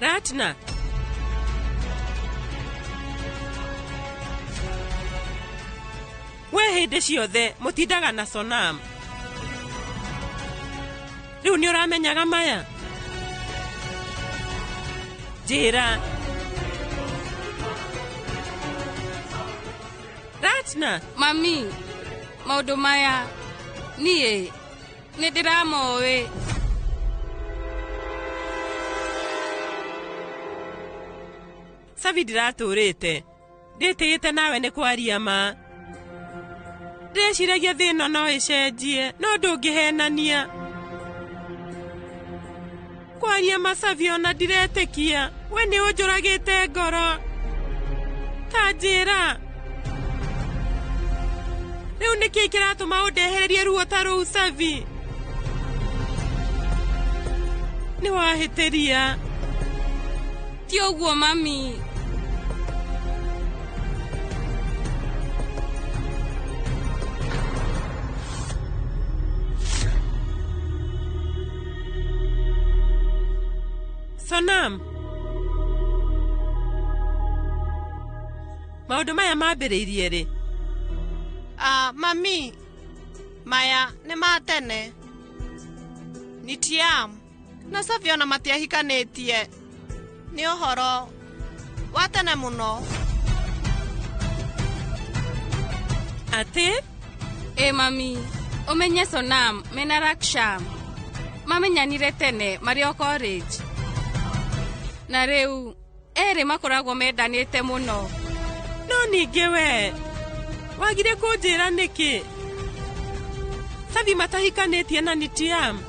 Ratna. We hĩndĩ ciothe mũtindaga na Sonam. Rĩu nĩ ũramenyaga maya? Njĩra. Ratna. Mami, maũndũ maya niĩ nĩ ndĩramoĩ. Savi ndiratũrĩte. Ndĩtĩĩte nawe nĩ kwaria ma. Ndĩreciragia thĩ ĩno no ĩcenjie, no ndũngĩhenania. Kwaria ma Savi ona ndiretĩkia. We nĩ ũnjũragĩte ngoro. Ta njĩra. Rĩu nĩkĩĩ kĩratũma ũndehererie ruo ta rũu Savi? Nĩ wahĩtĩria. Ti ũguo mami. Sonam. Maũndũ maya mambĩrĩirie rĩ? Ah, mami, maya nĩ ma tene. Nitiam na Savi ona matiahikanĩtie. Nĩ ũhoro wa tene mũno. Atĩ? Ĩ mami, ũmenye Sonam mena Raksham mamenyanire tene marĩ o college. Na rĩu erĩ makoragwo mendanĩte mũno. No ningĩ we wagire kũnjĩra nĩkĩ? Savi matahikanĩtie na Nitiam.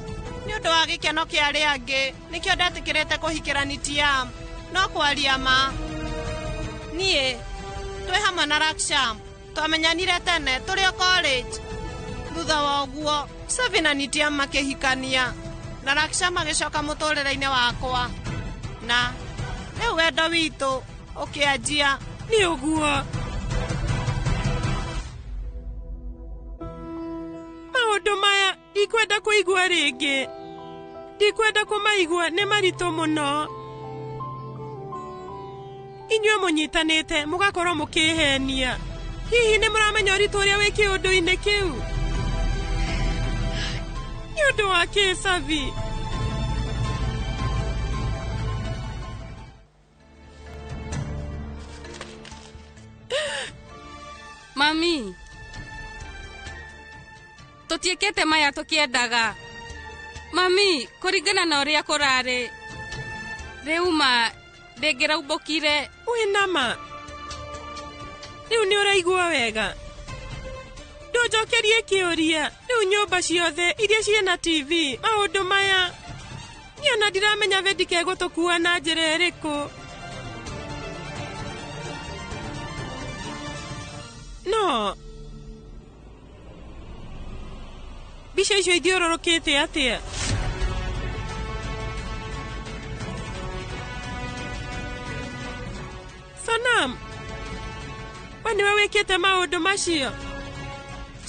Nĩ ũndũ wa gĩkeno kĩa arĩa angĩ nĩkĩo ndetĩkĩrĩte kũhikĩra Nitiam. No kwaria ma, niĩ twĩ hamwe na Raksham twamenyanire tene tũrĩ o college. Thutha wa ũguo Savi na Nitiam makĩhikania na Raksham agĩcoka mũtũrĩre-inĩ wakwa, na rĩu wendo witũ ũkĩanjia. Nĩ ũguo. Maũndũ maya ndikwenda kũigua rĩngĩ. Ndikwenda kũmaigua, nĩ maritũ mũno. Inyuĩ mũnyitanĩte mũgakorwo mũkĩhenia. Hihi nĩ mũramenya ũritũ ũrĩa wĩ kĩũndũ-inĩ kĩu? Nĩ ũndũ wa kĩ Savi? Mami, tũtiĩkĩte maya tũkĩendaga. Mami, kũringana na ũrĩa kũrarĩ, rĩu ma ndĩngĩraumbũkire. Wĩna ma? Rĩu nĩ ũraigua wega? Ndũnjokerie kĩũria. Rĩu nyũmba ciothe iria ciĩna TV, maũndũ maya niĩ ona ndiramenya Vedika egũtũkua na njĩra ĩrĩkũ. No mbica icio ithiũrũrũkĩte atĩa? Sonam, we nĩwe wĩkĩte maũndũ macio?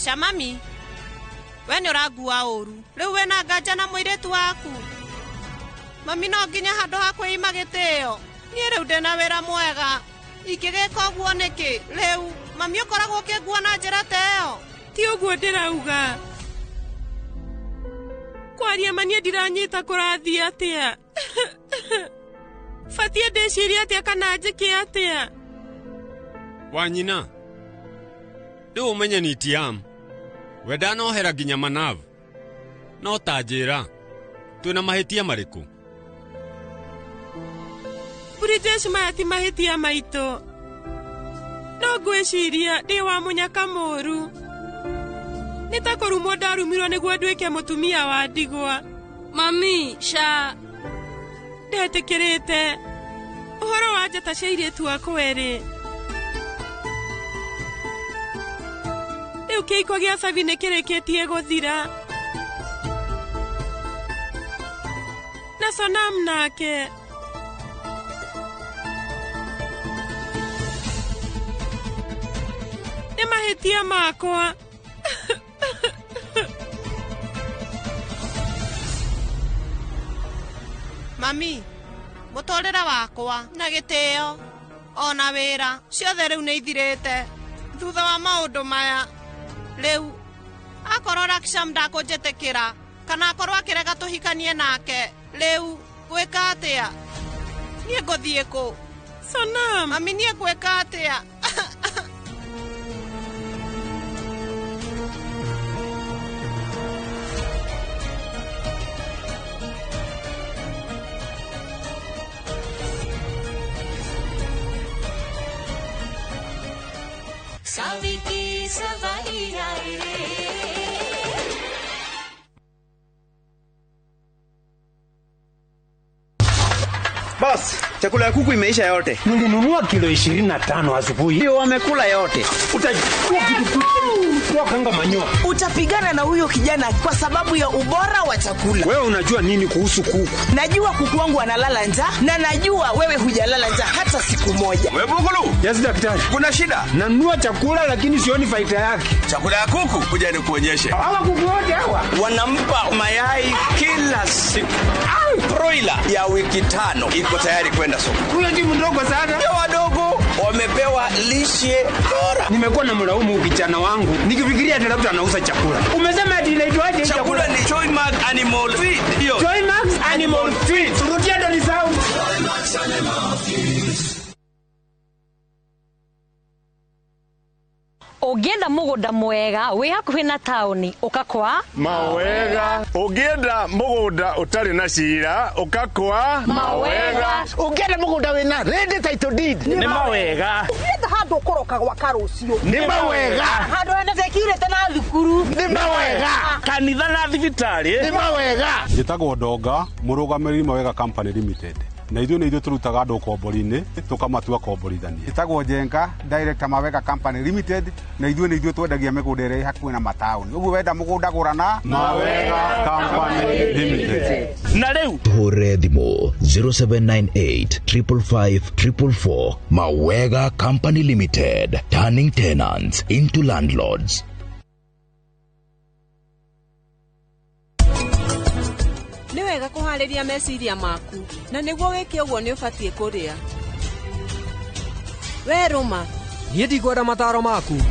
Shamami, we nĩ ũrangua ũru. Rĩu wĩna nganja na mũirĩtu waku. Mami no nginya handũ ha kwĩima gĩtĩo. Niĩ rĩu ndĩna wĩra mwega. Ingĩgĩka ũguo nĩkĩ? Rĩu mami ũkoragwo ũkĩngua na njĩra ta ĩyo? Ti ũguo ndĩrauga. Kwaria ma niĩ ndiranyita kũrathiĩ atĩa. Batiĩ ndĩcirie atĩa kana njĩke atĩa? Wanyina, rĩu ũmenye Nitiam, we ndanohera nginya Manav. No ta njĩra, twĩna mahĩtia marĩkũ? Brijesh, maya ti mahĩtia maitũ. No ngwĩciria ndĩ wa mũnyaka mũru. Nĩ ta kũrumwo ndarumirwo nĩguo nduĩke mũtumia wa ndigwa. Mami, sha. Ndetĩkĩrĩte ũhoro wa njata cia airĩtu akwa erĩ. Rĩu kĩhiko gĩa Savi nĩ kĩrĩkĩtie gũthira. Na Sonam nake. Nĩ mahĩtia makwa. Mami, Mũtũrĩre wakwa na gĩtĩo ona wĩra ciothe rĩu nĩ ithirĩte thutha wa maũndũ maya. Rĩu akorwo Raksham ndakũnjĩtĩkĩra kana akorwo akĩrega tũhikanie nake, rĩu gwĩka atĩa? Niĩ ngũthiĩ kũ? Sonam. Mami, niĩ ngwĩka atĩa? Saviki savaiya re. Boss, chakula ya kuku imeisha yote. Nilinunua kilo 25 asubuhi. Ndio wamekula yote. Utajua kitu kwa kanga manyoa. Utapigana na huyo kijana kwa sababu ya ubora wa chakula. Wewe unajua nini kuhusu kuku? Najua kuku wangu analala njaa na najua wewe hujalala njaa hata siku moja. Wewe Bugulu? Yes daktari. Kuna shida? Nanunua chakula lakini sioni faida yake. Chakula ya kuku kuja nikuonyeshe. Hawa kuku wote hawa wanampa mayai kila siku. Broiler ya wiki 5 iko tayari kwenda soko. Huyo ni mdogo sana. Ndio wadogo wamepewa lishe bora. Nimekuwa na mlaumu kijana wangu nikifikiria ati labda anauza chakula. Umesema ati inaitwaje? Chakula ni Joymax Animal Feed. Hiyo. Joymax Animal Feed. Rudia ndo nisahau. Joymax Animal Feed. Ũngĩenda mũgũnda mwega wĩ hakuhĩ na taũni ũkakwa Mawega. Ũngĩenda mũgũnda ũtarĩ na cira ũkakwa Mawega. Ũngĩenda mũgũnda wĩna ready title deed nĩ mawega. Ũngĩenda handũ ũkũroka gwaka rũciũ nĩ mawega. Handũ hena security na thukuru nĩ mawega. Kanitha na thibitarĩ nĩ mawega. Njĩtagwo Ndonga, mũrũgamĩrĩri Mawega Company Limited. Na ithuĩ nĩ ithuĩ tũrutaga andũ ũkombori-inĩ tũkamatua komborithania. Njĩtagwo Njenga, director Mawega Company Limited, na ithuĩ nĩ ithuĩ twendagia mĩgũnda ĩrĩa ĩ hakuhĩ na mataũni. Ũguo wenda mũgũnda gũra na Mawega Company Limited. Na rĩu Hũre thimũ 0798 555 444. Mawega Company Limited, turning tenants into landlords. Nĩ wega kũharĩria meciria maku na nĩguo wĩke ũguo nĩ ũbatiĩ kũrĩa. We rũma. Niĩ ndikwenda mataro maku.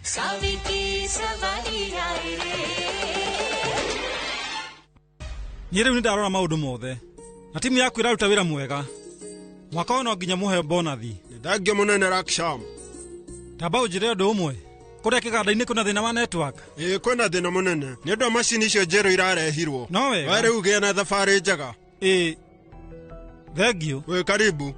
Saviki savaiya re. Niĩ rĩu nĩndarora maũndũ mothe na timu yaku ĩraruta wĩra mwega. Mwaka ũyũ no nginya mũhe bonathi. Nĩ mũnene Raksham. Tamba ũnjĩre ũndũ ũmwe. Kũrĩa kĩganda-inĩ kwĩna thĩna wa network? Ĩĩ kwĩna thĩna mũnene. Nĩ ũndũ wa macini icio njerũ irarehirwo. No wega. We rĩu gĩa na thabarĩ njega. Ĩĩ. Thengiũ. Wĩ karibu.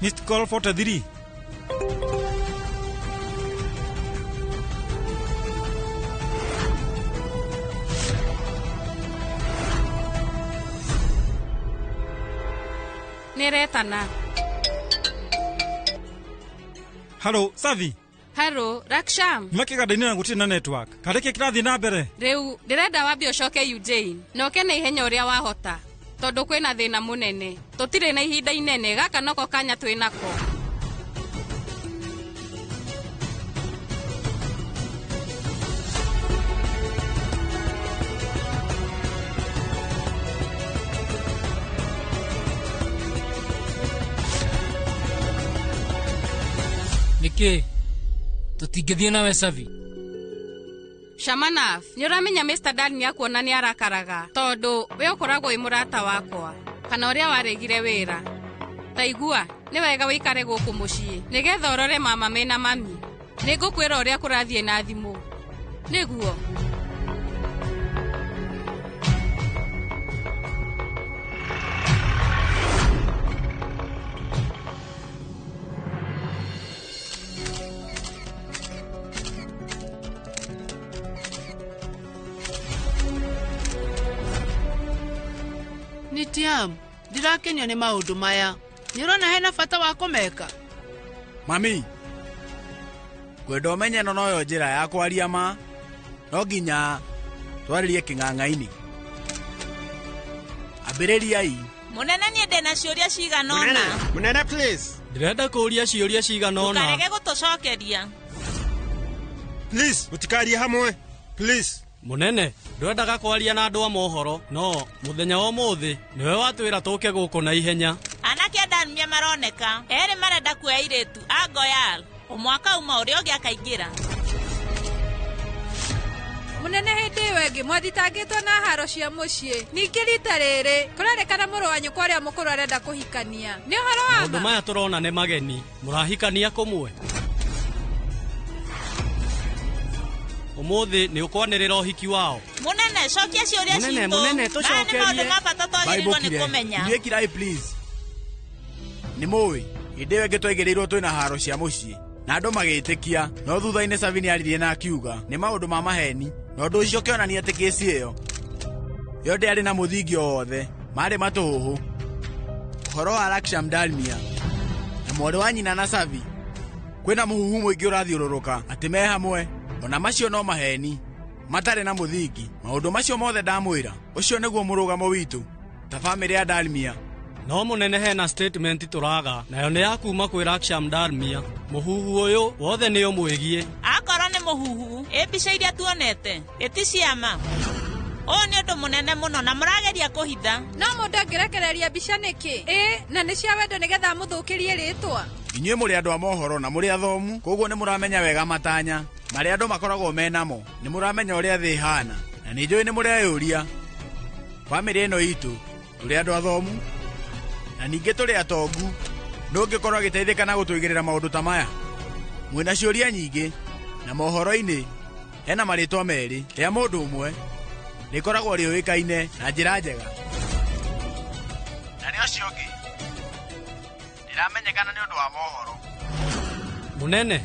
Missed call 43. Nĩretana. Halo, Savi. Halo, Raksham. Nyuma kĩganda-inĩ na gũtirĩ na network. Karĩ kĩ kĩrathiĩ na mbere? Rĩu ndĩrenda wambe ũcoke Eugene na ũke na ihenya ũrĩa wahota tondũ kwĩna thĩna mũnene. Tũtirĩ na ihinda inene, gaka noko kanya twĩnako. Nĩkĩ tũtingĩthiĩ nawe Savi? Shamanaf, nĩ ũramenya Mr. Dan nĩakuona nĩ arakaraga tondũ we ũkoragwo wĩ mũrata wakwa kana ũrĩa waregire wĩra. Ta igua, nĩ wega wĩikare gũkũ mũciĩ nĩgetha ũrore mama mena mami. Nĩngũkwĩra ũrĩa kũrathiĩ na thimũ. Nĩguo. Nitiam, ndirakenio nĩ maũndũ maya. Nĩ ũrona hena bata wa kũmeka? Mami, Kwenda ũmenye ĩno noyo njĩra ya kwaria ma, no nginya twarĩrie kĩng'ang'a-inĩ. Ambĩrĩriai. Mũnene niĩ ndĩna ciũria cigana ũna. Mũnene please. Ndĩrenda kũũria ciũria cigana ũna. Ndũkarege gũtũcokeria. Please, mũtikarie hamwe. Please. Mũnene, ndwendaga kwaria na andũ a mohoro, no mũthenya wa ũmũthĩ nĩwe watwĩra tũke gũkũ na ihenya. Anake a Dalmia maroneka erĩ marenda kuoya airĩtu a Goyal, ũmwe akauma ũrĩa ũngĩ akaingĩra. Mũnene hĩndĩ ĩyo ĩngĩ mwathitangĩtwo na haro cia mũciĩ. Ningĩ rita rĩrĩ kũrerĩkana mũrũ wa nyũkwa ũrĩa mũkũrũ arenda kũhikania. Nĩ ũhoro wa Maũndũ ma? maya tũrona nĩ mageni, mũrahikania kũmwe. Ũmũthĩ nĩ ũkwanĩrĩra ũhiki wao. Mũnene, cokia ciũria Mũnene, citũ. mũnene, Maya nĩ tũcokerie. maũndũ ma bata twagĩrĩirwo nĩ kũmenya. Inyuĩ kirai please. Nĩ mũĩ, hĩndĩ ĩyo ĩngĩ twaigĩrĩirwo twĩna haro cia mũciĩ na andũ magĩtĩkia, no thutha-inĩ Savi nĩaririe na akiuga nĩ maũndũ ma maheni, na ũndũ ũcio ũkĩonania atĩ kĩsi ĩyo yo ndĩarĩ na mũthingi o wothe, marĩ matũhũhũ. Ũhoro wa Laksham Dalmia na mwarĩ wa nyina na Savi, kwĩna mũhuhu mũingĩ ũrathiũrũrũka atĩ me hamwe, ona macio no maheni matarĩ na mũthingi. Maũndũ macio mothe ndamwĩra, ũcio nĩguo mũrũgamo witũ ta bamĩrĩ ya Dalmia. No mũnene hena statement tũraga, nayo nĩ ya kuma kwĩ Laksham Dalmia. Mũhuhu ũyũ wothe nĩ ũmwĩgiĩ. Akorwo nĩ mũhuhu, ĩ mbica iria tuonete ĩti ciama. Ũyũ nĩ ũndũ mũnene mũno na mũrageria kũhitha. No mũndũ angĩrekereria mbica nĩkĩ? Ĩ, na nĩ cia wendo nĩgetha amũthũkĩrie rĩtwa. Inyuĩ mũrĩ andũ a mohoro na mũrĩ athomu, koguo nĩ mũramenya wega matanya marĩa andũ makoragwo menamo, nĩ mũramenya ũrĩa thĩ ĩhana, na nĩ njũĩ nĩ mũreyũria. Bamĩrĩ ĩno itũ tũrĩ andũ athomu na ningĩ tũrĩ atongu, ndũngĩkorwo agĩteithĩka na gũtũigĩrĩra maũndũ ta maya. Mwĩna ciũria nyingĩ na mohoro-inĩ hena marĩtwa merĩ rĩa mũndũ ũmwe rĩkoragwo rĩũĩkaine na njĩra njega, na rĩa ũcio ũngĩ rĩramenyekana nĩ ũndũ wa mohoro. Mũnene,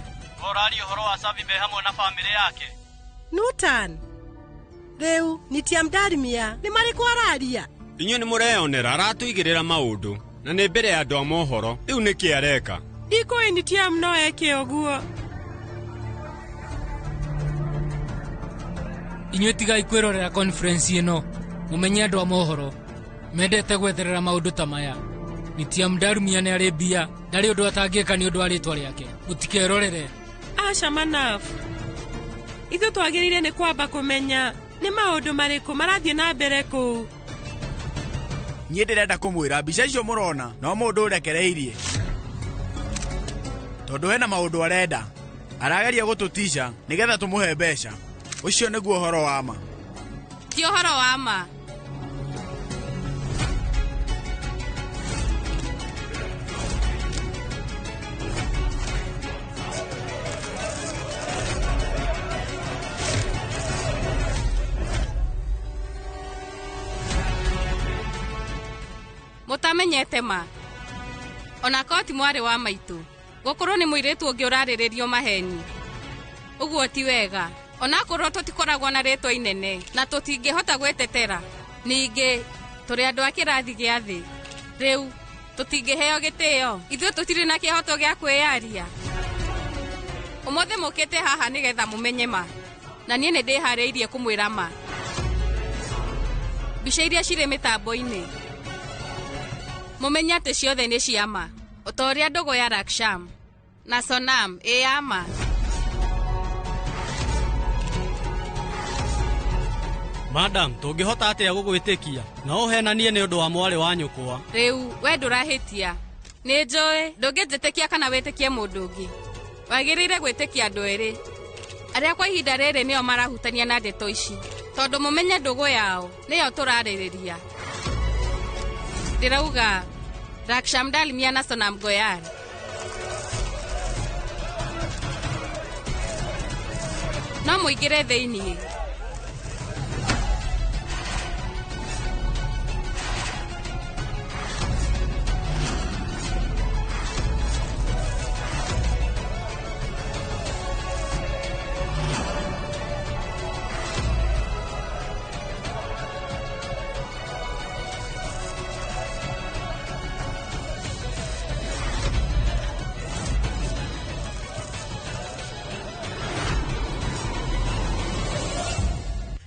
ũraria ũhoro wa Savi me hamwe na bamĩrĩ yake. Nutan. Rĩu Nitiam Dalmia nĩ marĩkũ araria? Inyuĩ nĩ mũreyonera aratũigĩrĩra maũndũ na nĩ mbere ya andũ a mohoro. Rĩu nĩkĩ areka? Ndikũĩ Nitiam no eke ũguo. Inyuĩ tigai kwĩrorera conference ĩno, mũmenye andũ a mohoro mendete gwetherera maũndũ ta maya. Nitiam Dalmia nĩ arĩ mbia, ndarĩ ũndũ atangĩka nĩ ũndũ wa rĩtwa rĩake. Mũtikerorere. Aca Manaf, ithuĩ twagĩrĩire nĩ kwamba kũmenya nĩ maũndũ marĩkũ marathiĩ na mbere kũu. Niĩ ndĩrenda kũmwĩra mbica icio mũrona no mũndũ ũrekereirie, tondũ hena maũndũ arenda. Arageria gũtũtica nĩgetha tũmũhe mbeca. Ũcio nĩguo ũhoro wa ma. Ti ũhoro wa ma. Mũtamenyete ma. Ona korwo ti mwarĩ wa maitũ, gũkorwo nĩ mũirĩtu ũngĩ ũrarĩrĩrio maheni. Ũguo ti wega. Ona korwo tũtikoragwo na rĩtwa inene na tũtingĩhota gwĩtetera. Ningĩ tũrĩ andũ a kĩrathi gĩa thĩ. Rĩu tũtingĩheo gĩtĩo. Ithuĩ tũtirĩ na kĩhoto gĩa kwĩyaria. Ũmũthĩ mũkĩte haha nĩgetha mũmenye ma, na niĩ nĩ ndĩharĩirie kũmwĩra ma. Mbica iria cirĩ mĩtambo-inĩ mũmenye atĩ ciothe nĩ cia ma, o ta ũrĩa ndũgũ ya Laksham na Sonam ĩ ya ma. Madam, tũngĩhota atĩa gũgwĩtĩkia? No ũhenanie nĩ ũndũ wa mwarĩ wa nyũkwa. Rĩu we ndũrahĩtia. Nĩ njũĩ ndũngĩnjĩtĩkia kana wĩtĩkie mũndũ ũngĩ. Wagĩrĩire gwĩtĩkia andũ erĩ arĩa kwa ihinda rĩrĩ nĩo marahutania na ndeto ici, tondũ mũmenye ndũgũ yao nĩyo tũrarĩrĩria. Ndĩrauga Laksham Dalmia na Sonam Goyal. No mũingĩre thĩiniĩ.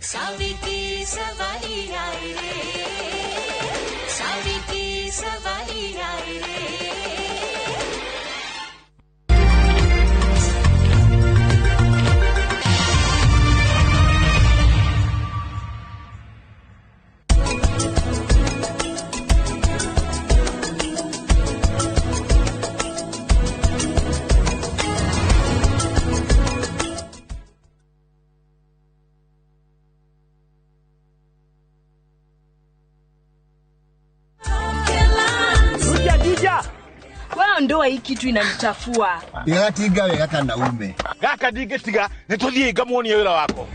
सावी की सवारी आई रे, सावी की सवारी आई रे। Ndoa hii kitu inanichafua. Ndĩgatinga wega kana ume. Gaka ndingĩtiga nĩ tũthiĩ ngamuonie wĩra wako.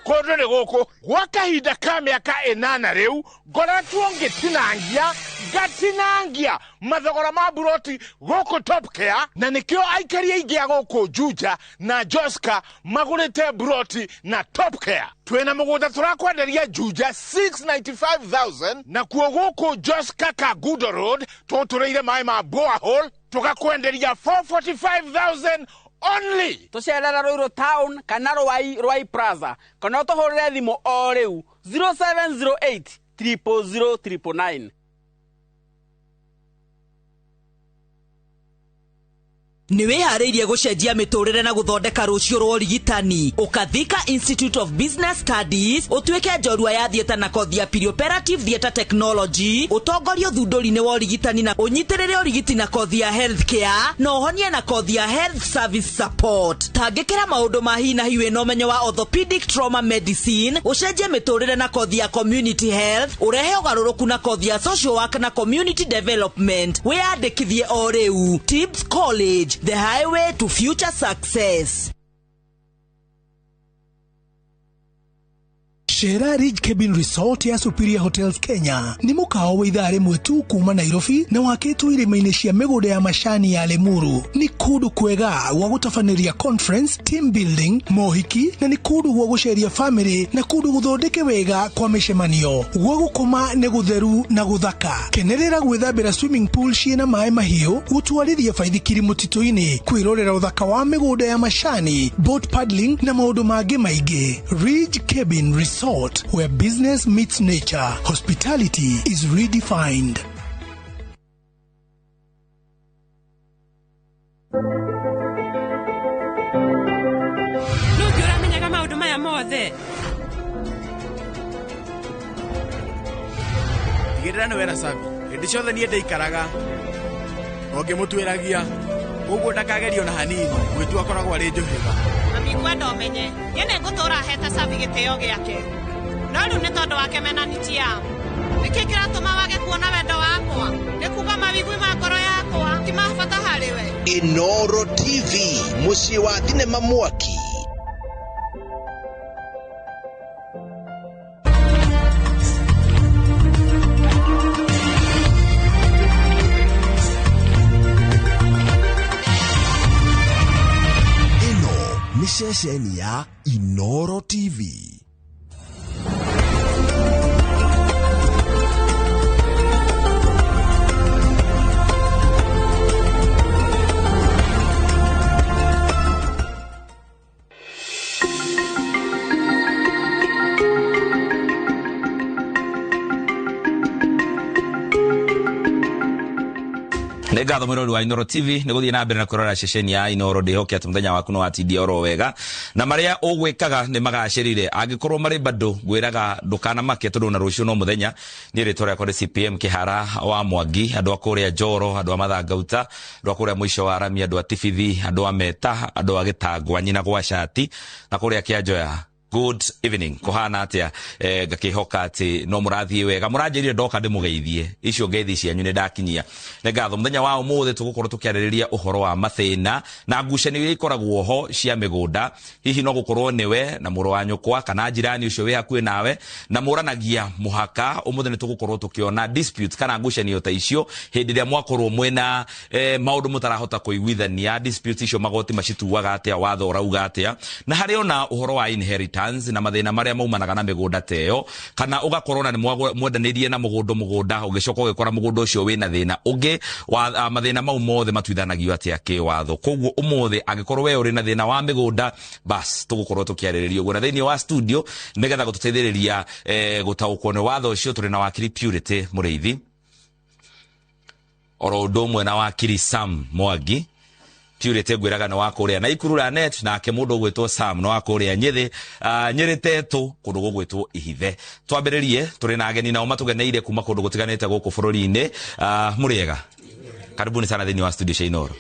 Kũndũ nĩ gũkũ gwa kahinda ka mĩaka 8 rĩu ngoretwo ngĩtinangia ngatinangia mathogora ma buroti gũkũ Top Care, na nĩkĩo aikari aingĩ a gũkũ Juja na Joska magũrĩte buroti na Top Care. Twĩna mũgũnda tũrakwenderia Juja 695,000 nakuo gũkũ Joska Kagudo Road tũtũrĩire maĩ ma borehole tũgakwenderia 445,000 only. Tũcerera Ruiru Town kana Ruai Ruai Plaza kana ũtũhũrĩre thimũ o rĩu 0708 000 999. Nĩ wĩharĩirie gũcenjia mĩtũrĩre na gũthondeka rũciũ rwa ũrigitani. Ũkathika Institute of Business Studies ũtuĩke njorua ya theatre na kothi ya perioperative theatre technology, ũtongorie ũthundũri-inĩ wa ũrigitani na ũnyitĩrĩre ũrigiti na kothi ya healthcare na ũhonie na kothi ya health service support. Tangĩkĩra maũndũ ma hi na hi wĩna ũmenyo wa orthopedic trauma medicine, ũcenjie mĩtũrĩre na kothi ya community health, ũrehe ũgarũrũku na kothi ya social work na community development. Wĩyandĩkithie o rĩu. Tibbs College, the highway to future success. Shera Ridge Cabin Resort ya Superior Hotels Kenya ni mukao wa ithaa rimwe tu kuma Nairobi na wakitwo irima-inĩ cia mĩgũnda ya macani ya Limuru. Ni kũndũ kwega gwa gũtabanĩria conference, team building, mohiki na nĩ kũndũ gwa gũceria family na kũndũ gũthondeke wega kwa mĩcemanio. Gwa gũkoma nĩ gũtheru na gũthaka. Kenerera gwĩthambĩra swimming pool ciĩna maĩ mahiũ, gũtwarithia baithikiri mũtitũ-inĩ, kwĩrorera ũthaka wa mĩgũnda ya macani, boat paddling na maũndũ mangĩ maingĩ. Ridge Cabin Resort, where business meets nature, hospitality is redefined. Nũngĩ ũramenyaga maũndũ maya mothe. Tigĩrĩra nĩ wera Savi. Hĩndĩ ciothe niĩ ndĩikaraga o ngĩmũtuĩragia, koguo ndakagerio na hanini gwĩtua akoragwo arĩ njũhĩga. Mami ngwenda ũmenye niĩ nĩ ngũtũra hete Savi gĩtĩo gĩake, no rĩu nĩ tondũ wake mena Nitiam. Nĩkĩ kĩratũma wage kuona wendo wakwa? Nĩ kuga mawigwi ma ngoro yakwa ti ma bata harĩ we. Inoro TV, mũciĩ wa thinema mwaki. Ĩno nĩ ceceni ya Inoro TV. Nĩ ngatho mwĩrori wa Inoro TV nĩ gũthiĩ na mbere na kwĩrora ceceni ya Inoro. Ndĩhoke atĩ mũthenya waku nĩ watindia oro wega na marĩa ũgwĩkaga nĩ magacĩrire. Angĩkorwo marĩ bado ngwĩraga ndũkanamake tondũ na rũciũ no mũthenya. Niĩ rĩtwa rĩakwa nĩ CPM Kĩhara wa Mwangi, andũ a kũrĩa Njoro, andũ a Mathangauta, andũ a kũrĩa mũico wa Rami, andũ a Tibithi, andũ a Meta, andũ a Gĩtangwa, nyina gwa Cati na kũrĩa Kĩanjoya. Good evening. Kuhana atia ngakihoka ati no murathie wega. Muranjirire ndoka ndimugeithie. Icio ngeithi cianyu ni ndakinyia. Nĩ ngatho muthenya wa umuthi tugukorwo tukiarĩrĩria uhoro wa mathĩna na ngucanio iria ikoragwo ho cia mĩgũnda. Hihi no gukorwo niwe na mũrũ wa nyũkwa kana jirani ũcio wĩ hakuhĩ nawe na mũranagia mũhaka. Umuthi nĩ tugukorwo tukiona dispute kana ngucanio ta icio hĩndĩ ĩrĩa mwakorwo mwĩna maũndũ mũtarahota kũiguithania. Dispute icio magoti macituaga atĩa, watho ũrauga atĩa, na harĩ ona ũhoro wa inheritance inheritance na mathĩna marĩa maumanaga na mĩgũnda ta ĩyo, kana ũgakorwo na nĩ mwendanĩirie na mũgũnda ũgĩcoka ũgĩkora mũgũnda ũcio wĩna thĩna ũngĩ wa mathĩna mau mothe matuithanagio atĩa kĩwatho. Koguo ũmũthĩ angĩkorwo we ũrĩ na thĩna wa mĩgũnda, bas tũgũkorwo tũkĩarĩrĩria ũguo. Na thĩinĩ wa studio nĩgetha gũtũteithĩrĩria gũtaũkwo nĩ watho ũcio tũrĩ na wakiri Purity Mũrĩithi, oro ũndũ ũmwe na wakiri Sam Mwangi. Purity ngwĩraga nĩ wa kũrĩa Naikuru Lanet, nake mũndũ ũgwĩtwo Sam nĩ wa kũrĩa Nyĩthĩ, Nyĩrĩ Tetũ, kũndũ gũgwĩtwo Ihithe. Twambĩrĩrie tũrĩ na ageni nao matũgeneire kuma kũndũ gũtiganĩte gũkũ bũrũri-inĩ. Mũrĩega, karibuni sana thĩinĩ wa studio cia Inooro.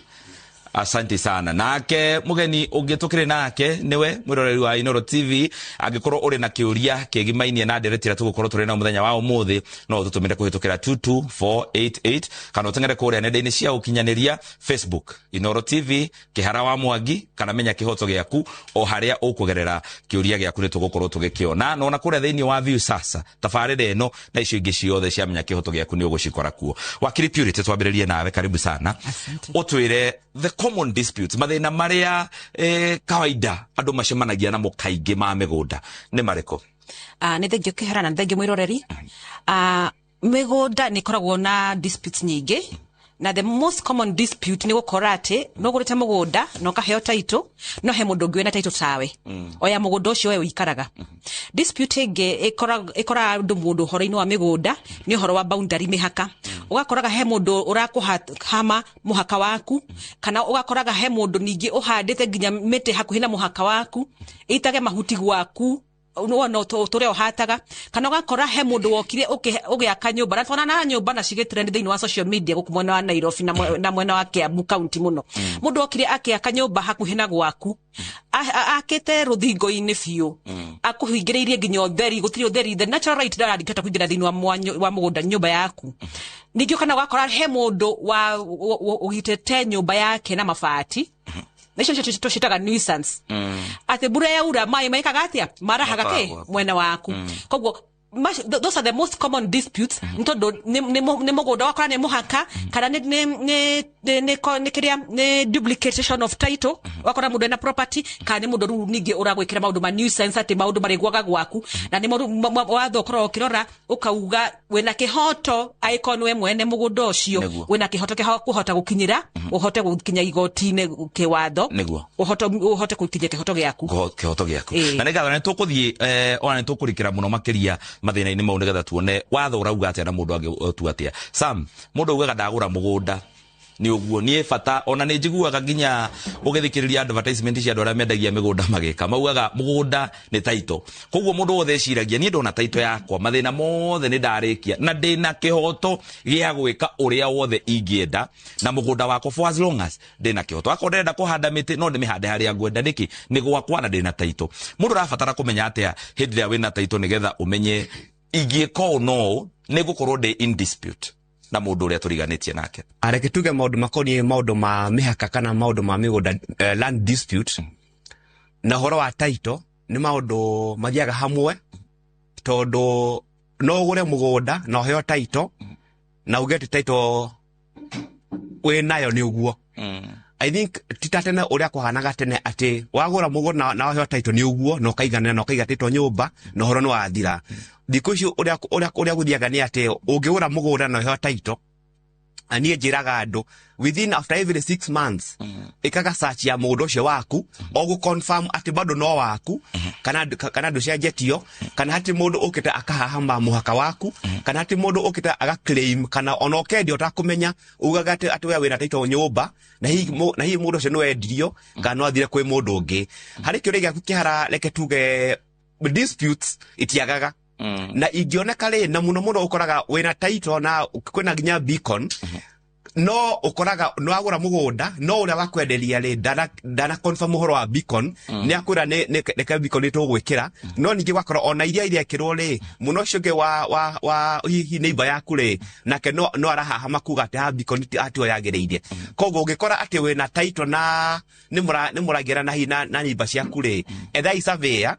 Asante sana. Nake mugeni ũngĩ tũkĩrĩ nake nĩwe mwĩroreri wa Inooro TV. Angĩkorwo ũrĩ na kĩũria kĩgimainie na ndereti ĩrĩa tũgũkorwo tũrĩ nayo mũthenya wa ũmũthĩ, no ũtũtũmĩre kũhĩtũkĩra 22488 kana ũteng'ere kũrĩa nenda-inĩ cia ũkinyanĩria Facebook Inooro TV Kĩhara wa Mwangi, kana Menya Kĩhoto Gĩaku, o harĩa ũkũgerera kĩũria gĩaku nĩ tũgũkorwo tũgĩkĩona. Na ona kũrĩa thĩinĩ wa Viusasa tabarĩra ĩno na icio ingĩ ciothe cia Menya Kĩhoto Gĩaku nĩ ũgũcikora kuo. Wakiri Purity, twambĩrĩrie nawe, karibu sana. Ũtwĩre the common disputes, mathĩna marĩa kawaida andũ macemanagia namo kaingĩ ma mĩgũnda nĩ marĩkũ? Nĩ thengio Kĩhara na nĩ thengio mwĩroreri. Mĩgũnda nĩ ĩkoragwo na disputes nyingĩ, na the most common dispute nĩ gũkora atĩ no ũgũrĩte mũgũnda na ũkaheo title, no he mũndũ ũngĩ wĩna title tawe oya mũgũnda ũcio we ũikaraga. Dispute ĩngĩ ĩkoraga andũ mũndũ ũhoro-inĩ wa mĩgũnda nĩ ũhoro wa boundary, mĩhaka. Ũgakoraga he mũndũ ũrakũhama mũhaka waku, kana ũgakoraga he mũndũ ningĩ ũhandĩte nginya mĩtĩ hakuhĩ na mũhaka waku ĩitage mahuti gwaku wona tũrĩa ũhataga, kana ũgakora he mũndũ wokire ũgĩaka nyũmba, na twana na nyũmba na cigĩtrend thĩinĩ wa social media gũkũ mwena wa Nairobi na mwena wa Kiambu county mũno. Mũndũ okire akĩaka nyũmba hakuhĩ na gwaku, akĩte rũthingo-inĩ biũ, akũhingĩrĩirie nginya ũtheri, gũtirĩ ũtheri, the natural right ndarangĩhota kũingĩra thĩinĩ wa mũgũnda nyũmba yaku. Ningĩ kana ũgakora he mũndũ wa ũgitĩte nyũmba yake na mabati, na icio nĩcio tũciĩtaga nuisance, atĩ mbura yaura maĩ maikaga atĩa marahaga kĩ mwena waku. Koguo those are the most common disputes, nĩ tondũ nĩ mũgũnda wakora nĩ mũhaka, kana nĩ kĩrĩa nĩ duplication of title, wakora mũndũ ena property, kana nĩ mũndũ rĩu ningĩ ũragwĩkĩra maũndũ ma nuisance atĩ maũndũ marĩgwaga gwaku, na nĩ watho ũkoragwo ũkĩrora ũkauga wĩna kĩhoto angĩkorwo nĩwe mwene mũgũnda ũcio, wĩna kĩhoto kĩa kũhota gũkinyĩra, ũhote gũkinya igoti-inĩ kĩwatho, ũhote gũkinyia kĩhoto gĩaku. Kĩhoto gĩaku. Na nĩngatho nĩ tũkũthiĩ ona nĩ tũkũrikĩra mũno makĩria mathĩna-inĩ mau nĩgetha tuone watho ũrauga atĩa na mũndũ angĩtua atĩa. Sam, mũndũ augaga ndagũra mũgũnda nĩ ũguo niĩ bata, ona nĩ njiguaga nginya ũgĩthikĩrĩria advertisement cia andũ arĩa mendagia mĩgũnda magĩka, maugaga mũgũnda nĩ title. Koguo mũndũ wothe eciragia niĩ ndona title yakwa mathĩna mothe nĩ ndarĩkia na ndĩna kĩhoto gĩa gwĩka ũrĩa wothe ingĩenda na mũgũnda wakwa for as long as ndĩna kĩhoto. Akorwo ndĩrenda kũhanda mĩtĩ no ndĩmĩhande harĩa ngwenda, nĩkĩ? Nĩ gwakwa na ndĩna title. Mũndũ ũrabatara kũmenya atĩa hĩndĩ ĩrĩa wĩna title nĩgetha ũmenye ingĩka ũũ no ũũ nĩ ngũkorwo ndĩ in dispute na mũndũ ũrĩa tũriganĩtie nake? Reke tuge maũndũ makoniĩ maũndũ ma mĩhaka kana maũndũ ma mĩgũnda, land dispute na ũhoro wa title nĩ maũndũ mathiaga hamwe, tondũ no ũgũre mũgũnda na ũheo title na uge atĩ title wĩ nayo nĩ ũguo. I think ti ta tene ũrĩa kwahanaga tene atĩ wagũra mũgũnda na ũheo title nĩ ũguo na ũkaiganĩra na ũkaiga title nyũmba na ũhoro nĩ wathira. Thikũ ici ũrĩa gũthiaga nĩ atĩ ũngĩgũra mũgũnda na ũheo title, niĩ njĩraga andũ within after every 6 months ĩkaga search ya mũgũnda ũcio waku o gũ confirm atĩ bado no waku, kana ndũcenjetio, kana hatirĩ mũndũ ũkĩte akahahama mũhaka waku, kana hatirĩ mũndũ ũkĩte aga claim, kana ona ũkendia ũtakũmenya ugaga atĩ we wĩna title nyũmba na hihi mũndũ ũcio nĩwendirio kana no athire kwĩ mũndũ ũngĩ. Harĩ kĩũria gĩaku Kĩhara, reke tuge disputes itiagaga na ingĩoneka rĩ, na mũno mũno ũkoraga wĩna title na kwĩna nginya beacon, no ũkoraga no agũra mũgũnda no ũrĩa wakwenderia rĩ ndana confirm ũhoro wa beacon, nĩ akwĩra nĩ beacon nĩ tũgwĩkĩra, no ningĩ ũgakora ona iria irekĩrwo rĩ mũno ũcio ũngĩ wa hihi neighbor yaku rĩ nake no arahahama kuga atĩ ha beacon atĩ yagĩrĩire. Koguo ũngĩkora atĩ wĩna title na nĩ mũragĩra na hihi na neighbor ciaku rĩ, ethai surveyor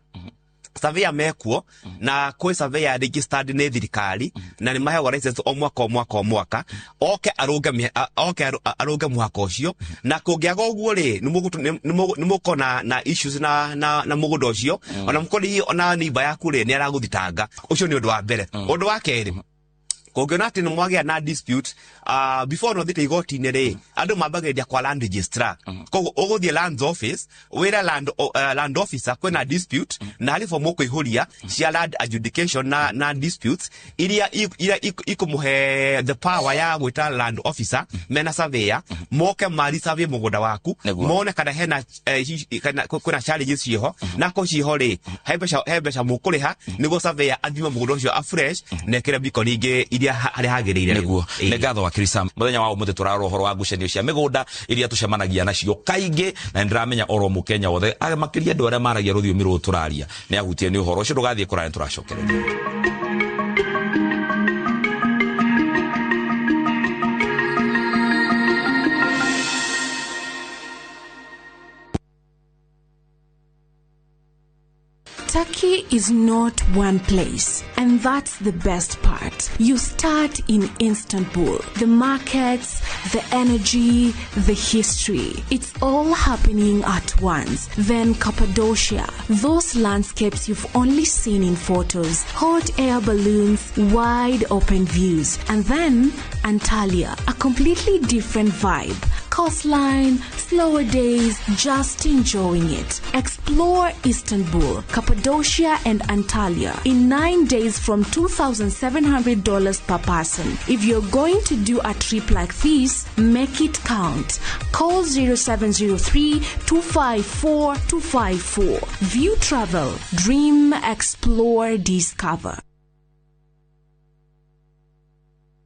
Surveyor mekuo na kwĩ surveyor registered nĩ thirikari na nĩ maheagwo license o mwaka o mwaka o mwaka, oke arũnge oke arũnge mũhaka ũcio. Na kũngĩaga ũguo rĩ, nĩ mũkona na issues na mũgũnda ũcio, ona mũkorwo ona neighbor yaku rĩ nĩ aragũthitanga. Ũcio nĩ ũndũ wa mbere. Ũndũ wa kerĩ, kũngĩona atĩ nĩ mwagĩa na dispute, before no thiĩte igoti-inĩ rĩ, andũ mambagĩrĩria kwa land registrar. Koguo ũgũthiĩ lands office, wĩre land officer kwĩna dispute, na harĩ form ũkũihũria cia land adjudication na disputes iria ikũmũhe the power ya gwĩta land officer mena surveyor moke mari survey mũgũnda waku, mone kana hena kana kwĩna challenges ciĩho, na ko ciĩho rĩ, he mbeca mũkũrĩha nĩguo surveyor athime mũgũnda ũcio afresh na ĩkĩre beacon ingĩ iria harĩa hagĩrĩire rĩu. Nĩguo, nĩ ngatho wakiri Sam. Mũthenya wa ũmũthĩ tũrarora ũhoro wa ngucanio cia mĩgũnda iria tũcemanagia nacio kaingĩ, na nĩ ndĩramenya oro mũkenya wothe, makĩria andũ arĩa maragia rũthiomi rũrũ tũraria, nĩ ahutie nĩ ũhoro ũcio. Ndũgathiĩ kũraya, nĩ tũracokereria. Turkey is not one place, and that's the best part. You start in Istanbul. The markets, the energy, the history. It's all happening at once. Then Cappadocia, those landscapes you've only seen in photos, hot air balloons, wide open views. And then Antalya, a completely different vibe. Coastline, slower days, just enjoying it. Explore Istanbul, Cappadocia, and Antalya in 9 days from $2,700 per person. If you're going to do a trip like this, make it count. Call 0703 254 254. View Travel. Dream, explore, discover.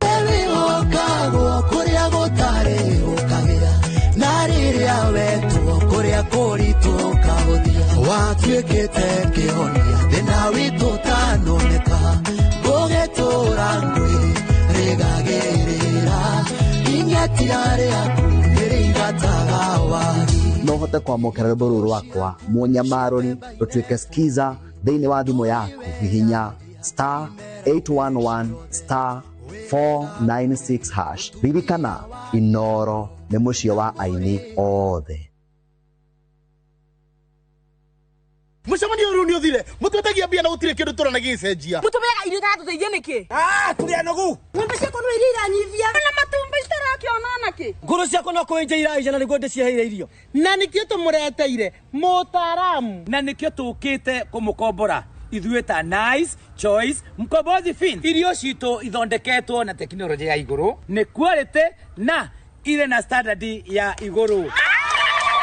Wĩhokagwo kũrĩa gũtarĩ ũkagĩa, na rĩrĩa wetwo kũrĩa kũritũ ũkahũthia, watuĩkĩte kĩhonia thĩna witũ ũtanoneka, ngũgĩtũra ngwĩ rĩgagĩrĩra inyetia rĩaku nĩrĩingataga wagi. No hote kwamũkĩra rwĩmbo rũrũ rwakwa mũnyamarũri rũtuĩke skiza thĩinĩ wa thimũ yaku, hihinya *811*496#. Ririkana, Inoro nĩ mũciĩ wa aini othe. Mũcemanio ũyũ nĩ ũthire, mũtwetagia mbia na gũtirĩ kĩndũ tũrona gĩgĩcenjia. Mũtũmeaga irio itatũteithia nĩkĩ? Ah, tũrĩ anogu. Ng'ombe ciakwa no iria iranyivia na matumbĩ itarakĩona onakĩ. Ngũrũ ciakwa no kũenja iraija na nĩguo ndĩciheire irio. Na nĩkĩo tũmũreteire mũtaaramu. Na nĩkĩo tũkĩte kũmũkombora ithuĩ ta Nice Choice Mkombozi Fin. Irio citũ ithondeketwo na tekinoronjĩ ya igũrũ, nĩ quality na irĩ na standard ya igũrũ.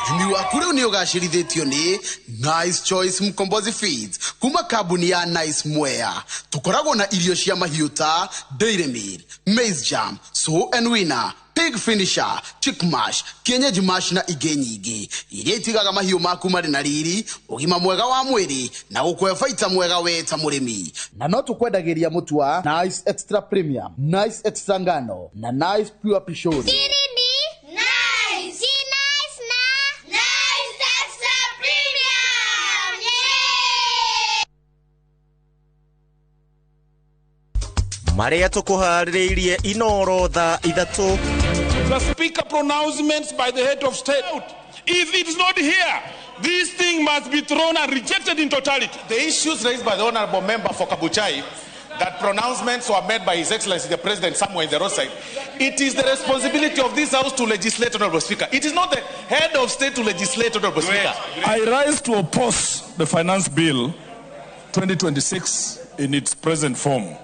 Ũrĩmi waku rĩu nĩ ũgacĩrithĩtio nĩ Nice Choice Mkombozi Feeds kuma kambuni ya Nice Mwea. Tũkoragwo na irio cia mahiũ ta Dairy Meal, Maize Jam, Sow and Winner, Pig Finisher, Chick Mash, Kienyeji Mash na ingĩ nyingĩ iria itigaga mahiũ maku marĩ na riri, ũgima mwega wa mwĩrĩ na gũkũhe baita mwega we ta mũrĩmi. Na no tũkwendagĩria mũtu wa Nice Extra Premium, Nice Extra Ngano na Nice Pure Pishori. Siri ni nice. Si nice na Nice Extra Premium. Yeah! Marĩa tũkũharĩrĩirie Inoro thaa 3. The speaker pronouncements by the head of state. If it's not here, this thing must be thrown and rejected in totality. The issues raised by the honorable member for Kabuchai, that pronouncements were made by His Excellency the President somewhere in the roadside. It is the responsibility of this House to legislate, Honorable Speaker. It is not the head of state to legislate, Honorable Speaker. I rise to oppose the Finance Bill 2026 in its present form.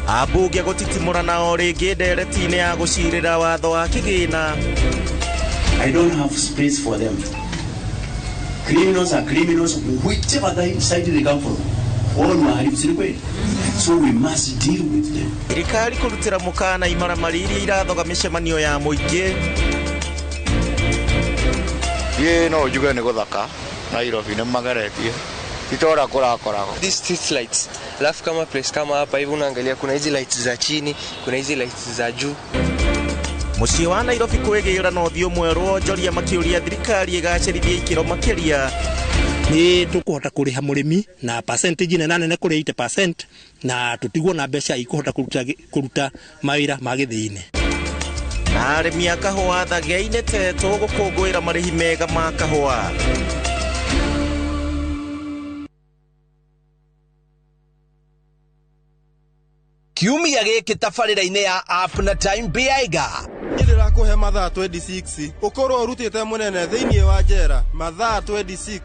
Ambunge gũtitimũrana o rĩngĩ ndereti-inĩ ya gũcirĩra watho wa kĩgĩna. I don't have space for them. Criminals are criminals, whichever side they come from. All wahalifu, si ni kweli? So we must deal with them. Thirikari kũrutĩra mũkana imaramari iria irathoga mĩcemanio ya mũingĩ. Niĩ no njuge nĩ gũthaka Nairobi nĩ mageretie ti ta ũrĩa kũrakoragwo. These street lights, alafu kama place kama hapa hivi unaangalia kuna hizi lights za chini, kuna hizi lights za juu. Mũciĩ wa Nairobi kwĩgĩra na ũthiũ mwerũ, onjoria makĩũria thirikari ĩgacĩrithie ikĩro makĩria. Nĩ tũkũhota kũrĩha mũrĩmi na percentage nene nene kũrĩ 80% na tũtigwo na mbeca ikũhota kũruta mawĩra ma gĩthĩi-inĩ. Na arĩmi a kahũa thagĩa-inĩ Tetũ gũkũngũĩra marĩhi mega ma kahũa. Kiumia gĩkĩ tabarĩra-inĩ ya App na Time Biaiga. Niĩ ndĩrakũhe mathaa 26 ũkorwo ũrutĩte mũnene thĩinĩ wa njera mathaa 26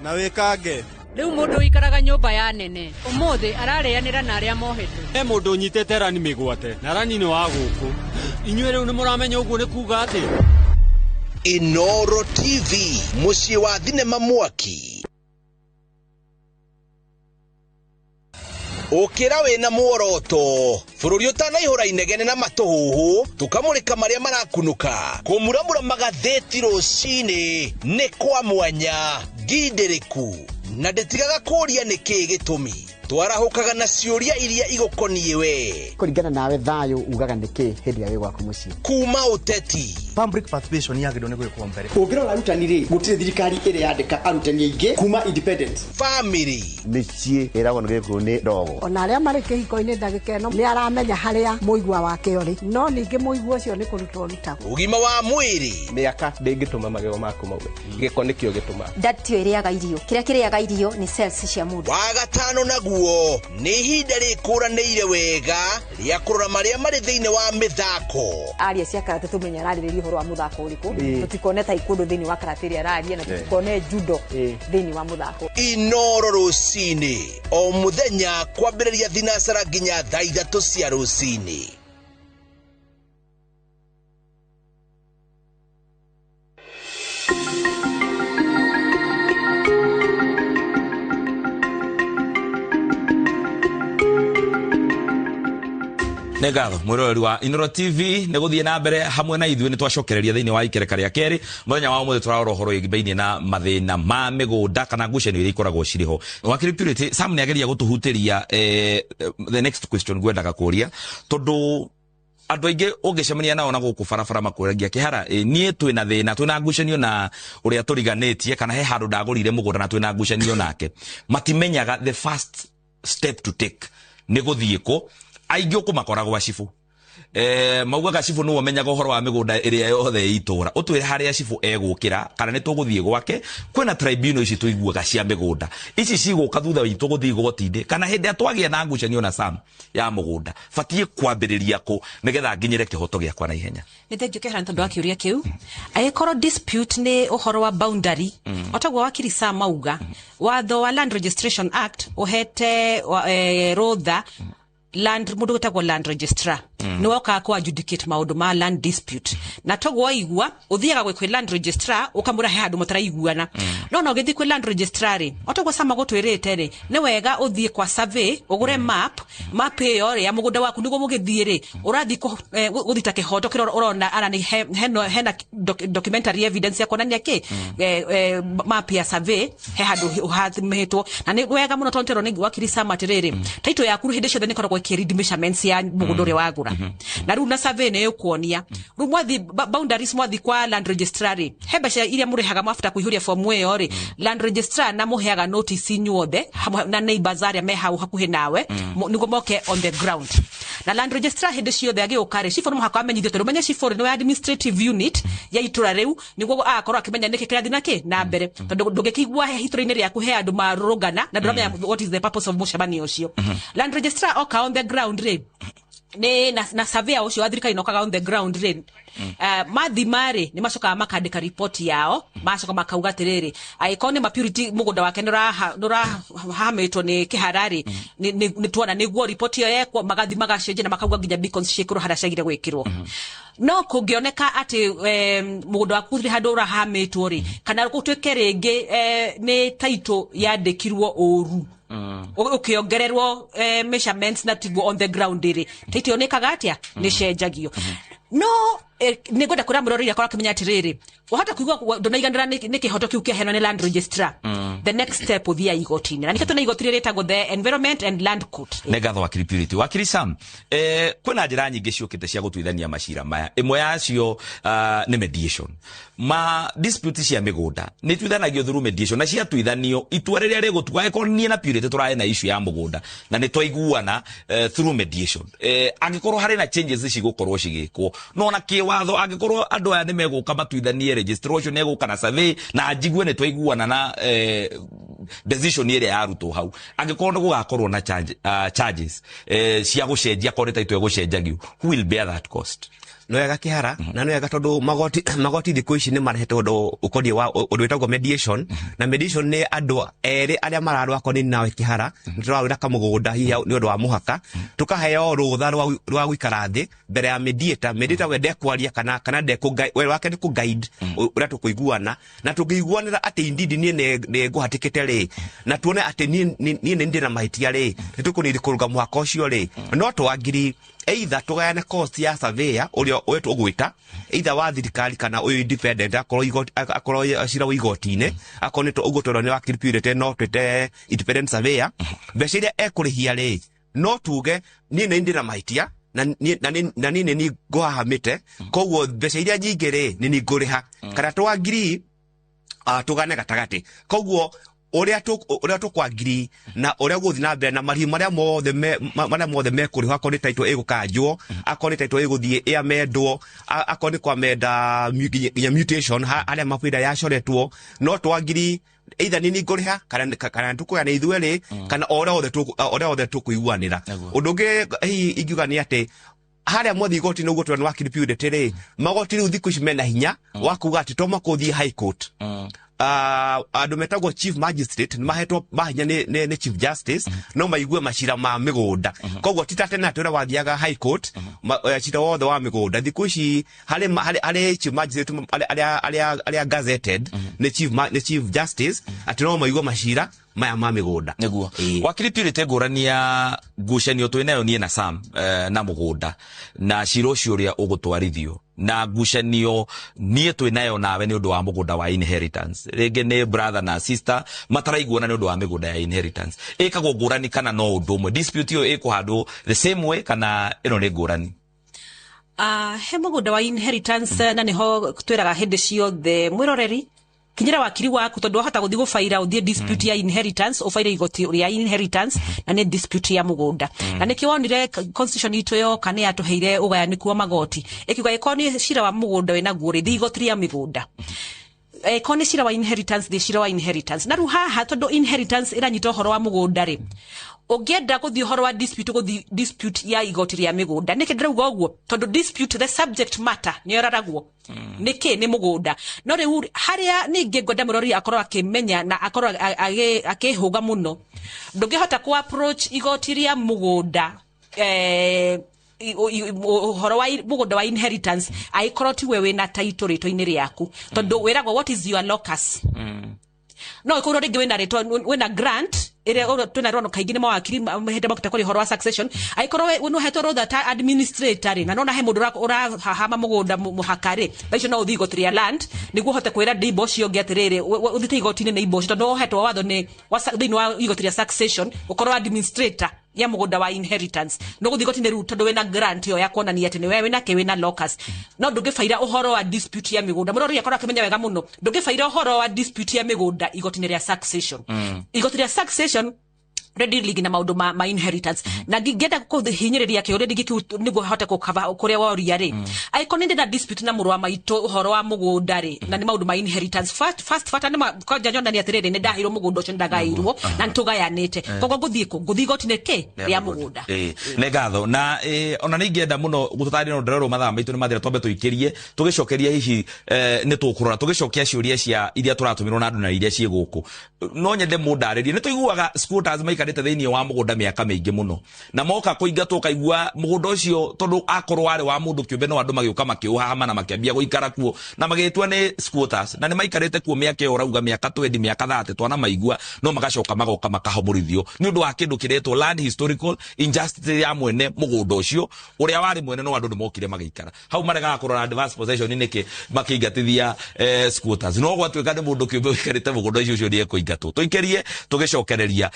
na wĩkange. Rĩu mũndũ ũikaraga nyũmba ya nene ũmũthĩ ararĩanĩra na arĩa mohetwo. He mũndũ ũnyitĩte rani mĩgwate na rani nĩ wa gũkũ. Inyuĩ rĩu nĩ mũramenya ũguo nĩ kuga atĩ. Inoro TV, mũciĩ wa thinema mwaki. Ũkĩra wĩna muoroto bũrũri ũtanaihũra inegene na matũhũhũ tũkamũrĩka marĩa marakunũka kũmuramura magathĩti rũcinĩ nĩ kwa mwanya ngindĩrĩku na ndĩtigaga kũũria nĩkĩĩ gĩtũmi twarahũkaga na ciũria iria igũkoniĩ we. Kũringana nawe thayũ ugaga nĩkĩ hĩndĩ ĩrĩa wĩ gwaku mũciĩ? Kuma ũteti. Public participation yagĩrĩirwo nĩ gwĩkwo mbere. Ũngĩrora arutani rĩ, gũtirĩ thirikari ĩrĩ yandĩka arutani aingĩ kuma independent. Family. Mĩciĩ ĩragwo nĩ gĩkuũ nĩ ndogo. Ona arĩa marĩ kĩhiko-inĩ ndagĩka ĩno nĩ aramenya harĩa mũigua wake ũrĩ, no ningĩ mũigua ũcio nĩ kũrutwo ũrutagwo. Ũgima wa mwĩrĩ. Mĩaka ndĩngĩtũma magego maku maume, gĩko nĩkĩo gĩtũmaga. Nda tiyo ĩrĩaga irio, kĩrĩa kĩrĩaga irio nĩ cells cia mũndũ. Wa gatano naguo nĩ ihinda rĩkũranĩire wega rĩa kũrora marĩa marĩ thĩinĩ wa mĩthako. Aria cia karate tũmenye ararĩrĩria ũhoro wa mũthako ũrĩkũ, tũtikone taekwondo thĩinĩ wa karate ĩrĩa araria na tũtikone judo thĩinĩ wa mũthako. Inoro rũcinĩ o mũthenya kwambĩrĩria thinacara nginya thaa 3 cia rũcinĩ. Nĩ ngatho mwĩroreri wa Inoro TV nĩ gũthiĩ na mbere hamwe na ithuĩ nĩ twacokereria thĩinĩ wa ikereka rĩa kerĩ mũthenya wa ũmũthĩ tũrarora ũhoro wĩgiĩ na mathĩna ma mĩgũnda kana ngucanio iria ikoragwo cirĩ ho. Wakiri Purity, Sam nĩ ageria gũtũhutĩria the next question ngwendaga kũria tondũ andũ aingĩ ũngĩcemania nao na gũkũ barabara makũragia kĩhara, niĩ twĩna thĩna, twĩna ngucanio na ũrĩa tũriganĩtie kana he handũ ndagũrire mũgũnda na twĩna ngucanio nake. Matimenyaga the first step to take nĩ gũthiĩ kũ. Aingĩ ũkũmakora gwa cibũ. Maugaga cibũ nĩwe ũmenyaga ũhoro wa mĩgũnda ĩrĩa yothe ĩ itũũra. Ũtwĩre harĩa cibũ egũkĩra kana nĩ tũgũthiĩ gwake. Kwĩna tribunal ici tũiguaga cia mĩgũnda ici cigũka thutha witũ gũthiĩ igoti-inĩ kana hĩndĩ ĩrĩa twagĩa na ngucanio na Sam ya mũgũnda batiĩ kwambĩrĩria kũ nĩgetha nginyĩre kĩhoto gĩakwa na ihenya. Nĩ thengiũ Kĩhara nĩ tondũ wa kĩũria kĩu. Angĩkorwo dispute nĩ ũhoro wa boundary, o taguo wakiri Sam auga, watho wa Land Registration Act ũhete rũtha land mundu wetagwo land registrar ni wokaga ku adjudicate maundu ma land dispute na toguo waigua uthiaga gwĩ land registrar ukamwĩra he handũ mũtaraiguana no no ũgĩthiĩ kwĩ land registrar rĩ o toguo Sama gũtwĩrĩte rĩ nĩ wega ũthiĩ kwa survey ũgũre map ĩyo rĩ ya mũgũnda waku nĩguo mũgĩthiĩ rĩ ũrathiĩ gũthita kĩhoto kĩrĩa ũrona ara nĩ hena documentary evidence ya kuonania kĩ map ya survey he handũ ũhathimĩtwo na nĩ wega mũno tondũ tũrona wakiri Sama atĩrĩrĩ title yaku hĩndĩ ciothe nĩ ĩkoragwo ĩkĩread measurements ya mũgũnda ũrĩa wagũra na rĩu na survey nĩ ĩkuonia rĩu mwathi boundaries mwathi kwa land registrar rĩ he mbeca iria mũrĩhaga after kũihũria form ĩyo rĩ land registrar na mũheaga notice inyuothe hamwe na neighbors arĩa me hau hakuhĩ nawe nĩguo moke on the ground na land registrar hĩndĩ ciothe agĩũka rĩ cibũ nĩ mũhaka amenyithio tondũ menye cibũ rĩ nĩwe administrative unit ya itũra rĩu nĩguo agakorwo akĩmenya nĩkĩ kĩrathiĩ na kĩ na mbere tondũ ndũngĩkĩigua he itũra-inĩ rĩaku he andũ marũrũngana na ndũramenya what is the purpose of mũcemanio ũcio. Land registrar oka on the ground rĩ nĩ na surveyor ũcio wa thirikari nokaga on the ground rĩ mathima rĩ nĩ macokaga makandĩka report yao macoka makauga atĩrĩrĩ angĩkorwo nĩ ma Purity mũgũnda wake nĩ ũrahamĩtwo nĩ kĩhara rĩ nĩ tuona nĩguo report ĩyo yekwo magathi magacenjia na makauga nginya beacons ciĩkĩrwo harĩa ciagĩrĩire gwĩkĩrwo. No kũngĩoneka atĩ mũgũnda waku gũtirĩ handũ ũrahamĩtwo rĩ kana gũtuĩke rĩngĩ nĩ title yandĩkirwo ũru ũkĩongererwo measurements na tiguo on the ground rĩ title ĩyo nĩkaga atĩa nĩ cenjagio. No Nĩ ngwenda kwĩra mũrori akorwo akĩmenya atĩrĩrĩ, wahota kuigua ndũnaiganĩra nĩ kĩhoto kĩu kĩaheanwo nĩ land registrar, the next step ũthiaga igoti-inĩ, na nĩkĩo twĩna igoti rĩrĩ rĩtagwo the Environment and Land Court. Nĩ ngatho, wakiri Purity. Wakiri Sam, kwĩna njĩra nyingĩ ciũkĩte cia gũtuithania macira maya. Ĩmwe yacio nĩ mediation. Ma dispute cia mĩgũnda nĩ ituithanagio through mediation, na ciatuithanio itua rĩrĩa rĩgũtua, angĩkorwo niĩ na Purity tũrarĩ na issue ya mũgũnda na nĩ twaiguana through mediation, angĩkorwo harĩ na changes cigũkorwo cigĩkwo, no ona kĩwatho angĩkorwo andũ aya nĩ megũka matuithanie, registrar ũcio nĩ egũka na survey na njigue nĩ twaiguana na decision ĩrĩa yarutwo hau, angĩkorwo nĩ gũgakorwo na charges cia gũcenjia, korwo nĩ title ĩgũcenjagio, who will bear that cost? Nĩ wega kĩhara, na nĩ wega tondũ magoti thikũ ici nĩ marehete ũndũ ũkoniĩ wa ũndũ wĩtagwo mediation. Na mediation nĩ andũ erĩ arĩa mararũa, akorwo nĩ nawe kĩhara nĩ tũrarũĩra kamũgũnda hihi nĩ ũndũ wa mũhaka, tũkaheo rũtha rwa gũikara thĩ mbere ya mediator. Mediator we ndekwaria kana wĩra wake nĩ kũ-guide ũrĩa tũkũiguana, na tũngĩiguanĩra atĩ indeed niĩ nĩ ngũhatĩkĩte rĩ, na tuone atĩ niĩ nĩ ndĩ na mahĩtia rĩ, nĩ tũkũnĩrĩ kũrũnga mũhaka ũcio rĩ, no twangiri either tũgayane cost ya surveyor ũrĩa ũyũ tũgwĩta, either wa thirikari kana ũyũ independent, akorwo igoti, akorwo cira wa igoti-inĩ, akorwo nĩ ũguo twerwo nĩ wakiri Purity, no twĩte independent surveyor. Mbeca iria ekũrĩhia rĩ, no tuge niĩ nĩ ndĩ na mahĩtia na niĩ nĩ niĩ ngũhahamĩte, koguo mbeca iria nyingĩ rĩ nĩ niĩ ngũrĩha, kana twangiri tũgane gatagatĩ. Koguo ũrĩa tũkwangiri na ũrĩa gũthiĩ na mbere na marĩhi marĩa mothe mekũrĩhwo, akorwo nĩ title ĩgũkanjwo, akorwo nĩ title ĩgũthiĩ ĩamendwo, akorwo nĩ kwamenda nginya mutation harĩa mabu ĩrĩa yacoretwo, no twangiri either nĩ niĩ ngũrĩha kana tũkũgayana ithuerĩ, kana o ũrĩa othe tũkũiguanĩra. Ũndũ ũngĩ hihi ingiuga nĩ atĩ harĩa mwathiĩ igoti-inĩ ũguo twerwo nĩ wakiri Purity rĩ, magoti rĩu thikũ ici mena hinya wa kuga atĩ to makũthiĩ high court. Andũ metagwo chief magistrate nĩ mahetwo mahinya nĩ chief justice no maigue macira ma mĩgũnda. Koguo ti ta tene atĩ ũrĩa wathiaga high court cira wothe wa mĩgũnda. Thikũ ici harĩ chief magistrate arĩa gazetted nĩ chief justice atĩ no maigue macira maya ma mĩgũnda. Nĩguo, wakiri Purity, ngũrani ya ngucanio twĩ nayo niĩ na Sam na mũgũnda na cira ũcio ũrĩa ũgũtwarithio, na ngucanio niĩ twĩ nayo nawe nĩ ũndũ wa mũgũnda wa inheritance, rĩngĩ nĩ brother na sister mataraiguana nĩ ũndũ wa mĩgũnda ya inheritance, ĩkagwo ngũrani kana no ũndũ ũmwe? Dispute ĩyo ĩkũhandwo the same way kana ĩno nĩ ngũrani? He mũgũnda wa inheritance, na nĩho twĩraga hĩndĩ ciothe mwĩroreri, kinyĩra wakiri waku, tondũ wahota gũthiĩ gũbaira, ũthiĩ dispute ya inheritance, ũbaire igoti rĩa inheritance na nĩ dispute ya mũgũnda. Na nĩkĩo wonire constitution itũ yoka nĩ yatũheire ũgayanĩku wa magoti, ĩkiuga ĩkorwo nĩ cira wa mũgũnda wĩnaguo rĩ, thiĩ igoti rĩa mĩgũnda, ĩkorwo nĩ cira wa inheritance, thĩ cira wa inheritance. Na rĩu haha, tondũ inheritance ĩranyita ũhoro wa mũgũnda rĩ, ũngĩenda gũthiĩ ũhoro wa dispute, gũthiĩ dispute ya igoti rĩa mĩgũnda. Nĩkĩ ndĩrauga ũguo? Tondũ dispute, the subject matter nĩ yoraragwo nĩkĩ nĩ mũgũnda. No rĩu harĩa ningĩ ngwenda mũrori akorwo akĩmenya na akorwo akĩhũga mũno, ndũngĩhota kũ approach igoti rĩa mũgũnda ũhoro wa mũgũnda wa inheritance angĩkorwo tiwe wĩna title rĩtwa-inĩ rĩaku, tondũ wĩragwo, "What is your locus?" No ĩkorwo rĩngĩ wĩna rĩtwa, wĩna grant ĩrĩa twĩna rwano kaingĩ nĩ mawakiri hĩndĩ mokĩte kũrĩ ũhoro wa succession. Angĩkorwo we nĩũhetwo rũtha ta administrator rĩ, na nona he mũndũ ũrahama mũgũnda mũhaka rĩ, thaa icio no ũthiĩ igoti rĩa land nĩguo ũhote kwĩra neighbor ũcio ũngĩ atĩrĩrĩ, ũthiĩte igoti-inĩ neighbor ũcio, tondũ ũhetwo watho nĩ thĩinĩ wa igoti rĩa succession ũkorwo administrator ya mũgũnda wa inheritance, no gũthiĩ igoti-inĩ rĩu tondũ wĩna grant ĩyo ya kuonania atĩ nĩwe wĩna kĩ, wĩna locus. No ndũngĩbaira ũhoro wa dispute ya mĩgũnda, mũrori akorwo akĩmenya wega mũno, ndũngĩbaira ũhoro wa dispute ya mĩgũnda igoti-inĩ rĩa succession. Igoti rĩa succession rĩdealing na maũndũ ma inheritance. Na ngĩenda kũhinyĩrĩria kĩũria ndingĩ kĩu nĩguo hote gũkava kũrĩa woria rĩ, angĩkorwo nĩ ndĩna dispute na mũrũ wa maitũ ũhoro wa mũgũnda rĩ, na nĩ maũndũ ma inheritance, first bata nĩ kwanja nyonania atĩrĩrĩ, nĩ ndaheirwo mũgũnda ũcio, nĩ ndagaĩirwo na nĩ tũgayanĩte, koguo ngũthiĩ kũ? Ngũthiĩ igoti-inĩ kĩ rĩa mũgũnda. Nĩ ngatho na ona nĩ ingĩenda mũno gũtũtarĩria, no ndĩrerwo mathaa maitũ nĩ mathira. Twambe tũikĩrie tũgĩcokeria hihi nĩ tũkũrora tũgĩcokia ciũria cia iria tũratũmĩrwo na andũ na iria ciĩ gũkũ. No nyende mũndarĩrie, nĩ tũiguaga squatters maikaraga maikarĩte thĩinĩ wa mũgũnda mĩaka mĩingĩ mũno na moka kũingatwo kaigua mũgũnda ũcio tondũ akorwo warĩ wa mũndũ kĩũmbe no andũ magĩũka makĩũhahama na makĩambia gũikara kuo na magĩtua nĩ squatters na nĩ maikarĩte kuo mĩaka ĩyo ũrauga mĩaka 20 mĩaka 30 twana maigua no magacoka magoka makahomorithio nĩ ũndũ wa kĩndũ kĩretwo land historical injustice ya mwene mũgũnda ũcio ũrĩa warĩ mwene no andũ nĩ mokire magĩikara hau maregaga kũrora advance possession nĩkĩ makĩingatithia squatters no gwatuĩka nĩ mũndũ kĩũmbe ũikarĩte mũgũnda ũcio ũcio nĩ ekũingatwo tũikĩrie tũgĩcokereria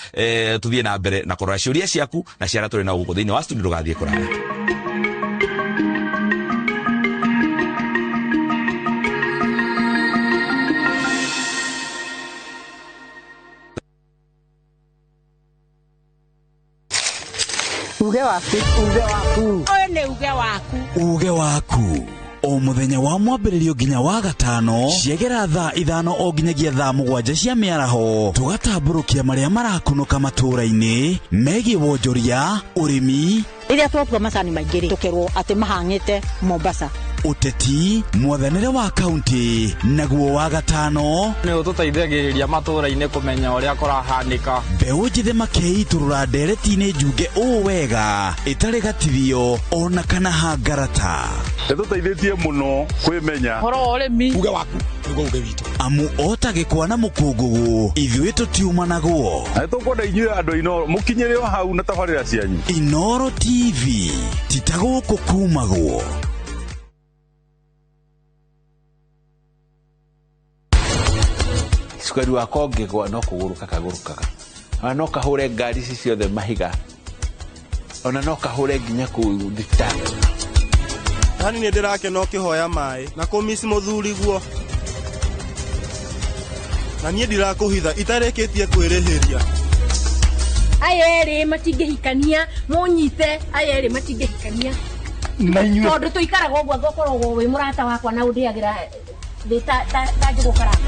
tuthiĩ na mbere na kũrora ciũria ciaku na ciara tũrĩ na gũkũ thĩinĩ wa studio ndũgathiĩ kũraya. Uge waku, uge waku. Ũyũ nĩ uge waku. Uge waku. O muthenya wa mwambĩrĩrio nginya wa gatano ciegera thaa 5 o nginyagia thaa 7 cia mĩaraho tũgatambũrũkia marĩa marakunũka matũũra-inĩ megiĩ wonjoria, ũrĩmi, rĩrĩa twakua macani maingĩ rĩ tũkerwo atĩ mahang'ĩte Mombasa, ũteti, mwathanĩre wa kaunti, naguo wa gatano nĩ ũtũteithagĩrĩria matũũra-inĩ kũmenya ũrĩa kũrahanĩka. Mbeũ njĩthĩ makĩitũrũra ndereti-inĩ njunge ũũ wega ĩtarĩ gatithio ona kana hangarata. Ĩtũteithĩtie mũno kwĩmenya ũhoro wa ũrĩmi. Uge waku nĩguo uge witũ. Amu ota gĩkwa na mũkũngũgũ ithuĩ tũtiumanagwo. Na nĩtũkwenda inyuĩ andũ Inooro mũkinyĩre o hau na tabarĩra cianyu. Inooro TV ti ta gũkũ kumagwo. Cukari wakwa ũngĩgwa no kũgũrũka kagũrũkaga ona no kahũre ngari ici ciothe mahiga ona no kahũre nginya kũu thibitarĩ. Yani nĩ ndĩrakena ũkĩhoya maĩ na kũmici mũthuriguo na niĩ ndirakũhitha itarĩkĩtie kwĩrĩhĩria. Aya erĩ matingĩhikania mũnyite, aya erĩ matingĩhikania na inyuĩ tondũ tũikaraga ũguo ngũkoragwo wĩ mũrata wakwa na ũndĩagĩra thĩ ta njũgũ karanga.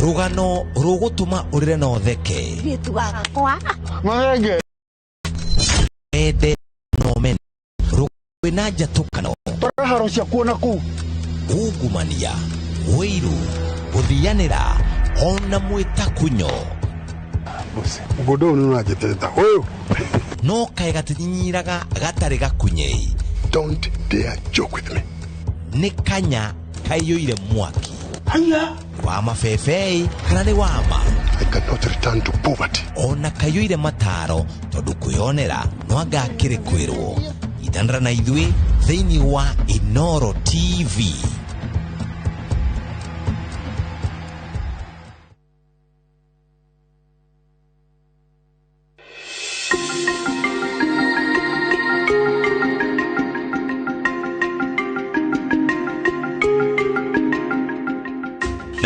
Rugano rũgũtũma ũrĩre na ũtheke mahenge ende no mene rwĩna njatũkano haro cia kuona kũu ungumania wĩiru gũthianĩra ona mwĩtakunyo mũgũnda ũyũ nĩ ũranjĩtĩta ũyũ no kaĩ gatinyinyiraga gatarĩ gakunyei. Don't dare joke with me. Nĩ kanya kaiyũire mwaki haya wa mabebei kana nĩ wama. I cannot return to poverty. Ona kaiyũire mataro tondũ kwĩyonera no anga akĩrĩ kwĩrwo. Itanĩra na ithuĩ thĩinĩ wa Inooro TV.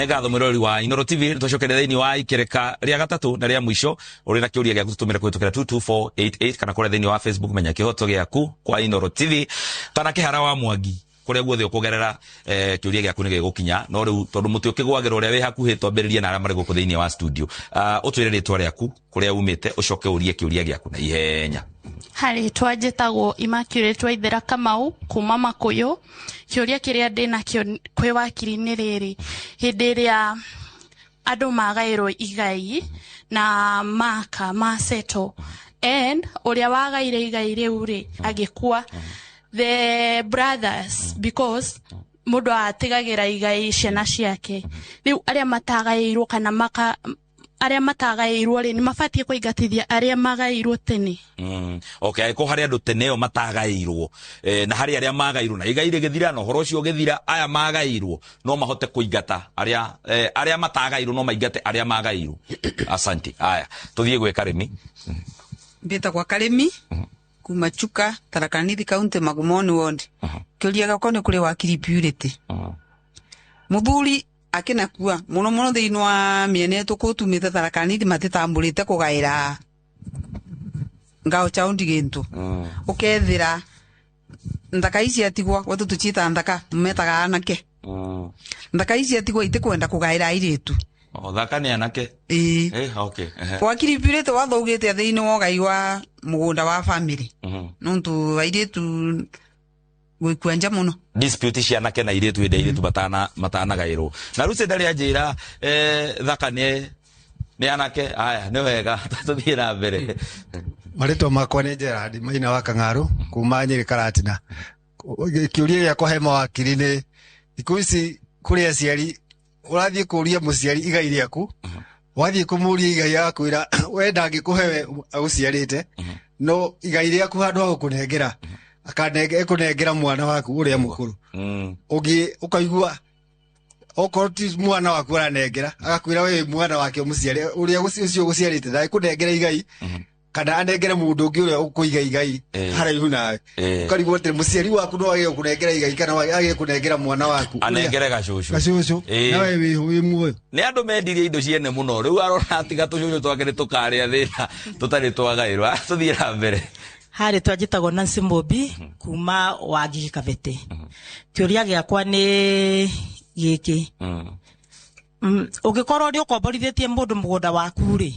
Nĩngatho mwĩroreri wa Inooro TV tũcokeria thĩinĩ wa ikereka rĩa gatatũ na rĩa mũico ũrĩ na kĩũria gĩaku tũtũmĩre kũhĩtũkĩra 22488 kana kũrĩa thĩinĩ wa Facebook menya kĩhoto gĩaku kwa Inooro TV kana kĩhara wa Mwangi kũrĩa guothe ũkũgerera kĩũria gĩaku nĩ gĩgũkinya no rĩu tondũ mũtĩ ũkĩgwagĩra ũrĩa wĩ hakuhĩ twambĩrĩrie na arĩa marĩ gũkũ thĩinĩ wa studio. Ũtwĩre rĩtwa rĩaku kũrĩa umĩte ũcoke ũrie kĩũria gĩaku na ihenya. Harĩ twanjĩtagwo Immaculate Waithera Kamau kuma Makuyu. Kĩũria kĩrĩa ndĩnakĩo kwĩ wakiri nĩ rĩrĩ, hĩndĩ ĩrĩa andũ magaĩrwo igai na maka maseto and ũrĩa wagaire igai rĩu rĩ agĩkua, the brothers, because mũndũ atigagĩra igai ciana ciake, rĩu arĩa matagaĩirwo kana maka arĩa matagaĩirwo rĩ nĩ mabatiĩ kũingatithia arĩa magaĩirwo tene. Okay, ko harĩ andũ tene o matagaĩirwo na harĩ arĩa magaĩirwo na igai rĩgĩthira na ũhoro ũcio ũgĩthira, aya magaĩirwo no mahote kũingata arĩa arĩa matagaĩirwo no maingate arĩa magaĩirwo. Asante. Aya tũthiĩ gwĩ Karĩmi. Mbĩtagwo Karĩmi kuma Chuka, Tharaka Nithi County, Magumoni Ward. Kĩũria gĩakwa nĩ kũrĩ wakiri Purity. Mũthuri akinakua muno muno thiini wa miena tukutumite Tharaka Nithi matitambulite kugaira ngao chaundi gintu ukethira nthaka ici atigwa gwetu tuchita nthaka metaga anake nthaka ici atigwa itikwenda kugaira airitu. O thaka nĩ anake. Ĩĩ. Okay. Wakiri Purity watho ugĩte thĩinĩ wa ũgai wa mũgũnda wa family nontu airĩtu gwĩkua nja mũno. Dispute cia anake na airĩtu hĩndĩ airĩtu matanagaĩrwo. Na Lucy ndarĩ anjĩra thaka nĩ anake. Aya nĩ wega, tũthiĩ na mbere. Marĩtwa makwa nĩ Gerard Maina wa Kang'aru kuma Nyĩrĩ Karatina. Kĩũria gĩakwa he mawakiri nĩ thikũ ici kũrĩ aciari ũrathiĩ kũũria mũciari igai rĩaku, wathiĩ kũmũria igai agakwĩra we ndangĩkũhe we agũciarĩte, no igai rĩaku handũ ha gũkũnengera ekũnengera mwana waku ũrĩa mũkũrũ. Ũngĩ ũkaigua okorwo ti mwana waku aranengera agakwĩra we mwana wake ũmũciare ũrĩa ũcio ũgũciarĩte ndangĩkũnengera igai kana anengere mũndũ ũngĩ ũrĩa ũkũiga igai haraihu nawe. Ũkarigwo atĩ mũciari waku no age gũkũnengera igai kana age kũnengera mwana waku anengere gacũcũ. Gacũcũ. Nawe wĩ muoyo. Nĩ andũ mendirie indo ciene mũno rĩu arona atiga tũcũcũ twake nĩ tũkarĩa thĩna tũtarĩ twagaĩrwo. Tũthiĩ na mbere. Harĩ twanjĩtagwo Nancy Mobi kuma Wangigĩ Kabete. Kĩũria gĩakwa nĩ gĩkĩ. Ũngĩkorwo nĩ ũkomborithĩtie mũndũ mũgũnda waku rĩ,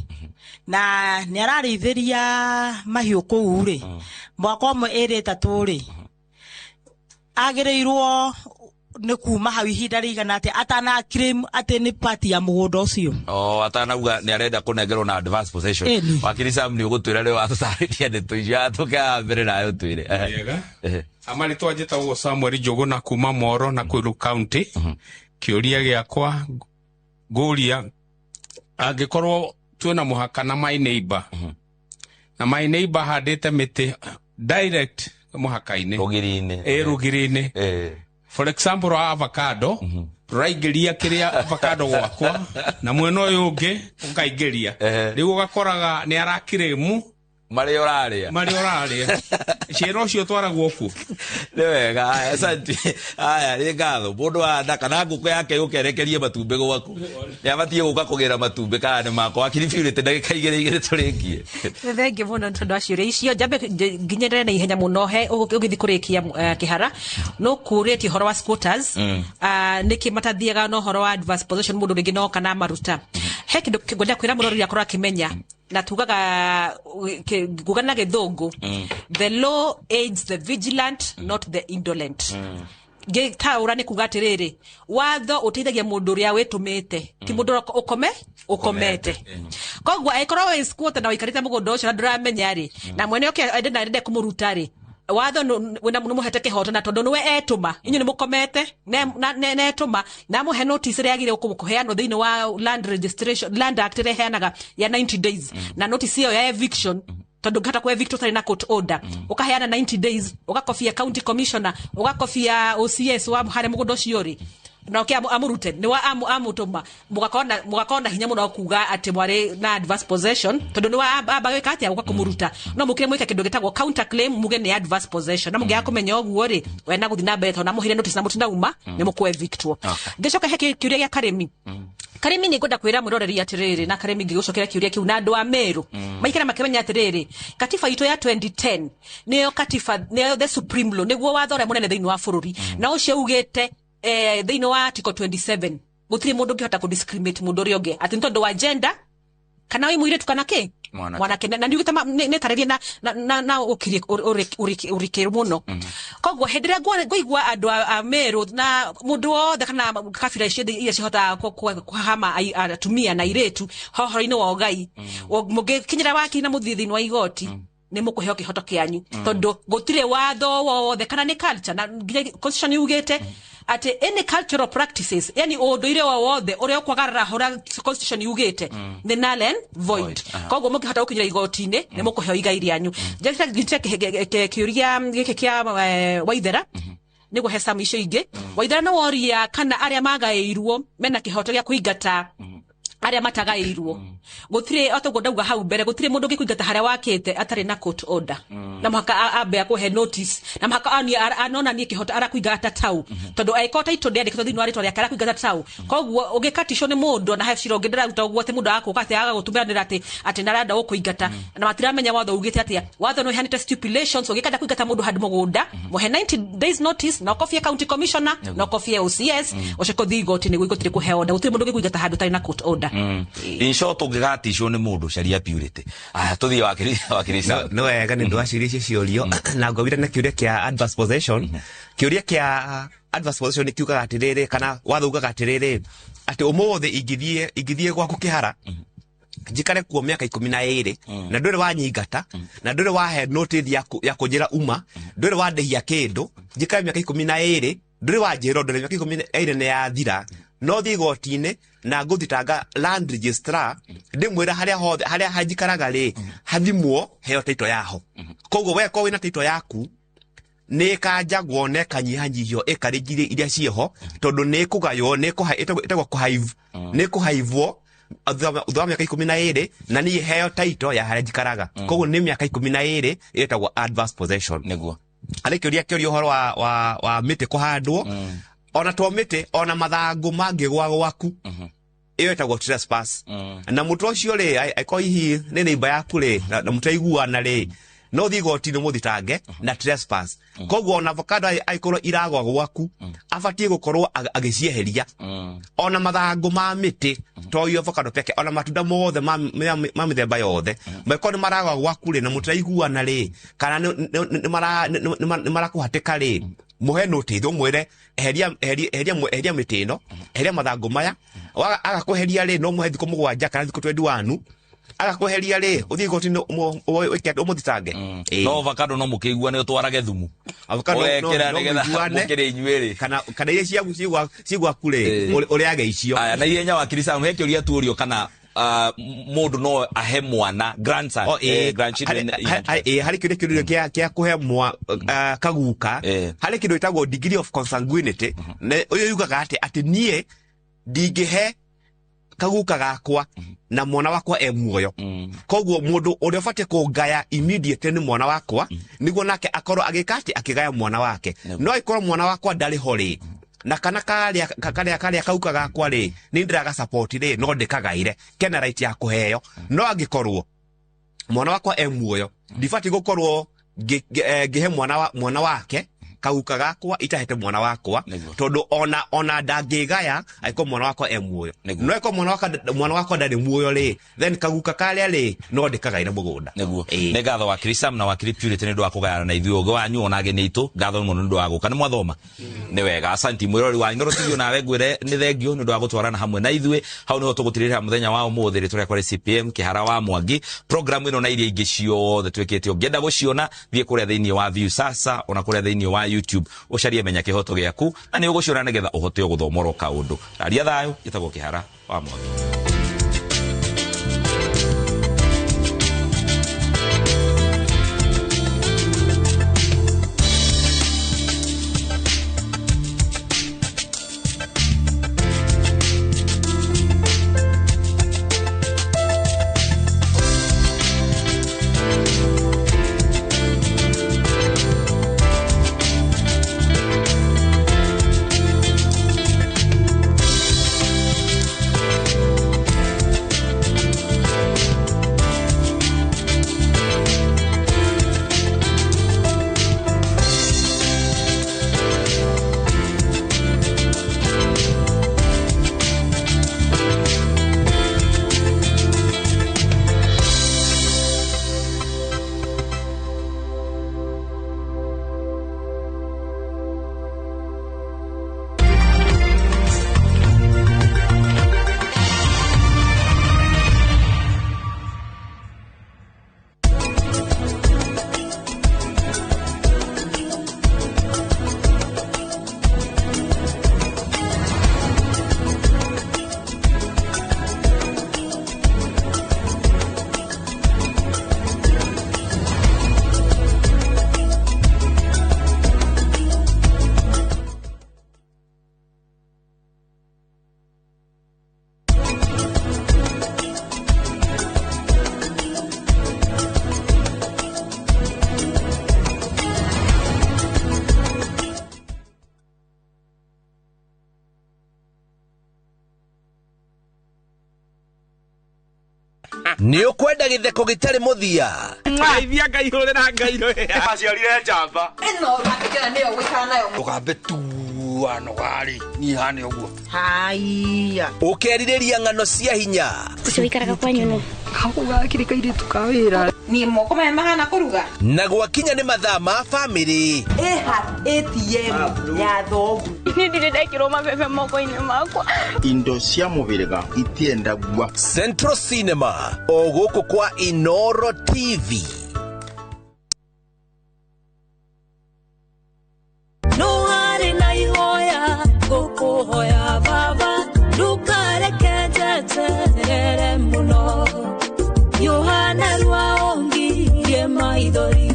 na nĩ ararĩithĩria mahiũ kũu rĩ, mwaka ũmwe ĩrĩ ĩtatũ rĩ, agĩrĩirwo nĩ kuma hau ihinda rĩigana atĩa atana claim atĩ nĩ part ya mũgũnda ũcio? O atanauga nĩ arenda kũnengerwo na advance possession. Wakiri Sam nĩ ũgũtwĩra rĩu atũtarĩria ndeto icio, atũke haha mbere nawe ũtwĩre. Wega. Amarĩtwa njĩtagwo Samuel Njũgũna kuma Moro na Nakuru County. Kĩũria gĩakwa ngũria angĩkorwo twĩna mũhaka na my neighbor, na my neighbor handĩte mĩtĩ direct mũhaka-inĩ, rũgiri-inĩ, rũgiri-inĩ, for example wa avocado, rũraingĩria kĩrĩa avocado gwakwa na mwena ũyũ ũngĩ ũkaingĩria, rĩu ũgakoraga nĩ arakirĩmu marĩa ũrarĩa, marĩa ũrarĩa cĩra ũcio twaragwo kuo. Nĩ wega, asante. Aya nĩ ngatho. Mũndũ wa nda kana ngũkũ yake yũkerekerie matumbĩ gwaku nĩ abatiĩ gũka kũgĩra matumbĩ kana nĩ makwa. Wakiri Purity, ndagĩka igĩrĩ tũrĩkie. Nĩ thengiũ mũno nĩ tondũ wa ciũria icio. Njambe nginyĩrĩre na ihenya mũno he ũgĩthiĩ kũrĩkia kĩhara no kũrĩtie ũhoro wa squatters, nĩkĩ matathiaga na ũhoro wa adverse possession mũndũ rĩngĩ no kana maruta. He kĩndũ ngwenda kwĩra mũrori akorwo akĩmenya na tugaga nguga na gĩthũngũ, the law aids the vigilant, not the indolent. Ngĩtaũra nĩ kuga atĩrĩrĩ, watho ũteithagia mũndũ ũrĩa wĩtũmĩte, ti mũndũ ũrĩa ũkomete. Koguo angĩkorwo wĩ squatter na wĩikarĩte mũgũnda ũcio na ndũramenya rĩ, na mwene ũke ende na ende kũmũruta rĩ, watho nĩ mũhete kĩhoto, na tondũ nĩwe etũma, inyuĩ nĩ mũkomete, netũma na mũhe notice ĩrĩa yagĩrĩirwo kũheanwo thĩinĩ wa land registration, Land Act ĩrĩa ĩheanaga ya 90 days, na notice ĩyo ya eviction, tondũ ũngĩhota kũ evict ũtarĩ na court order, ũkaheana 90 days, ũgakobia county commissioner, ũgakobia OCS wa harĩa mũgũnda ũcio ũrĩ, na ũke amũrute, nĩ wa amũtũma, mũgakorwo na hinya mũno kuga atĩ mwarĩ na adverse possession, tondũ nĩ wa amba gwĩka atĩa, gũka kũmũruta. No mũkire mwĩke kĩndũ gĩtagwo counter claim, muge nĩ adverse possession, na mũngĩaga kũmenya ũguo rĩ, we na gũthiĩ na mbere tondũ namũheire notice na mũtinauma, nĩ mũkũ evictwo. Ngĩcoka he kĩũria gĩa Karĩmi. Karĩmi nĩ ngwenda kwĩra mwĩroreri atĩrĩrĩ, na Karĩmi ngĩgũcokera kĩũria kĩu, na andũ a Meru maikara makĩmenya atĩrĩrĩ, katiba itũ ya 2010 nĩyo katiba, nĩyo the supreme law, nĩguo watho ũrĩa mũnene thĩinĩ wa bũrũri, na ũcio ugĩte thĩinĩ wa article 27 gũtirĩ mũndũ ũngĩhota kũ discriminate mũndũ ũrĩa ũngĩ atĩ nĩ tondũ wa gender kana wĩ mũirĩtu kana kĩ mwanake, na nĩ ugĩte nĩ tarĩrie na ũrikĩru mũno. Koguo hĩndĩ ĩrĩa ngũigua andũ a Meru na mũndũ wothe kana kabira icio iria cihotaga kũhama atumia na airĩtu ũhoro-inĩ wa ũgai, mũngĩkinyĩra wakiri na mũthiĩ thĩinĩ wa igoti, nĩ mũkũheo kĩhoto kĩanyu, tondũ gũtirĩ watho wothe kana nĩ culture, na nginya constitution yugĩte atĩ any cultural practices, yani ũndũire o wothe ũrĩa ũkwagarara ũrĩa constitution yugĩte nĩ null and void. Koguo mũngĩhota gũkinyĩra igoti-inĩ nĩ mũkũheo igai rĩanyu. Njĩke kĩũria gĩkĩ kĩa Waithera nĩguo he Sam icio ingĩ. Waithera nĩ woria kana arĩa magaĩirwo mena kĩhoto gĩa kũingata arĩa matagaĩirwo. Gũtirĩ, o toguo ndauga hau mbere, gũtirĩ mũndũ ũngĩkũingata harĩa wakĩte atarĩ na court order, na mũhaka ambe akũhe notice, na mũhaka anonanie kĩhoto arakũingata tau, tondũ angĩkorwo title ndĩandĩkĩtwo thĩinĩ wa rĩtwa rĩake arakũingata tau. Koguo ũngĩkaticwo nĩ mũndũ na he cira ũngĩ ndĩraruta ũguo atĩ mũndũ agakũka atĩ agagũtũmĩranĩra atĩ nĩarenda gũkũingata, na matiramenya watho ugĩte atĩa. Watho nĩ ũheanĩte stipulations, ũngĩkenda kũingata mũndũ handũ mũgũnda, mũhe 90 days notice, na ũkobie county commissioner, na ũkobie OCS, ũcoke ũthiĩ igoti nĩguo igoti rĩkũhe order. Gũtirĩ mũndũ ũngĩkũingata handũ ũtarĩ na court order. In short ũngĩgaticwo nĩ mũndũ caria Purity. Aya tũthiĩ wakiri Sam. No wega nĩ ndwaciria icio ciũrio na ngwĩra na kĩũria kĩa adverse possession. Kĩũria kĩa adverse possession nĩ kiugaga atĩrĩrĩ, kana watho ugaga atĩrĩrĩ, atĩ ũmũthĩ ingĩthiĩ gwaku kĩhara njikare kuo mĩaka 12 na ndũrĩ wanyingata na ndũrĩ wahe notice ya kũnjĩra uma, ndũrĩ wandĩhia kĩndũ, njikare mĩaka 12 ndũrĩ wanjĩra ũndũ, mĩaka 12 nĩ yathira, no thiĩ igoti-inĩ na ngũthitanga land registrar ndĩmwĩra harĩa hothe harĩa hanjikaraga rĩ hathimwo heo title yaho. Koguo we korwo wĩna title yaku nĩ ĩkanjagwo na ĩkanyihanyihio ĩkarĩ iria ciĩho, tondũ nĩ ĩkũgaywo, nĩ ĩtagwo kũhaive, nĩ ĩkũhaivwo thutha wa mĩaka 12 na niĩ heo title ya harĩa njikaraga. Koguo nĩ mĩaka 12 ĩtagwo adverse possession. Nĩguo harĩ kĩũria kĩũria ũhoro wa mĩtĩ kũhandwo, ona to mĩtĩ ona mathangũ mangĩgwa gwaku, ĩyo ĩtagwo trespass. Na mũtwe ũcio rĩ, angĩkorwo hihi nĩ neighbor yaku rĩ na mũtaiguana rĩ, no thiĩ igoti-inĩ mũthitange na trespass. Koguo ona avocado angĩkorwo iragwa gwaku, abatiĩ gũkorwo agĩcieheria, ona mathangũ ma mĩtĩ, to iyo avocado peke, ona matunda mothe ma mĩthemba yothe mangĩkorwo nĩ maragwa gwaku rĩ na mũtiraiguana rĩ, kana nĩ marakũhatĩka rĩ, mũhe notice ũmwĩre eheria mĩtĩ ĩno, eheria mathangũ maya. Agakweheria rĩ, no mũhe thikũ 7 kana thikũ 21, agakweheria rĩ, ũthiĩ igoti-inĩ ũmũthitange. No avocado no mũkĩiguane ũtwarage thumu. Avocado no mũiguane inyuĩ rĩ, kana iria cigwaku rĩ ũrĩage icio. Aya na ihenya wakiri Sam, he kĩũria tuũrio kana mũndũ no ahe mwana grandson, grandchildren. Harĩ kĩũria kĩũria kĩa kũhe kaguka, harĩ kĩndũ gĩtagwo degree of consanguinity. Ũyũ yugaga atĩ niĩ ndingĩhe kaguka gakwa na mwana wakwa e muoyo. Koguo mũndũ ũrĩa ũbatiĩ kũngaya immediately nĩ mwana wakwa, nĩguo nake akorwo agĩka atĩ akĩgaya mwana wake. No ĩkorwo mwana wakwa ndarĩ ho rĩ, na kana karĩa kauka gakwa rĩ nĩ ndĩraga support rĩ, no ndĩkagaire kena right ya kũheo. No angĩkorwo mwana wakwa e muoyo, ndibatiĩ gũkorwo ngĩhe mwana wake kauka gakwa itahete mwana wakwa, tondu ona ndangĩgaya angĩkorwo mwana wakwa e muoyo. No ĩkorwo mwana wakwa ndarĩ muoyo rĩ, then kaguka karĩa rĩ no ndĩkagaire mũgũnda. Nĩguo. Nĩ ngatho wakiri Sam na wakiri Purity nĩ ũndũ wa kũgayana na ithuĩ ũgĩ wanyu ona ageni aitũ. Ngatho mũno nĩ ũndũ wa gũka. Nĩ mwathoma? Nĩ wega. Asanti mwĩrori wa Inooro TV, nawe ngwĩre nĩ thengio nĩ ũndũ wa gũtwarana hamwe na ithuĩ. Hau nĩho tũgũtirĩrĩra mũthenya wa ũmũthĩ rĩtwa rĩakwa nĩ CPM Kĩhara wa Mwangi. Program ĩno na iria ingĩ ciothe twĩkĩte, ũngĩenda gũciona thiĩ kũrĩa thĩinĩ wa Viusasa ona kũrĩa thĩinĩ wa YouTube ũcarie Menya Kĩhoto Gĩaku na nĩ ũgũciona nĩgetha ũhote gũthomorwo kaũndũ. Raria thayũ, njĩtagwo Kĩhara wa Mwangi. Nĩ ũkwenda gĩtheko gĩtarĩ mũthia. Ngeithia Ngai hũrĩra Ngai rĩ. Aciarire njamba. Ĩno ũrakĩra nĩyo gũikara nayo. Ũgambe tu Wanoga rĩ, niĩ hane ũguo. Haiya. Ũkerirĩria ng'ano cia hinya. Ũcio wĩikaraga kwanyu nũ? Gakĩrĩ kairĩtu ka wĩra. Niĩ moko maya mahana kũruga. Na gwakinya nĩ mathaa ma bamĩrĩ. Ĩha ATM ya thogu. Niĩ ndirĩ ndekĩrwo mabebe moko-inĩ makwa. Indo cia mũhĩrĩga itiendagua. Central Cinema o gũkũ kwa Inoro TV. No harĩ na ihoya ngũkũhoya baba ndũkareke njeterere mũno Yohana rwaongirie maithori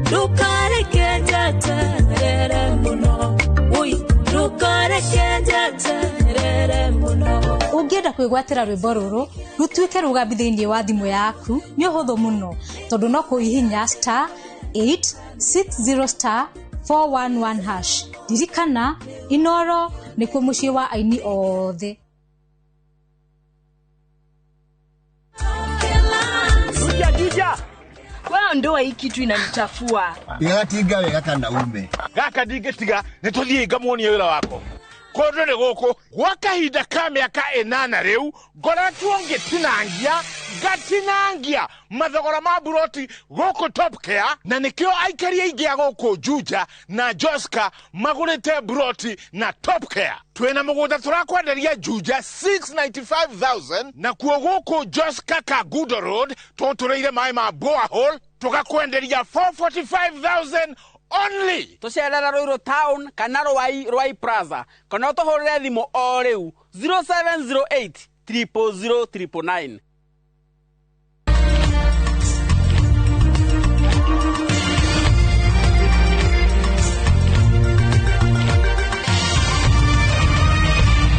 ndũkareke njeterere mũno oi ndũkareke njeterere mũno. Ũngĩenda kwĩgwatĩra rwĩmbo rũrũ rũtuĩke rũgambi thĩinĩ wa thimũ yaku nĩ ũhũthũ mũno tondũ no kũhihinya star 860 star 411 hash. Ririkana Inoro nĩkuo mũciĩ wa aini othe. Juja. Wewe ndoa hii kitu inanichafua. Igatinga wega kana ume. Gaka ndingĩtiga nĩ tũthiĩ ngamuonie wĩra wako. Kũndũ nĩ gũkũ gwa kahinda ka mĩaka 8 rĩu ngoretwo ngĩtinangia ngatinangia mathogora ma buroti gũkũ Top Care, na nĩkĩo aikari aingĩ a gũkũ Juja na Joska magũrĩte buroti na Top Care. Twĩna mũgũnda tũrakwenderia Juja 695,000 nakuo gũkũ Joska Kagudo Road tũtũrĩire maĩ ma borehole tũgakwenderia 445,000 only. Tucerera Ruiru town kana Ruai Plaza kana ũtũhũrĩre thimũ o rĩu 0708 000 999.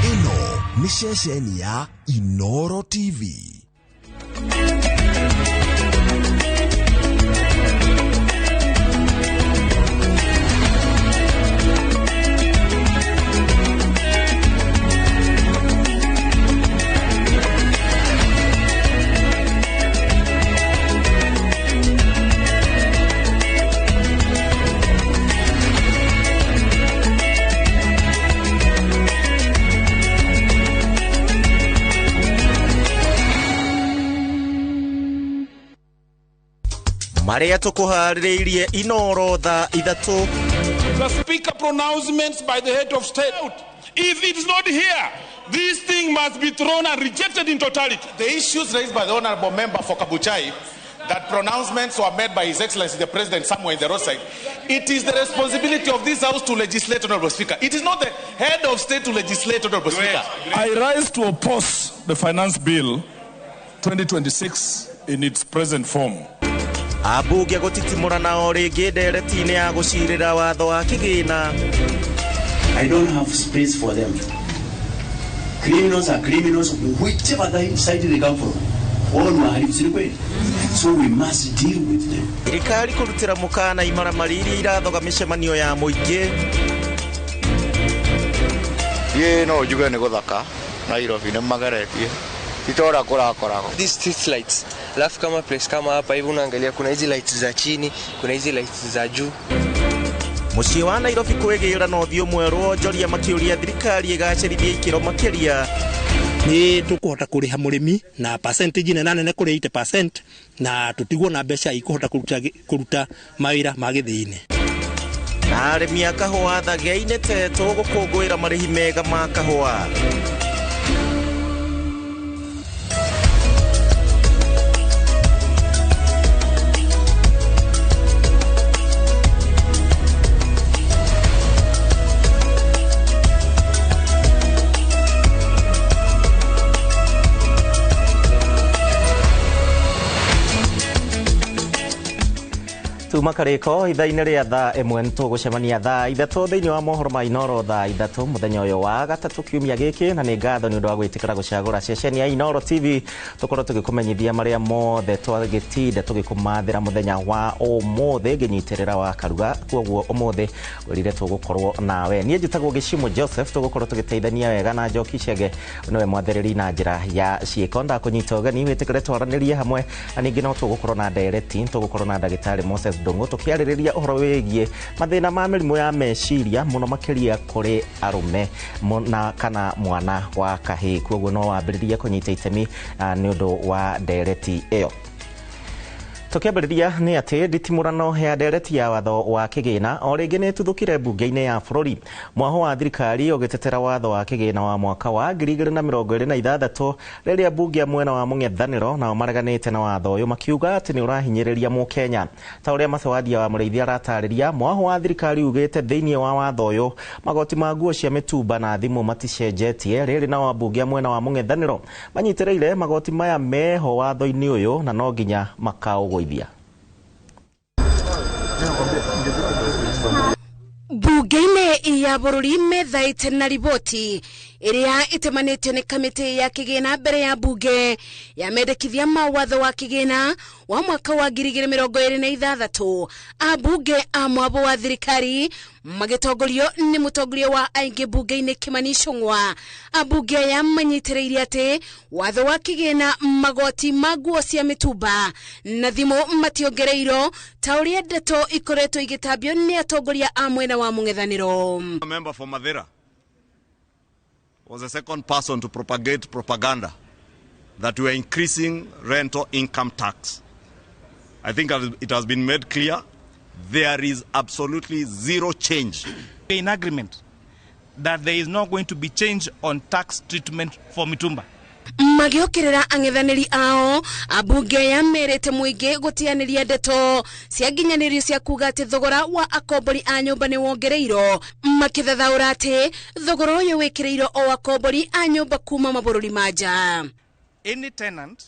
Ĩno nĩ ceceni ya Inoro TV. Marĩa tũkũharĩrĩirie Inoro thaa 3. The speaker pronouncements by the head of state. If it's not here, this thing must be thrown and rejected in totality. The issues raised by the honorable member for Kabuchai, that pronouncements were made by His Excellency the President somewhere in the roadside. It is the responsibility of this house to legislate, Honorable Speaker. It is not the head of state to legislate, Honorable Speaker. I rise to oppose the Finance Bill 2026 in its present form. Ambunge gũtitimũrana o rĩngĩ ndereti-inĩ ya gũcirĩra watho wa kĩgĩna. I don't have space for them. Criminals are criminals, whichever side they come from. All wahalifu, si kweli? So we must deal with them. Thirikari kũrutĩra mũkana imaramari iria irathoga mĩcemanio ya mũingĩ. Niĩ no njuge nĩ gũthaka Nairobi nĩ mageretie. Itora kũrakoragwo. These street lights. Alafu kama place kama hapa hivi unaangalia kuna hizi lights za chini, kuna hizi lights za juu. Mũciĩ wa Nairobi kwĩgĩra na ũthiũ mwerũ onjoria makĩũria thirikari ĩgacĩrithie ikĩro makĩria. Nĩ tũkũhota kũrĩha mũrĩmi na percentage nene kũrĩ 80% na tũtigwo na mbeca ikũhota kũruta mawĩra ma gĩthĩi-inĩ. Na arĩmi a kahũa Thagĩa-inĩ Tetũ gũkũngũĩra marĩhi mega ma kahũa. Tuma karĩko ithaa-inĩ rĩa thaa 1 nĩtũgũcemania thaa 3 thĩinĩ wa mohoro ma Inoro thaa 3 mũthenya ũyũ wa gatatũ kiumia gĩkĩ, na nĩ ngatho nĩ ũndũ wa gwĩtĩkĩra gũcagũra ceceni ya Inoro TV tũkorwo tũgĩkũmenyithia marĩa mothe twagĩtinda tũgĩkũmathĩra mũthenya wa ũmũthĩ ngĩnyitĩrĩra wa Karuga. Kwoguo ũmũthĩ ngwĩrire tũgũkorwo nawe. Niĩ njĩtagwo Gĩcimo Joseph, tũgũkorwo tũgĩteithania wega na Njoki Chege nĩwe mwathereri na njĩra ya ciĩko. Ndakũnyita ũgeni wĩtĩkĩre twaranĩrie hamwe, na ningĩ no tũgũkorwo na ndereti, tũgũkorwo na ndagĩtarĩ Moses Ndung'u tũkĩarĩrĩria ũhoro wĩgiĩ mathĩna ma mĩrimũ ya meciria mũno makĩria kũrĩ arũme na kana mwana wa kahĩĩ. Koguo no wambĩrĩrie kũnyita itemi nĩ ũndũ wa ndereti ĩyo. Tũkĩambĩrĩria nĩ atĩ nditimũrano ya ndereti ya watho wa kĩgĩna o rĩngĩ nĩ ĩtuthũkire mbunge-inĩ ya bũrũri. Mwaho wa thirikari ũgĩtetera watho wa kĩgĩna wa mwaka wa 2026 rĩrĩa mbunge ya mwena wa mũng'ethanĩro nao mareganĩte na watho ũyũ makiuga atĩ nĩ ũrahinyĩrĩria mũkenya. Ta ũrĩa Macewadia wa Mũrĩithi aratarĩria, mwaho wa thirikari ugĩte thĩinĩ wa watho ũyũ magoti ma nguo cia mĩtumba na thimũ maticenjetie, rĩrĩ nao ambunge a mwena wa mũng'ethanĩro manyitĩrĩire magoti maya meho watho-inĩ ũyũ na no nginya makaũgũithia. Bunge-inĩ ya bũrũri methaĩte na riboti ĩrĩa ĩtemanĩtio nĩ kamĩtĩ ya kĩgĩna mbere ya bunge ya mendekithia ma watho wa kĩgĩna wa mwaka wa 2026. Ambunge a mwabo wa thirikari magĩtongorio nĩ mũtongoria wa aingĩ bunge-inĩ Kimani Ichung'wa. Ambunge aya manyitĩrĩire atĩ watho wa kĩgĩna magoti ma nguo cia mĩtumba na thimũ mationgereirwo ta ũrĩa ndeto ikoretwo igĩtambio nĩ atongoria a mwena wa mũng'ethanĩro. Member for Mathira was the second person to propagate propaganda that we are increasing rental income tax. I think it has been made clear there is absolutely zero change. In agreement that there is not going to be change on tax treatment for mitumba. Magĩũkĩrĩra ang'ethanĩri ao, ambunge aya merĩte mũingĩ gũtianĩria ndeto cia nginyanĩrio cia kuga atĩ thogora wa akombori a nyũmba nĩ wongereirwo, makĩthathaũra atĩ thogora ũyũ wĩkĩrĩirwo o akombori a nyũmba kuma mabũrũri ma nja. Any tenant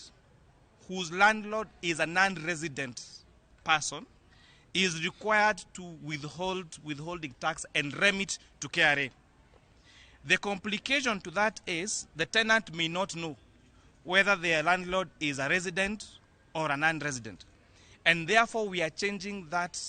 whose landlord is a non-resident person is required to withhold withholding tax and remit to KRA. The complication to that is the tenant may not know whether their landlord is a resident or a non-resident. And therefore we are changing that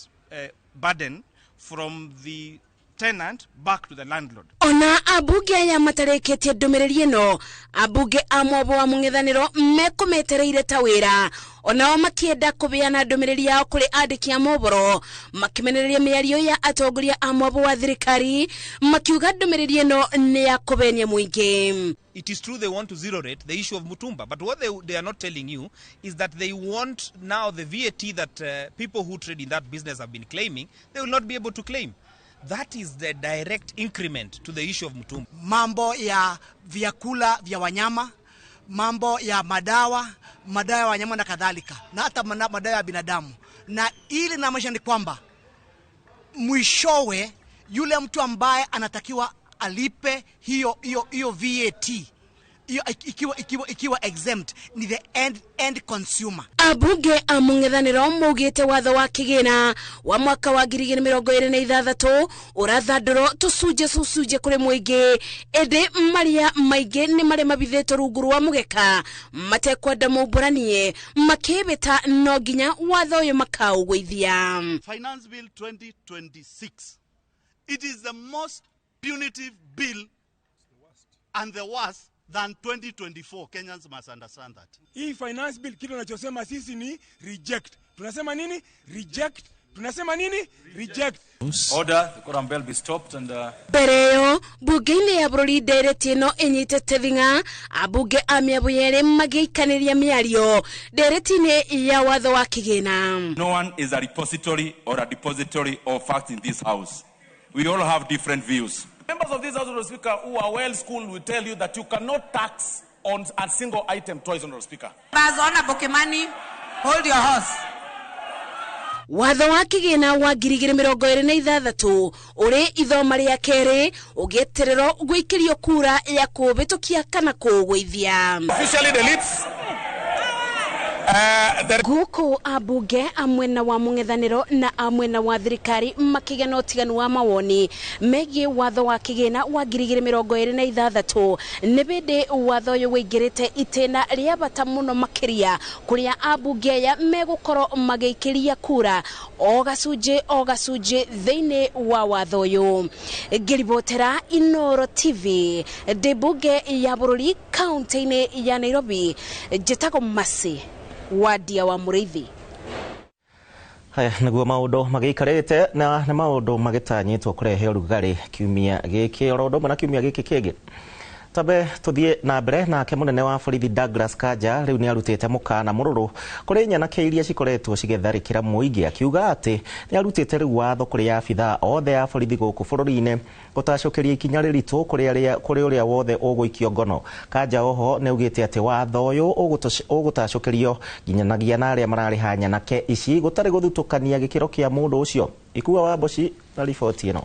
burden from the tenant back to the landlord. Ona ambunge aya matarĩkĩtie ndũmĩrĩri ĩno, ambunge a mwabo wa mũng'ethanĩro mekũmetereire ta wĩra, onao makĩenda kũbeana ndũmĩrĩri yao kũrĩ andĩki a mohoro, makĩmenereria mĩario ya atongoria a mwabo wa thirikari, makiuga ndũmĩrĩri ĩno nĩ ya kũbenia mũingĩ. It is true they want to zero rate the issue of mutumba, but what they are not telling you is that they want now the VAT that people who trade in that business have been claiming, they will not be able to claim. That is the direct increment to the issue of mutumba. Mambo ya vyakula vya wanyama, mambo ya madawa, madawa ya wanyama na kadhalika, na hata madawa ya binadamu. Na ili inamaanisha ni kwamba mwishowe yule mtu ambaye anatakiwa alipe hiyo VAT hiyo ikiwa exempt ni the end consumer. Abunge a mũng'ethanĩro maugĩte watho wa kĩgĩna wa mwaka wa 2026 ũrathandũrwo tũcunjĩ kũrĩ mũingĩ, ĩndĩ marĩa maingĩ nĩ marĩa mabithĩtwo rungu rwa mũgeka matekwenda maumbũranie, makĩĩbĩta no nginya watho ũyũ makaũgũithia. Finance Bill 2026, it is the most punitive bill and the worst than 2024. Kenyans must understand that. Hii finance bill kitu tunachosema sisi ni reject. Tunasema nini? Reject. Tunasema nini? Reject. Order, the quorum bell be stopped and mbere ĩyo bunge-inĩ ya bũrũri ndereti ĩno ĩnyitĩte thing'a, ambunge a mĩambo yerĩ magĩikanĩria mĩario ndereti-inĩ ya watho wa kĩgĩna. No one is a repository or a depository of facts in this house. We all have different views. Members of this House, Honorable Speaker, who are well schooled will tell you that you cannot tax on a single item twice, Honorable Speaker. Honorable Kimani, hold your horse. Watho wa kĩgĩna wa 2026 ũrĩ ithoma rĩa kerĩ ũgĩetererwo gwĩkĩrio kura ya kũũhĩtũkia kana kũũgũithia. Officially deletes. Gũkũ ambunge a mwena wa mũng'ethanĩro na a mwena wa thirikari makĩgĩa na ũtiganu wa mawoni megiĩ watho wa kĩgĩna wa 2026. Nĩ bĩndĩ watho ũyũ wĩingĩrĩte itĩna rĩa bata mũno makĩria kũrĩa ambunge aya megũkorwo magĩikĩria kura o gacunjĩ thĩinĩ wa watho ũyũ. Ngĩribotera Inooro TV ndĩ mbunge ya bũrũri kaunti-inĩ ya Nairobi, njĩtagwo Mercy Wadia wa Mũrĩithi. Haya niguo maundu magiikarite na nĩ maundu magĩtanyĩtwo kũrehe ũrugarĩ kiumia gĩkĩ oro ũndũ ũmwe na kiumia gĩkĩ kĩngĩ. Tabe tuthie na mbere nake munene wa borithi Douglas Kanja riu ni arutite mukana mururu kuri nyanake iria cikoretwo cigitharikira muingi, akiuga ati ni arutite riu watho kuri abithaa othe a borithi guku bururi-ini gutacukiria ikinya riritu kuri uria wothe uguikio ngono. Kanja oho ni augite ati watho uyu ugutacukirio nginyanagia na aria marariha nyanake ici gutari guthutukania gikiro kia mundu ucio. Ikua wa Mboci na riboti ino.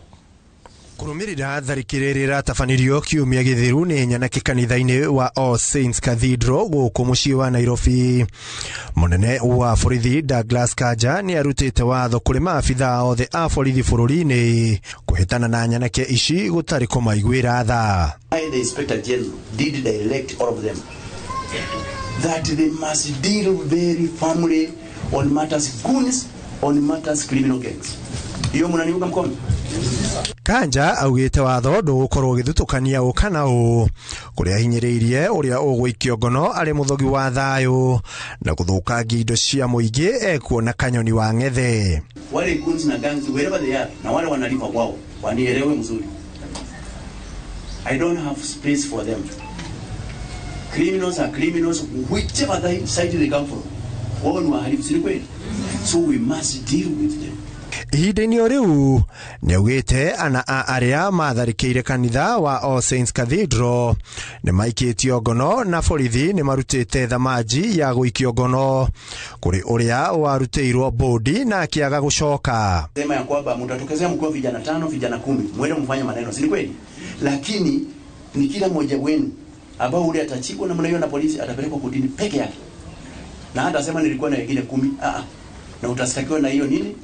Kurumirira tharikira ĩrĩa ĩratabanirio kiumia gĩthiru nĩ nyanake kanitha-inĩ wa All Saints Cathedral gũkũ mũciĩ wa Nairobi. Mũnene wa borithi Douglas Kanja nĩ arutĩte watho kũrĩ maabithaa othe a borithi bũrũri-inĩ kũhĩtana na nyanake ici gũtarĩ kũmaiguĩra tha. I, the Inspector General, did direct all of them that they must deal very firmly on matters goons, on matters criminal gangs. Iyo mnaniunga mkono? Kanja augite watho ndũgũkorwo ũgĩthutũkania ũ kana ũ kũrĩa hinyĩrĩirie ũrĩa ũgũikio ngono arĩ mũthogi wa thayũ na gũthũkangia indo cia mũingĩ ekuona kanyoni wa ng'ethe. Wale goons na gangs wherever they are, na wale wanalipa kwao wanielewe mzuri. I don't have space for them. Criminals are criminals whichever side they come from. Wao ni wahalifu, si kweli? So we must deal with them. Ihinda-inĩ o rĩu nĩaugĩte ana a arĩa matharĩkĩire kanitha wa All Saints Cathedral nĩmaikĩtio ngono na borithi nĩmarutĩte thamanji ya gũikio ngono kũrĩ ũrĩa warutĩirwo bodi na akĩaga gũcoka. Sema ya kwamba mtatokezea mkiwa vijana 5 vijana 10 mwende mfanye maneno, si kweli? Lakini ni kila mmoja wenu ambao ule atachikwa na mnaiona polisi atapelekwa kotini peke yake, na hata sema nilikuwa na wengine 10 na utastakiwa na hiyo nini,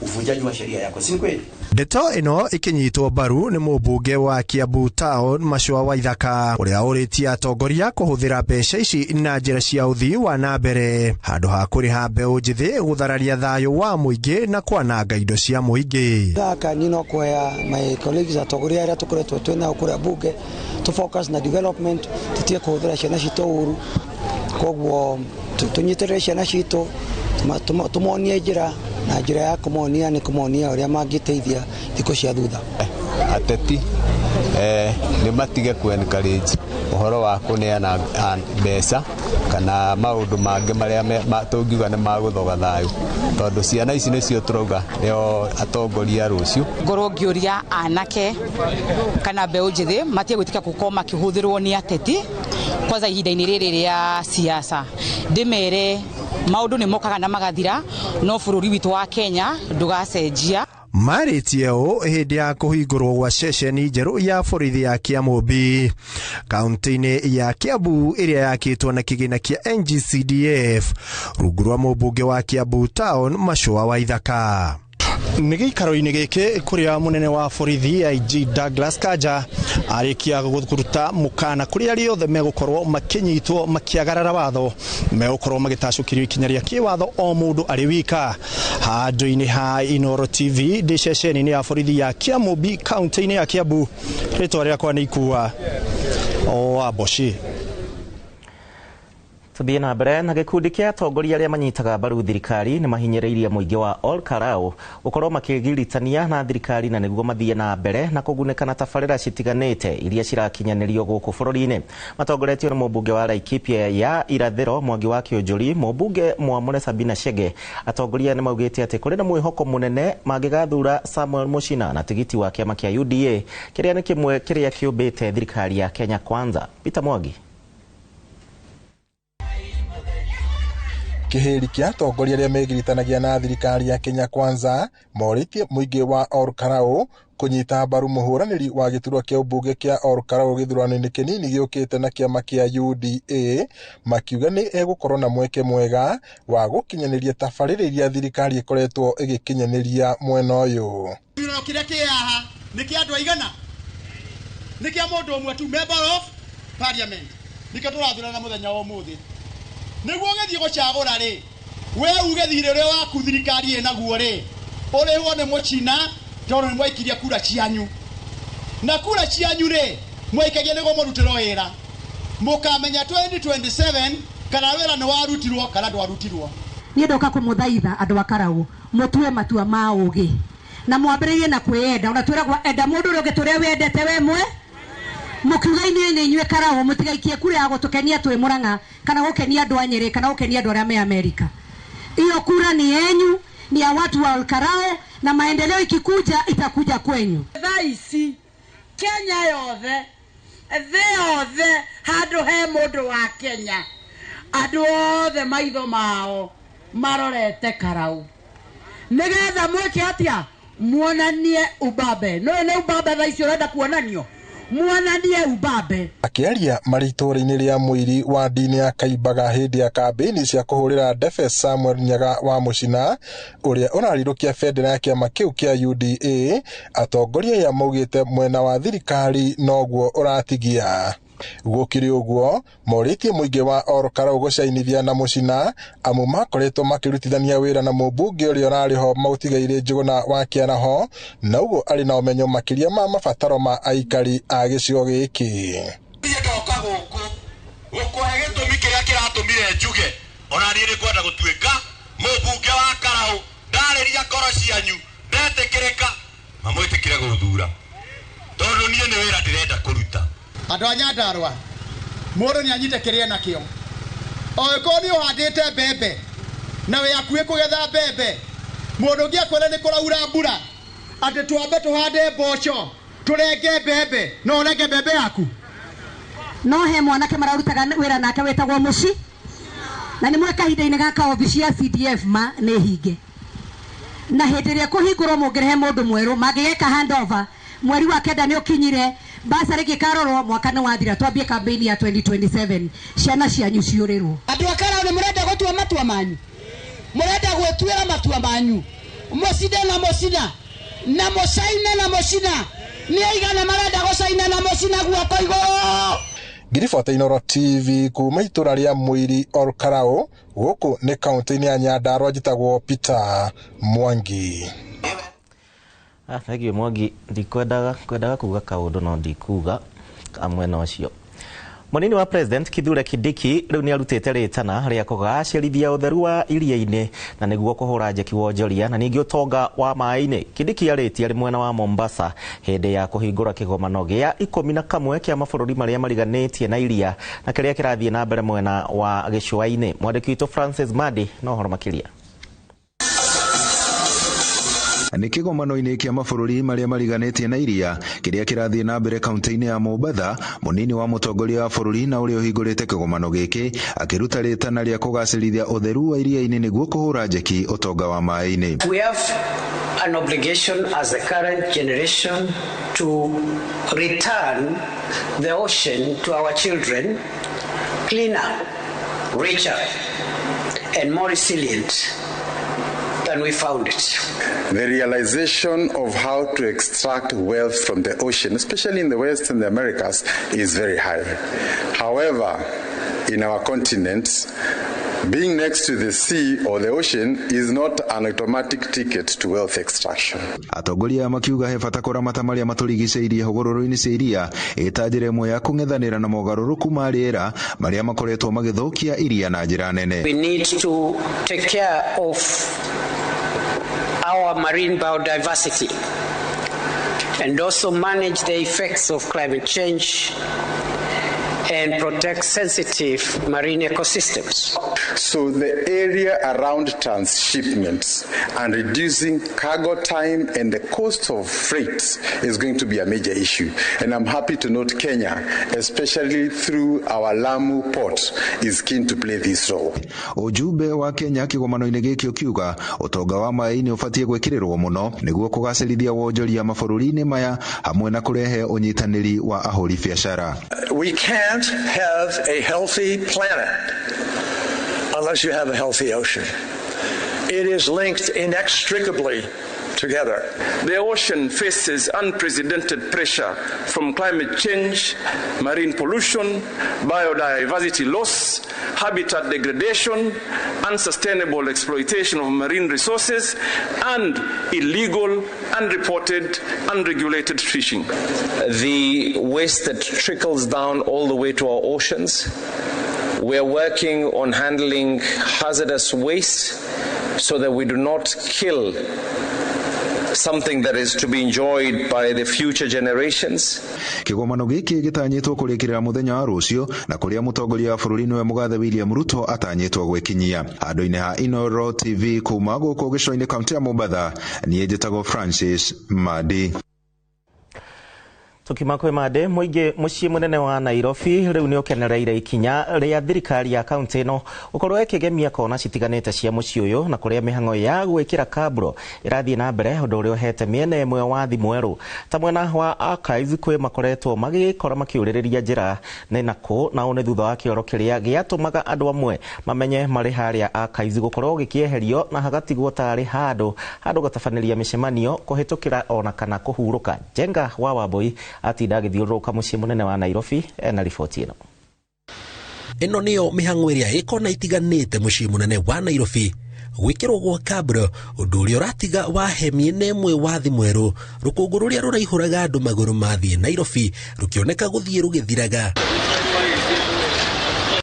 uvunjaji wa sheria yako, si kweli? Ndeto ĩno ĩkĩnyitwo mbaru nĩ mũmbunge wa Kiambu Town Macua Waithaka ũrĩa ũrĩtie atongoria kũhũthĩra mbeca ici na njĩra cia ũthii wa na mbere handũ ha kũrĩha mbeũ njĩthĩ gũthararia thayũ wa mũingĩ na kwananga indo cia mũingĩ. Thaka nino kuoya my colleagues atongoria arĩa tũkoretwo twĩ nao kũrĩa bunge to focus na development, tũtige kũhũthĩra ciana citũ ũru, koguo tũnyitĩrĩre ciana citũ, tũmonie njĩra na njĩra ya kũmonia nĩ kũmonia ũrĩa mangĩteithia thikũ cia thutha. Ateti nĩ matige ku encourage ũhoro wa kũneana mbeca kana maũndũ mangĩ marĩa tũngiuga nĩ magũthoga thayũ, tondũ ciana ici nĩcio tũrauga nĩo atongoria rũciũ. Ngorwo ngĩũria anake kana mbeũ njĩthĩ matige gwĩtĩka gũkorwo makĩhũthĩrwo nĩ ateti kwanza ihinda-inĩ rĩrĩ rĩa siasa, ndĩmere maũndũ nĩ mokaga na magathira, no bũrũri witũ wa Kenya ndũgacenjia. Marĩtie ũũ hĩndĩ ya kũhingũrwo gwa ceceni njerũ ya borithi ya Kĩamũmbi kaunti-inĩ ya Kiambu ĩrĩa yakĩtwo na kĩgĩna kĩa NGCDF rungu rwa mũmbunge wa Kiambu Town Macua Waithaka. Nĩ gĩikaro-inĩ gĩkĩ kũrĩa mũnene wa borithi IG Douglas Kanja arĩkia kũruta mũkana kũrĩ arĩa othe megũkorwo makĩnyitwo makĩagarara watho megũkorwo magĩtacũkĩrio ikinya rĩa kĩwatho o mũndũ arĩ wika. Handũ-inĩ ha Inooro TV ndĩ ceceni-inĩ ya borithi ya Kĩamũmbi kaunti-inĩ ya Kiambu, rĩtwa rĩakwa nĩ Ikua wa Mboci. Tuthiĩ na mbere na gĩkundi kĩa atongoria arĩa manyitaga mbaru thirikari nĩ mahinyĩrĩirie mũingĩ wa Ol Kalou gũkorwo makĩgiritania na thirikari na nĩguo mathiĩ na mbere na kũgunĩka na tabarĩra citiganĩte iria cirakinyanĩrio gũkũ bũrũri-inĩ. Matongoretio nĩ mũmbunge wa Laikipia ya Irathĩro Mwangi wa Kĩũnjũri, mũmbunge Mwamũre Sabina Chege. Atongoria nĩ maugĩte atĩ kũrĩ na mwĩhoko mũnene mangĩgathura Samuel Muchina na tigiti wa kĩama kĩa UDA kĩrĩa nĩ kĩmwe kĩrĩa kĩũmbĩte thirikari ya Kenya Kwanza. Peter Mwangi. Kĩhĩri kĩa atongoria arĩa megiritanagia na thirikari ya Kenya Kwanza morĩtie mũingĩ wa Ol Kalou kũnyita mbaru mũhũranĩri wa gĩturwa kĩa ũmbunge kĩa Ol Kalou gĩthurano-inĩ kĩnini gĩũkĩte na kĩama kĩa UDA, makiuga nĩ egũkorwo na mweke mwega wa gũkinyanĩria tabarĩra iria thirikari ĩkoretwo ĩgĩkinyanĩria mwena ũyũ. Gĩthurano kĩrĩa kĩ haha nĩ kĩa andũ aigana? Nĩ kĩa mũndũ ũmwe tu, member of parliament. Nĩkĩo tũrathurana mũthenya wa ũmũthĩ. Nĩguo ũgĩthiĩ gũcagũra rĩ, we uge thirĩ ũrĩa waku thirikari ĩnaguo rĩ, ũrĩhwo nĩ Mũchina tondũ nĩ mwaikirie kura cianyu. Na kura cianyu rĩ, mwaikagia nĩguo mũrutĩrwo wĩra. Mũkamenya 2027 kana wĩra nĩ warutirwo kana ndwarutirwo. Niĩ ndoka kũmũthaitha andũ a Karau mũtue matua ma ũgĩ na mwambĩrĩrie na kwĩyenda. Ona twĩragwo enda mũndũ ũrĩa ũngĩ tũrĩa wendete we mwe. Mũkiuga inyuĩ nĩ inyuĩ Karau, mũtigaikie kura ya gũtũkenia twĩ Mũrang'a kana gũkenia andũ a Nyĩrĩ kana gũkenia andũ arĩa me Amerika. Iyo kura ni yenyu, ni ya watu wa Olkarau, na maendeleo ikikuja itakuja kwenyu. Thaa ici Kenya yothe, thĩ yothe, handũ he mũndũ wa Kenya, andũ othe maitho mao marorete Karau nĩgetha mwĩke atĩa? Muonanie ubabe. No nĩ ubabe thaa ici ũrenda kuonanio, muonanie ubabe. Akĩaria marĩ itũũra-inĩ rĩa Mũiri wa ndini ya Kaimbaga hĩndĩ ya kambĩini cia kũhũrĩra ndebe Samuel Nyaga wa Mũcina ũrĩa ũrarirũkia bendera ya kĩama kĩu kĩa UDA, atongoria aya maugĩte mwena wa thirikari noguo ũratigia. Gũkĩrĩ ũguo, morĩtie mũingĩ wa Ol Kalou gũcainithia na Mũcina amu makoretwo makĩrutithania wĩra na mũmbunge ũrĩa ũrarĩ ho Mũtigairĩ Njũgũna wa Kĩaraho, na ũguo arĩ na ũmenyo makĩria ma mabataro ma aikari a gĩcigo gĩkĩ. Niĩ ndoka gũkũ gũkũhe gĩtũmi kĩrĩa kĩratũmire njuge ona niĩ nĩngwenda gũtuĩka mũmbunge wa Karau, ndarĩria ngoro cianyu, ndetĩkĩrĩka, mamwĩtĩkĩre gũthura tondũ niĩ nĩ wĩra ndĩrenda kũruta. Andũ a Nyandarũa, mũndũ nĩ anyite kĩrĩa nakĩo. Oĩkorwo nĩ ũhandĩte mbembe na wĩ hakuhĩ kũgetha mbembe, mũndũ ũngĩ akwĩra nĩ kũraura mbura atĩ twambe tũhande mboco tũrenge mbembe, no ũrenge mbembe yaku. No he mwanake mararutaga wĩra nake wĩtagwo Mũci, na nĩ mwe kahinda-inĩ gaka obici ya CDF ma nĩ hinge, na hĩndĩ ĩrĩa kũhingũrwo mũngĩrehe mũndũ mwerũ mangĩgeka handover mweri wa 9 nĩ ũkinyire, basarĩ gĩkarorwo mwaka nĩ wathira, twambie campaign ya 2027 ciana cianyu ciũrĩrwo. Andũ a Karau nĩ mũrenda gũtua matua manyu, mũrenda gwĩtuĩra matua manyu, mũcinde na mũcina na mũcaine na mũcina. Nĩ aigana marenda gũcaina na mũcina guoko igũrũ? Ngiribota Inooro TV kuma itũra rĩa Mũiri Ol Kalou, gũkũ nĩ kaũntĩ-inĩ ya Nyandarũa, njĩtagwo Peter Mwangi. Thank you Mwangi, ndikwendaga kwendaga kuga kaũndũ no ndikuga mwena ũcio. Mũnini wa President Kithure Kindiki rĩu nĩ arutĩte rĩtana rĩa kũgacĩrithia ũtheru wa iria-inĩ na nĩguo kũhũra njeki wonjoria na ningĩ ũtonga wa maĩ-inĩ. Kindiki arĩtie arĩ mwena wa Mombasa hĩndĩ ya kũhingũra kĩgomano gĩa 11 kĩa mabũrũri marĩa mariganĩtie na iria na kĩrĩa kĩrathiĩ na mbere mwena wa gĩcũa-inĩ. Mwandĩki witũ Francis Madi no ũhoro makĩria. Nĩ kĩgomano-inĩ kĩa mabũrũri marĩa mariganĩtie na iria kĩrĩa kĩrathiĩ na mbere kaunti-inĩ ya Mombatha, mũnini wa mũtongoria wa bũrũri na ũrĩa ũhingũrĩte kĩgomano gĩkĩ akĩruta rĩtana rĩa kũgacĩrithia ũtheru wa iria-inĩ nĩguo kũhũra njeki ũtonga wa maĩ-inĩ. We have an obligation as the current generation to return the ocean to our children cleaner, richer and more resilient than we found it. The realization of how to extract wealth from the ocean, especially in the West and the Americas, is very high. However, in our continent, being next to the sea or the ocean is not an automatic ticket to wealth extraction. Atongoria makiuga he bata kũramata marĩa matũrigicĩirie hũgũrũrũ-inĩ cia iria ĩta njĩra ĩmwe ya kũng'ethanĩra na mogarũrũku ma rĩera marĩa makoretwo magĩthũkia iria na njĩra nene. We need to take care of our marine biodiversity and also manage the effects of climate change and protect sensitive marine ecosystems. So the area around transshipments and reducing cargo time and the cost of freight is going to be a major issue. And I'm happy to note Kenya, especially through our Lamu port, is keen to play this role. Ujumbe wa Kenya kĩgomano-inĩ gĩkĩ ũkiuga ũtonga wa maĩ-inĩ ũbatiĩ gwĩkĩrĩrwo mũno nĩguo kũgacĩrithia wonjoria mabũrũri-inĩ maya hamwe na kũrehe ũnyitanĩri wa ahũri biacara. We can't have a healthy planet unless you have a healthy ocean. It is linked inextricably together. The ocean faces unprecedented pressure from climate change, marine pollution, biodiversity loss, habitat degradation, unsustainable exploitation of marine resources, and illegal, unreported, unregulated fishing. The waste that trickles down all the way to our oceans We are working on handling hazardous waste so that we do not kill something that is to be enjoyed by the future generations. Kĩgomano gĩkĩ gĩtanyĩtwo kũrĩkĩrĩra mũthenya wa rũciũ na kũrĩa mũtongoria wa bũrũri nĩwe mũgathe William Ruto atanyĩtwo gwĩkinyia. Handũ-inĩ ha Inooro TV kuma gũkũ gĩcũa-inĩ kaunti ya Mombatha, niĩ njĩtagwo Francis Madi. Tukima kwĩ Mande, mũingĩ mũciĩ mũnene wa Nairobi rĩu nĩ ũkenereire ikinya rĩa thirikari ya kaunti ĩno gũkorwo ĩkĩgemia kona citiganĩte cia mũciĩ ũyũ na kũrĩa mĩhang'o ya gwĩkĩra kabro ĩrathiĩ na mbere, ũndũ ũrĩa ũhete mĩena ĩmwe wathi mwerũ ta mwena wa Archives kwĩ makoretwo magĩkora makĩũrĩrĩria njĩra nĩ nakũ, na ũũ nĩ thutha wa kĩoro kĩrĩa gĩatũmaga andũ amwe mamenye marĩ harĩa Archives gũkorwo gĩkĩeherio na hagatigwo tarĩ handũ gũtabanĩria mĩcemanio kũhĩtũkĩra ona kana kũhurũka. Njenga wa Wambui atinda agĩthiũrũrũka mũciĩ mũnene wa Nairobi ena riboti ĩno. Ĩno nĩyo mĩhang'o ĩrĩa ĩkona itiganĩte mũciĩ mũnene wa Nairobi gwĩkĩrwo gwa kabro, ũndũ ũrĩa ũratiga wahe mĩena ĩmwe wathi mwerũ, rũkũngũ rũrĩa rũraihũraga andũ magũrũ mathiĩ Nairobi rũkĩoneka gũthiĩ rũgĩthiraga,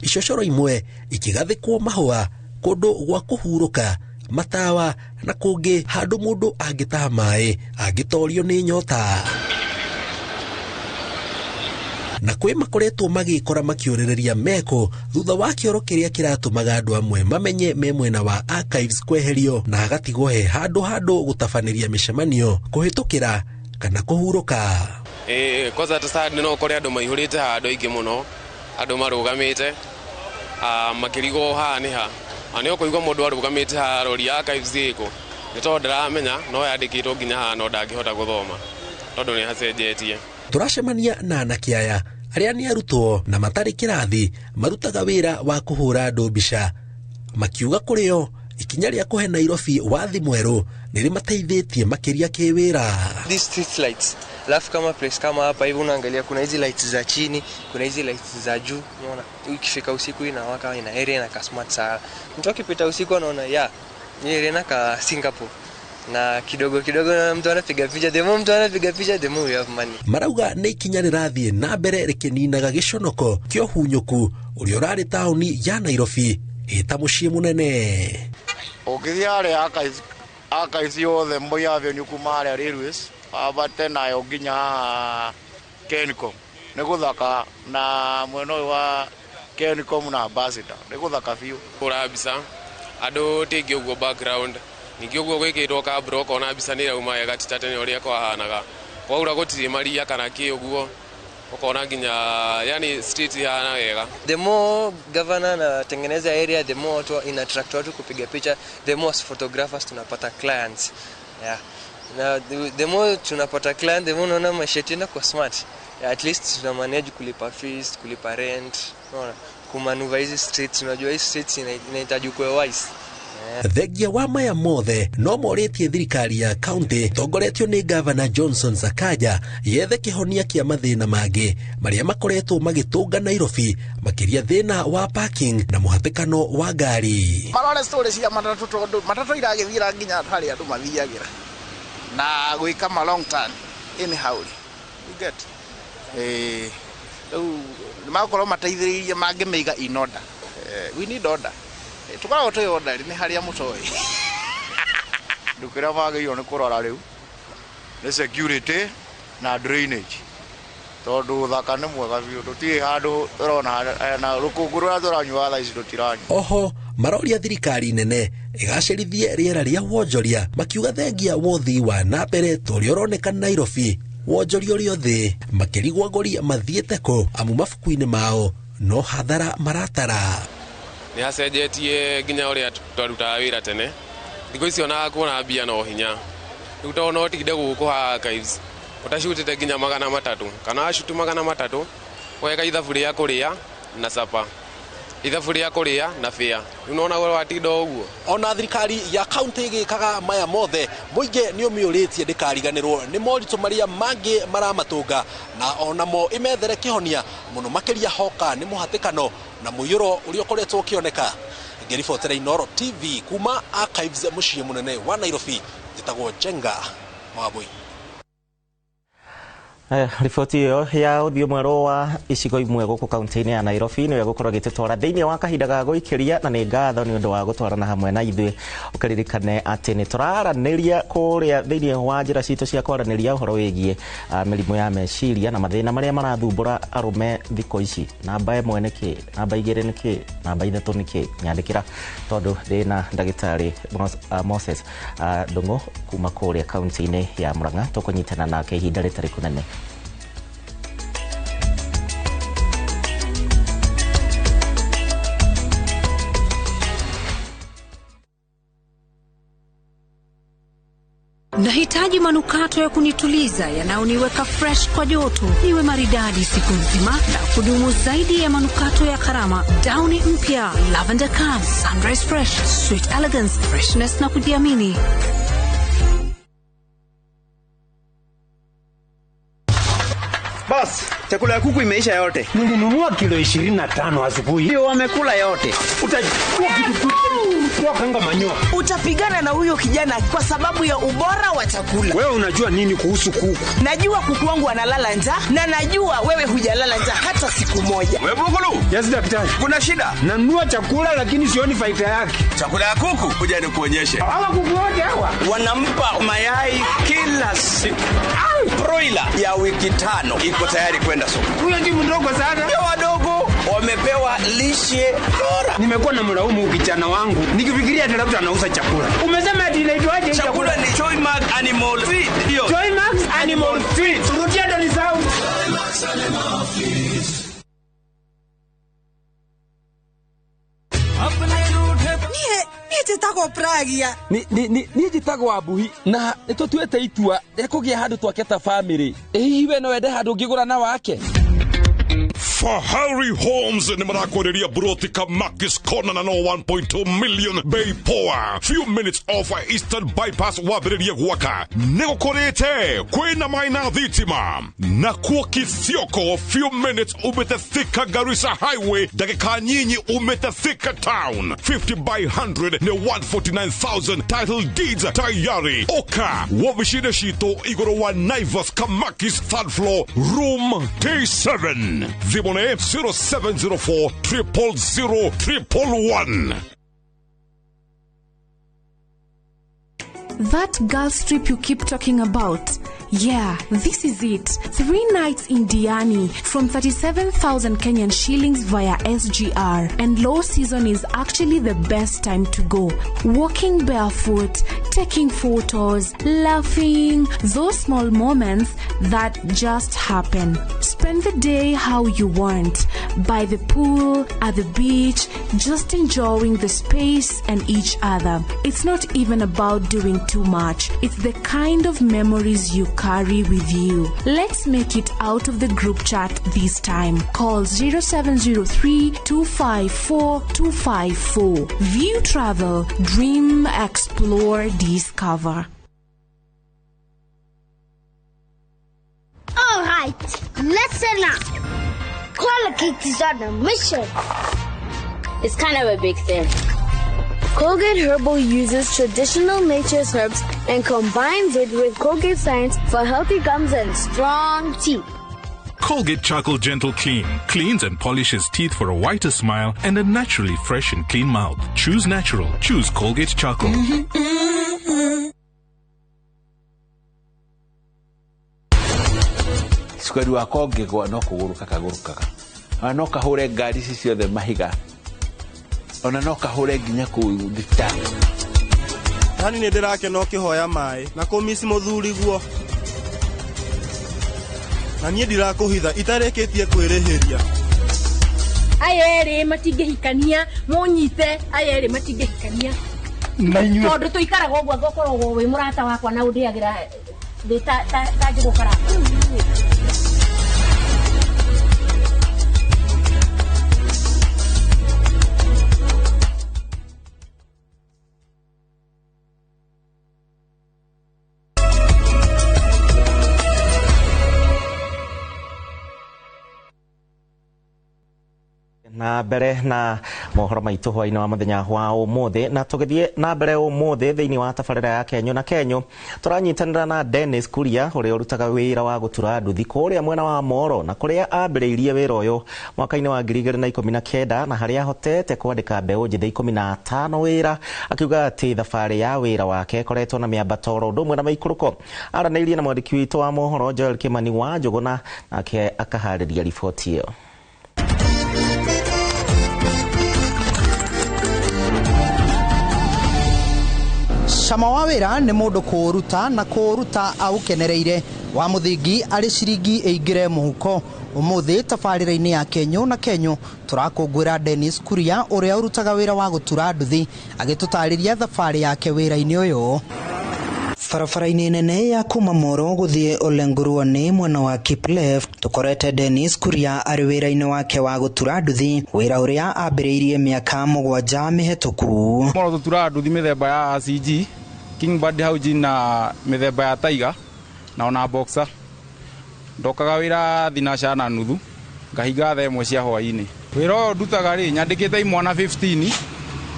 icocoro imwe ikĩgathĩkwo mahũa, kũndũ gwa kũhurũka, matawa na kũngĩ handũ mũndũ angĩtaha maĩ angĩtorio nĩ nyota. Na kwĩ makoretwo magĩkora makĩũrĩrĩria meko thutha wa kĩoro kĩrĩa kĩratũmaga andũ amwe mamenye me mwena wa Archives kweherio na hagatigwo he handũ gũtabanĩria mĩcemanio kũhĩtũkĩra kana kũhurũka. Kwanza ta no ũkore andũ maihũrĩte handũ aingĩ mũno, andũ marũgamĩte makĩrigwo haha nĩ ha, na nĩ ũkũigua mũndũ arũgamĩte haha arori Archives ĩkũ, nĩ tondũ ndaramenya no yandĩkĩtwo nginya haha no ndangĩhota gũthoma tondũ nĩ hacenjetie. Tũracemania na anake aya arĩa nĩ arutwo na matarĩ kĩrathi marutaga wĩra wa kũhũra andũ mbica, makiuga kũrĩo ikinya rĩa kũhe Nairobi wathi mwerũ nĩ rĩmateithĩtie makĩria kĩwĩra. These street lights, alafu kama place kama hapa hivi unaangalia kuna hizi lights za chini, kuna hizi lights za juu, unaona ukifika usiku inawaka, ina area na ka smart sana. Mtu akipita usiku anaona ya ni area na ka Singapore. Na kidogo kidogo na mtu anapiga picha, the more mtu anapiga picha the more we have money. Marauga nĩ ikinya rĩrathiĩ na mbere rĩkĩninaga gĩconoko kĩa ũhunyũku ũrĩa ũrarĩ taũni ya Nairobi ĩta mũciĩ mũnene. Ũngĩthiĩ harĩa Archives yothe Moi Avenue kuma harĩa Railways wambate nayo nginya haha Kencom nĩ gũthaka, na mwena ũyũ wa Kencom na Ambassador nĩ gũthaka biũ. Kũra mbica andũ tingĩ ũguo background ningĩ ũguo gwĩkĩtwo kabro ũkona mbica nĩ ĩrauma wega ti ta tene ũrĩa kwahanaga, kwaura gũtirĩ maria kana kĩ ũguo ũkona nginya yani street ihana wega. The more governor anatengeneza area, the more watu ina attract watu kupiga picha, the more photographers tunapata clients. Yeah. Na the more tunapata client, the more unaona maisha yetu inakuwa smart. Yeah, at least tuna manage kulipa fees, kulipa rent, unaona kumanuva hizi streets, unajua hizi streets inahitaji kuwa wise. Thengia wa maya mothe no morĩtie thirikari ya kaunti tongoretio nĩ Gavana Johnson Sakaja yethe kĩhonia kĩa mathĩna mangĩ marĩa makoretwo magĩtũnga Nairobi, makĩria thĩna wa parking na mũhatĩkano wa ngari. Marore story cia matatũ tondũ matatũ iragĩthiĩra nginya harĩa andũ mathiagĩra na gwĩka ma long turn anyhow you get rĩu nĩmagũkorwo mateithĩrĩirie mangĩmĩiga in order. We need order. Tukoragwo twĩ order nĩ harĩa mũtoĩ. Kĩndũ kĩrĩa magĩrĩirwo nĩ kũrora rĩu nĩ security na drainage, tondũ ũthaka nĩ mwega biũ, tũtirĩ handũ tũrona na rũkũngũ rũrĩa tũranyua thaa ici tũtiranyua. Oho maroria thirikari nene ĩgacĩrithie rĩera rĩa wonjoria, makiuga thengia wothi wa na mbere ta ũrĩa ũroneka Nairobi wonjoria ũrĩ thĩ, makĩrigwo agũri mathiĩte kũ amu mabuku-inĩ mao no hathara maratara. Nĩ hacenjetie nginya ũrĩa twarutaga wĩra tene, thikũ ici ona kuona mbia no hinya, rĩu tondũ no ũtinde gũkũ haha Archives ũtacutĩte nginya 300 kana wacutu 300 weka ithabu rĩa kũrĩa na sapa, ithabu rĩa kũrĩa na fare, rĩu nĩwona watinda ũguo. Ona thirikari ya kaunti ĩgĩkaga maya mothe, mũingĩ nĩ ũmĩũrĩtie ndĩkariganĩrwo nĩ moritũ marĩa mangĩ maramatũnga, na onamo ĩmethere kĩhonia mũno makĩria hoka nĩ mũhatĩkano na mũiyũro ũrĩa ũkoretwo ũkĩoneka. Ngĩribotera Inooro TV kuma Archives mũciĩ mũnene wa Nairobi, njĩtagwo Njenga Wambui. Riboti ĩyo ya ũthiũ mwerũ wa icigo imwe gũkũ kaunti-inĩ ya Nairobi nĩyo ĩgũkorwo ĩgĩtũtwara thĩinĩ wa kahinda ga gũikĩria, na nĩ ngatho nĩ ũndũ wa gũtwarana hamwe na ithuĩ. Ũkĩririkane atĩ nĩ tũraranĩria kũrĩa thĩinĩ wa njĩra citũ cia kwaranĩria ũhoro wĩgiĩ mĩrimũ ya meciria na mathĩna marĩa marathumbũra arũme thikũ ici. Namba 1 nĩ kĩ, namba 2 nĩ kĩ, namba 3 nĩ kĩ? Nyandĩkĩra tondũ ndĩna ndagĩtarĩ Moses Ndung'u kuma kũrĩa kaunti-inĩ ya Murang'a, tũkũnyitana nake ihinda rĩtarĩ kũnene. Nahitaji manukato ya kunituliza yanayoniweka fresh kwa joto, niwe maridadi siku nzima na kudumu zaidi ya manukato ya karama. Downy mpya Lavender Calm, Sunrise Fresh, Sweet Elegance, freshness na kujiamini. Bas, chakula ya kuku imeisha yote. Nilinunua kilo 25 asubuhi. Ndio wamekula yote. Utajua kitu kanga manyoa. Utapigana na huyo kijana kwa sababu ya ubora wa chakula. Wewe unajua nini kuhusu kuku? Najua kuku wangu analala njaa na najua wewe hujalala njaa hata siku moja. Wewe Bugulu? Yes daktari. Kuna shida? Nanunua chakula lakini sioni faida yake. Chakula ya kuku? Kuja nikuonyeshe. Hawa kuku wote hawa wanampa mayai kila siku. Broiler ya wiki 5 iko tayari kwenda soko. Huyo ni mdogo sana. Ndio wadogo wamepewa lishe bora. Nimekuwa na mlaumu kijana wangu nikifikiria ati labda anauza chakula. Umesema ati inaitwaje? Chakula ni Joymax Animal Feed. Ndio. Joymax Animal Feed. Rudia ndo nisahau. Joymax Animal Feed. Niĩ njĩtagwo Pragia. Niĩ njĩtagwo Abuhi na nĩtũtuĩte itua rĩa kũgĩa handũ twake ta family. Ĩ hihi we no wende handũ ũngĩgũra na wake? Fahari Homes ni marakwereria broti Kamakis Corner na no 1.2 million bay poa. Few minutes off Eastern Bypass wabiriria gwaka. Nĩgũkũrĩte kwĩna maina thitima na kuo Kithioko. Few minutes umete Thika Garissa Highway, dakika nyinyi umete Thika Town. 50 by 100 ni 149,000 title deeds tayari. Oka wobishine shito igoro wa Naivas Kamakis third floor room T7. Vibone 0704 000 111. That girls trip you keep talking about. Yeah, this is it. 3 nights in Diani from 37,000 Kenyan shillings via SGR. And low season is actually the best time to go. Walking barefoot, taking photos, laughing, those small moments that just happen. Spend the day how you want. By the pool, at the beach, just enjoying the space and each other. It's not even about doing too much. It's the kind of memories you carry with you. Let's make it out of the group chat this time. Call 0703 254 254. View Travel, dream, explore, discover. All right, listen up. Colgate is on a mission. It's kind of a big thing. Colgate Herbal uses traditional nature's herbs and combines it with Colgate science for healthy gums and strong teeth. Colgate Charcoal Gentle Clean cleans and polishes teeth for a whiter smile and a naturally fresh and clean mouth. Choose natural. Choose Colgate Charcoal. Cukari wakwa ũngĩgwa no kũgũrũka kagũrũkaga, ona no kahũre ngari ici ciothe mahiga, ona no kahũre nginya kũu thibitarĩ. Yani nĩ ndĩrakena ũkĩhoya maĩ na kũmici mũthuri guo, na niĩ ndirakũhitha itarĩkĩtie kwĩrĩhĩria. Aya erĩ matingĩhikania, mũnyite aya erĩ matingĩhikania na inyuĩ tondũ tũikaraga ũguo ngũkoragwo wĩ mũrata wakwa na ũndĩagĩra thĩ ta njũgũ karanga. Na Na mbere na mohoro maitũ hwainĩ wa mũthenya wa ũmũthĩ, na tũgĩthiĩ na mbere ũmũthĩ thĩinĩ wa tabarĩra ya Kenyo na Kenyo, tũranyitanĩra na Dennis Kuria ũrĩa ũrutaga wĩra wa gũtura nduthi kũrĩa mwena wa Moro, na kũrĩa ambĩrĩirie wĩra ũyũ mwaka-inĩ wa 2019, na harĩa ahotete kwandĩka mbeũ njĩthĩ 15 wĩra, akiuga atĩ thabarĩ ya wĩra wake ĩkoretwo na mĩambato oro ũndũ ũmwe na maikũrũko. Aranĩirie na mwandĩki witũ wa mohoro Joel Kimani wa Njũgũna, nake akaharĩria riboti ĩyo. Cama wa wĩra nĩ mũndũ kũũruta na kũũruta aũkenereire, wa mũthingi arĩ ciringi ĩingĩre mũhuko. Ũmũthĩ tabarĩra-inĩ ya Kenyo na Kenyo tũrakũngũĩra Dennis Kuria ũrĩa ũrutaga wĩra wa gũtura nduthi, agĩtũtarĩria thabarĩ yake wĩra-inĩ ũyũ. Barabara-inĩ nene ya kuma Moro gũthiĩ Olenguruone mwena wa Kiplef, tũkorete Dennis Kuria arĩ wĩra-inĩ wake wa gũtura nduthi, wĩra ũrĩa ambĩrĩirie mĩaka 7 mĩhetũku. Moro tũturaga nduthi mĩthemba ya CG, King Bird Hauji na mĩthemba ya Tiger na ona Boxer. Ndokaga wĩra thinaca na nuthu, ngahinga thaa 1 cia hwaĩ-inĩ. Wĩra ũyũ ndutaga rĩ, nyandĩkĩte imwana 15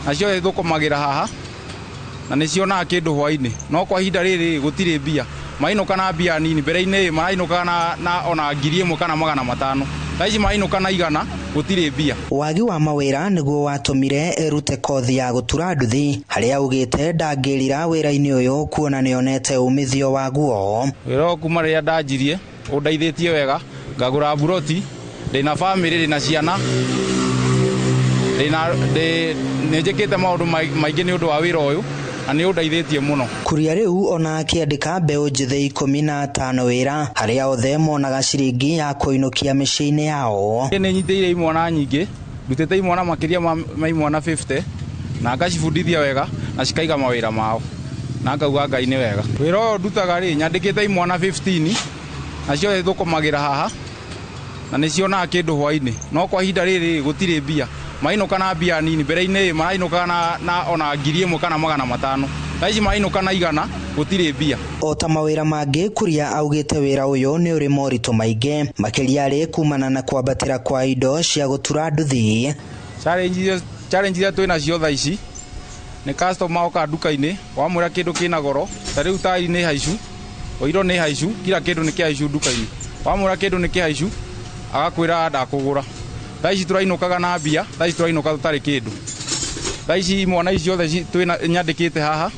na ciothe thũkũmagĩra haha, na nĩ cionaga kĩndũ hwaĩ-inĩ, no kwa ihinda rĩrĩ gũtirĩ mbia, mainũka na mbia nini. Mbere-inĩ marainũka na ona 1000 kana 500, thaa ici marainũka na 100, gũtirĩ mbia. Wagi wa mawĩra nĩguo watũmire erute kothi ya gũtura nduthi, harĩa augĩte ndangĩrira wĩra-inĩ ũyũ kuona nĩonete umithio waguo. Wĩra ũyũ kuma rĩrĩa ndanjirie ũndeithĩtie wega, ngagũra buroti, ndĩna bamĩrĩ, ndĩna ciana, nĩ njĩkĩte maũndũ maingĩ nĩ ũndũ wa wĩra ũyũ, na nĩ ũndeithĩtie mũno. Kuria rĩu ona akĩandĩka mbeũ njĩthĩ 15 wĩra, harĩa othe monaga ciringi ya kũinũkia mĩciĩ-inĩ yao. Nĩ nyitĩire imwana nyingĩ, ndutĩte imwana makĩria ma imwana 50, na ngacibundithia wega na cikaiga mawĩra mao, na ngauga Ngai nĩ wega. Wĩra ũyũ ndutaga rĩ, nyandĩkĩte imwana 15 na ciothe thũkũmagĩra haha, na nĩ cionaga kĩndũ hwaĩ-inĩ, no kwa ihinda rĩrĩ gũtirĩ mbia, mainũka na mbia nini. Mbere-inĩ marainũka na ona 1000 kana 500, thaa ici marainũka na 100, gũtirĩ mbia. O ta mawĩra mangĩ, Kuria augĩte wĩra ũyũ nĩ ũrĩ moritũ maingĩ, makĩria arĩ kumana na kwambatĩra kwa indo cia gũtura nduthi. Challenge iria twĩ nacio thaa ici nĩ customer oka nduka-inĩ, wamwĩra kĩndũ kĩna goro, ta rĩu tairi nĩ haicu, oiro nĩ haicu, kila kĩndũ nĩ kĩhaicu nduka-inĩ, wamwĩra kĩndũ nĩ kĩhaicu agakwĩra ndakũgũra. Thaa ici tũrainũkaga na mbia, thaa ici tũrainũka tũtarĩ kĩndũ. Thaa ici imwana ici ciothe twĩna nyandĩkĩte haha,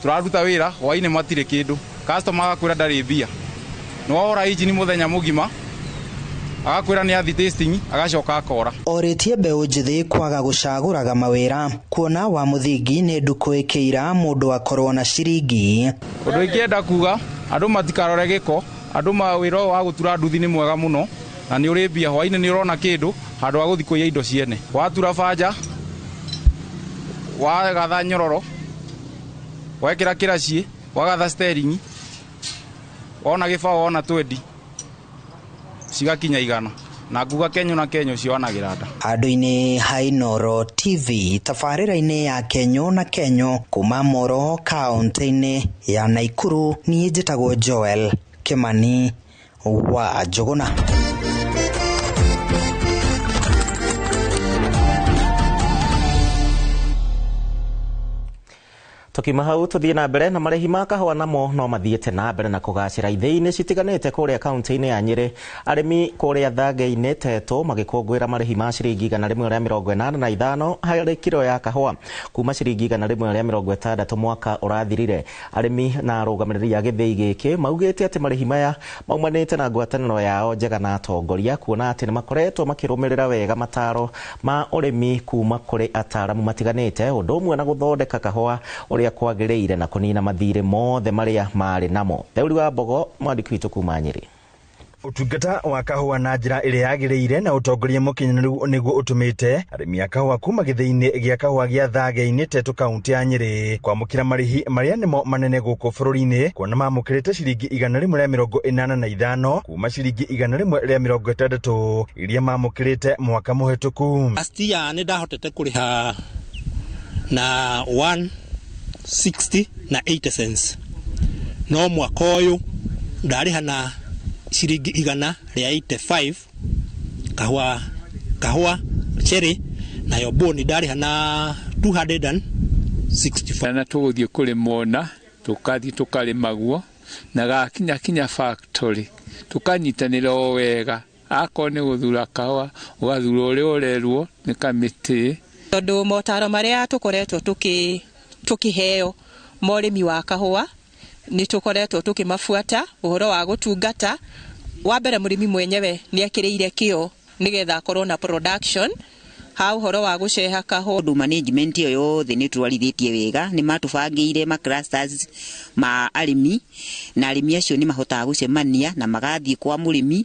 tũraruta wĩra hwaĩ-inĩ matirĩ kĩndũ, customer agakwĩra ndarĩ mbia. Nĩ wahora injini mũthenya mũgima, agakwĩra nĩ athi tasting, agacoka akora. Orĩtie mbeũ njĩthĩ kwaga gũcagũraga mawĩra, kuona wa mũthingi nĩ ndukũ ĩkĩira mũndũ akorwo na ciringi. Ũndũ ingĩenda kuga, andũ matikarore gĩko, andũ wĩra ũyũ wa gũtura nduthi nĩ mwega mũno, na nĩ ũrĩ mbia hwaĩ-inĩ nĩ ũrona kĩndũ handũ ha gũthiĩ kũiya indo ciene. Watura banja, wagatha nyororo, wekĩra kĩraciĩ, wagatha steering, wona gĩbaũ wona 20, cigakinya 100, na nguga Kenyo na Kenyo cionagĩra nda. Handũ-inĩ ha Inooro TV, tabarĩra-inĩ ya Kenyo na Kenyo, kuma Moro kaũntĩ-inĩ ya Naikuru, niĩ njĩtagwo Joel Kimani wa Njũgũna. Tukiuma hau tuthie na mbere na marĩhi ma kahũa namo no mathiĩte na mbere na kũgacĩra ithĩi-inĩ citiganĩte kũrĩa kaunti-inĩ ya Nyĩrĩ. Arĩmi kũrĩa Thage-inĩ Tetũ magĩkũngũĩra marĩhi ma ciringi 185 harĩ kiro ya kahũa kuma ciringi 160 mwaka ũrathirire. Arĩmi na arũgamĩrĩri a gĩthĩi gĩkĩ maugĩte atĩ marĩhi maya maumanĩte na ngwatanĩro yao njega na atongoria, kuona atĩ nĩmakoretwo makĩrũmĩrĩra wega mataro ma ũrĩmi kuma kũrĩ ataramu matiganĩte, ũndũ ũmwe na gũthondeka kahũa ũrĩa kwagĩrĩire na kũnina mathirĩ mothe marĩa marĩ namo. Theuri wa Mbogo, mwandĩki witũ kuma Nyĩrĩ. Ũtungata wa kahũa na njĩra ĩrĩa yagĩrĩire na ũtongoria mũkinyanĩru nĩguo ũtũmĩte arĩmi a kahũa kuma gĩthĩi-inĩ gĩa kahũa gĩa Thage-inĩ Tetũ kaunti ya Nyĩrĩ kwamũkĩra marĩhi marĩa nĩmo manene gũkũ bũrũri-inĩ, kuona mamũkĩrĩte ciringi 185 kuma ciringi 160 iria mamũkĩrĩte mwaka mũhetũku. Last year nĩ ndahotete kũrĩha na 160 na 80 cents, no mwaka ũyũ ndarĩha na ciringi 185 kahũa Kahũa cherry nayo boni ndarĩha na 264. Na tũgũthiĩ kũrĩmwo na tũkathiĩ tũkarĩmaguo na gakinya kinya factory tũkanyitanĩra o wega. Akorwo nĩ gũthura kahũa ũgathura ũrĩa ũrerwo nĩ kamĩtĩ. Tondũ motaro marĩa tũkoretwo tũkĩheo ma ũrĩmi wa kahũa nĩ tũkoretwo tũkĩmabuata. Ũhoro wa gũtungata wa mbere mũrĩmi mwenyewe nĩ ekĩrĩire kĩo nĩgetha akorwo na production ha ũhoro wa gũceha kahũa. Ũndũ management ĩyo yothe nĩ twarithĩtie wega, nĩ matũbangĩire ma clusters ma arĩmi, na arĩmi acio nĩ mahotaga gũcemania na magathiĩ kwa mũrĩmi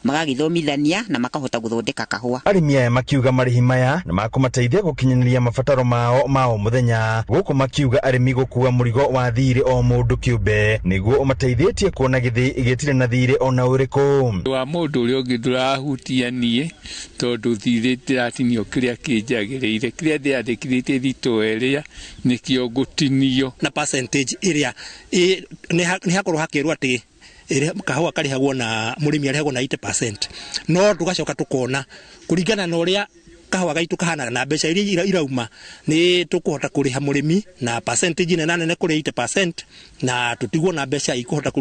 magagĩthomithania na makahota gũthondeka kahũa. Arĩmi aya makiuga marĩhi maya nĩ makũmateithia gũkinyanĩria mabataro mao ma o mũthenya, gũkũ makiuga arĩmi gũkua mũrigo wa thirĩ o mũndũ kĩũmbe nĩguo ũmateithĩtie kuona gĩthĩi gĩtirĩ na thirĩ ona ũrĩkũ. Wa mũndũ ũrĩa ũngĩ ndũrahutia niĩ tondũ thirĩ ndĩratinio kĩrĩa kĩnjagĩrĩire, kĩrĩa ndĩandĩkithĩtie thitoo ĩrĩa nĩkĩo ngũtinio. Na percentage ĩrĩa nĩ hakorwo hakĩrwo atĩ kahũa karĩhagwo na mũrĩmi arĩhagwo na 80%, no tũgacoka tũkona kũringana na ũrĩa kahũa gaitũ kahana na mbeca iria irauma nĩ tũkũhota kũrĩha mũrĩmi na percentage nene nene kũrĩ 80%, na tũtigwo na mbeca ikũhota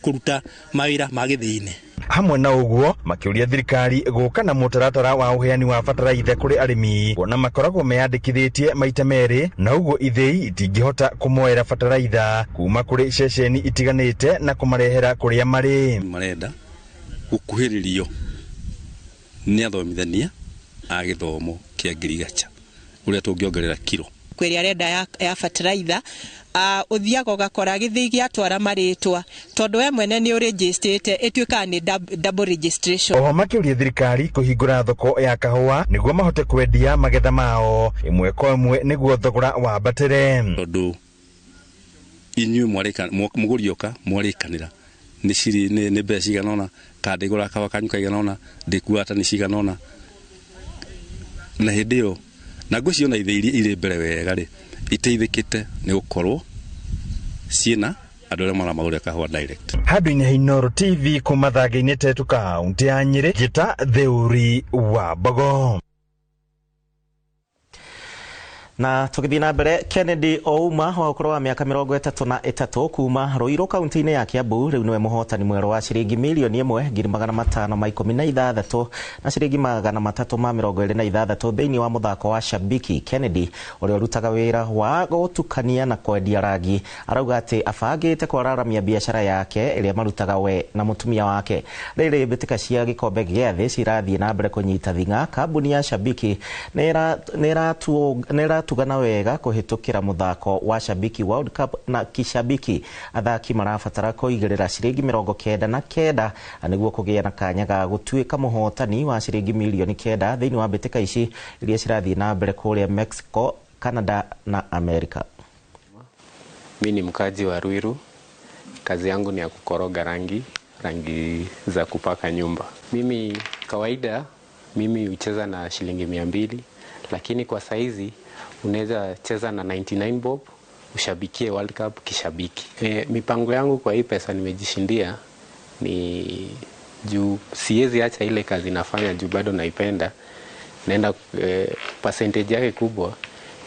kũruta mawĩra ma gĩthĩi-inĩ. Hamwe na ũguo makĩũria thirikari gũka na mũtaratara wa ũheani wa bataraitha kũrĩ arĩmi kuona makoragwo meyandĩkithĩtie maita merĩ, na ũguo ithĩi itingĩhota kũmoera bataraitha kuma kũrĩ ceceni itiganĩte na kũmarehera kũrĩa marĩ. Marenda gũkuhĩrĩrio nĩ athomithania a gĩthomo kĩa ngirigacha ũrĩa tũngĩongerera kiro kwĩrĩa arenda ya bataraitha. Ũthiaga ũgakora gĩthĩi gĩatwara marĩtwa tondũ we mwene nĩ ũrĩnjĩstĩte, ĩtuĩkaga nĩ double registration. Oho makĩũria thirikari kũhingũra thoko ya kahũa nĩguo mahote kwendia magetha mao ĩmwe kwa ĩmwe nĩguo thogora wambatĩre. Tondũ inyuĩ mũgũri oka mwarĩkanĩra nĩ mbeca cigana ũna, kana ndĩgũra kahũa kanyu kaigana ũna, ndĩkuaga tani cigana ũna, na hĩndĩ ĩyo na ngwĩciria ona ithĩi iria irĩ mbere wega rĩ iteithĩkĩte nĩ gũkorwo ciĩna andũ arĩa maramagũrĩra kahũa direct. Handũ-inĩ ha Inooro TV kuma Thage-inĩ Tetu kaũntĩ ya Nyĩrĩ, Njĩta Theuri wa Mbogo. Na tũgĩthiĩ na mbere, Kennedy Ouma wa ũkũrũ wa mĩaka 33 kuma Ruiru kaunti-inĩ ya Kiambu rĩu nĩwe mũhotani mwerũ wa ciringi milioni 1,516 na ciringi 326 thĩinĩ wa mũthako wa Shabiki. Kennedy ũrĩa ũrutaga wĩra wa gũtukania na kwendia rangi arauga atĩ abangĩte kwararamia biacara yake ĩrĩa marutaga we na mũtumia wake. Rĩrĩ mbĩtĩka cia gĩkombe gĩa thĩ cirathiĩ na mbere kũnyita thing'a, kambuni ya Shabiki nĩ tugana wega kũhĩtũkĩra mũthako wa Shabiki World Cup na kishabiki. Athaki marabatara kũigĩrĩra ciringi 99 nĩguo kũgĩa na kanya ga gũtuĩka mũhotani wa ciringi milioni 9 thĩinĩ wa mbĩtĩka ici iria cirathiĩ na mbere kũrĩa Mexico, Canada na Amerika. Mimi ni mkazi wa Ruiru. Kazi yangu ni ya kukoroga rangi za kupaka nyumba. Mimi kawaida mimi hucheza na shilingi 200, lakini kwa saizi unaweza cheza na 99 bob ushabikie World Cup kishabiki. Mipango yangu kwa hii pesa nimejishindia ni juu siwezi acha ile kazi nafanya juu bado naipenda. Naenda percentage yake kubwa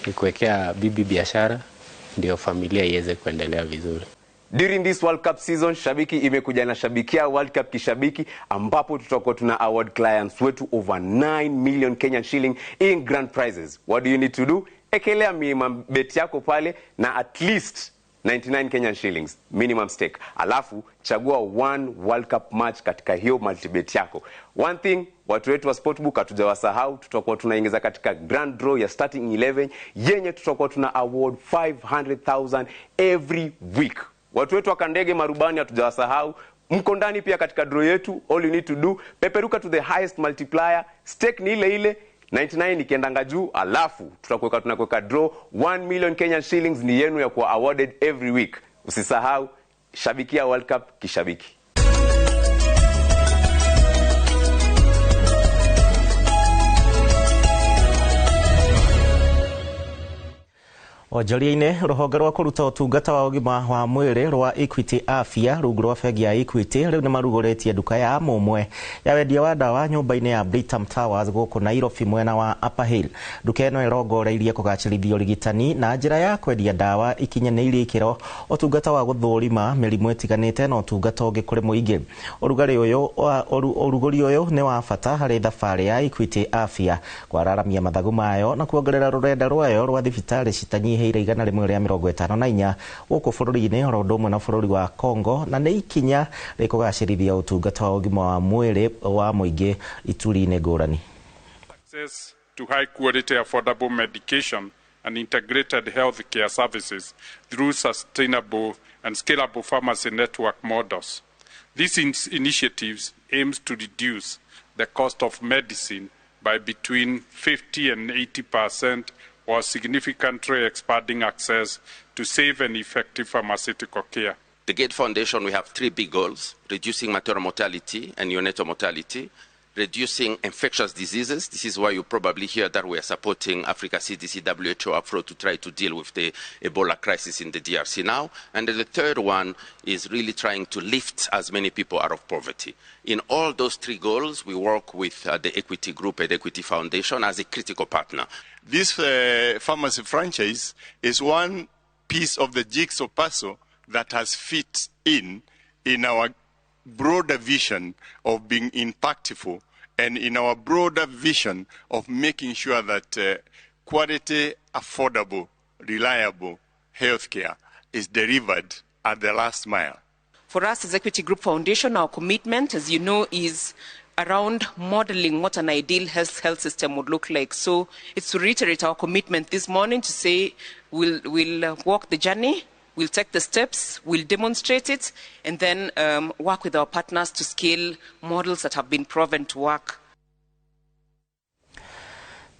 ni kuwekea bibi biashara ndio familia iweze kuendelea vizuri. During this World Cup season, Shabiki imekuja na shabikia World Cup kishabiki, ambapo tutakuwa tuna award clients wetu over 9 million Kenyan shilling in grand prizes. What do you need to do? Ekelea minimum bet yako pale na at least 99 Kenyan shillings minimum stake. Alafu chagua one World Cup match katika hiyo multibet yako. One thing, watu wetu wa Sportbook hatujawasahau, tutakuwa tunaingiza katika grand draw ya starting 11 yenye tutakuwa tuna award 500,000 every week. Watu wetu wa Kandege marubani hatujawasahau, mko ndani pia katika draw yetu. All you need to do, peperuka to the highest multiplier, stake ni ile ile 99 ikiendanga juu, alafu tutakuweka tunakuweka draw 1 million Kenyan shillings ni yenu ya kuwa awarded every week. Usisahau, shabikia World Cup kishabiki. Onjoria-inĩ, rũhonge rwa kũruta ũtungata wa ũgima wa mwĩrĩ rwa Equity Afya rungu rwa bengi ya Equity rĩu nĩmarugũrĩtie nduka ya mũmwe ya wendia wa ndawa nyũmba-inĩ ya Britam Towers gũkũ Nairobi mwena wa Upper Hill. Nduka ĩno ĩrongoreirie kũgacĩrithia ũrigitani na njĩra ya kwendia ndawa ikinyanĩirie ikĩro, ũtungata wa gũthũrima mĩrimũ ĩtiganĩte na ũtungata ũngĩ kũrĩ mũingĩ. Ũrugũri ũyũ nĩ wa bata harĩ thabarĩ ya Equity Afya kwararamia mathagu mayo na kuongerera rũrenda rwayo rwa thibitarĩ citanyihĩire 154 gũkũ bũrũri-inĩ oro ũndũ ũmwe na bũrũri wa Congo, na nĩ ikinya rĩkũgacĩrithia ũtungata wa ũgima wa mwĩrĩ wa mũingĩ ituri-inĩ ngũrani. Access to high quality affordable medication and integrated healthcare services through sustainable and scalable pharmacy network models. These initiatives aims to reduce the cost of medicine by between 50 and 80% while significantly expanding access to safe and effective pharmaceutical care. The Gates Foundation, we have three big goals: reducing maternal mortality and neonatal mortality, reducing infectious diseases. This is why you probably hear that we are supporting Africa CDC, WHO, AFRO to try to deal with the Ebola crisis in the DRC now. And the third one is really trying to lift as many people out of poverty. In all those three goals, we work with the Equity Group and Equity Foundation as a critical partner. This pharmacy franchise is one piece of the jigsaw puzzle that has fit in our broader vision of being impactful and in our broader vision of making sure that quality, affordable, reliable healthcare is delivered at the last mile. For us as Equity Group Foundation, our commitment, as you know, is around modeling what an ideal health system would look like. So it's to reiterate our commitment this morning to say we'll walk the journey, we'll take the steps, we'll demonstrate it, and then work with our partners to scale models that have been proven to work.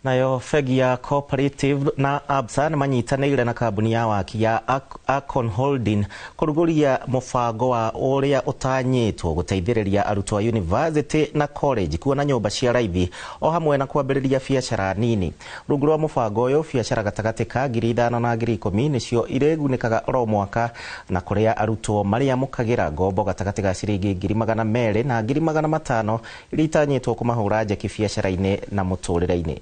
Nayo bengi ya Cooperative na Absa nĩ manyitanĩire na kambuni ya waki ya Akon Holding kũrugũria mũbango wa ũrĩa ũtanyĩtwo gũteithĩrĩria arutwo a university na college kuona nyũmba cia raithi o hamwe na kwambĩrĩria biacara nini. Rungu rwa mũbango ũyũ, biacara gatagatĩ ka 5,000 na 10,000 nĩcio irĩgunĩkaga oro mwaka, na kũrĩa arutwo marĩamũkagĩra ngombo gatagatĩ ga ciringi 200,000 na 500,000 iria itanyĩtwo kũmahũra njeki biacara-inĩ na mũtũrĩre-inĩ.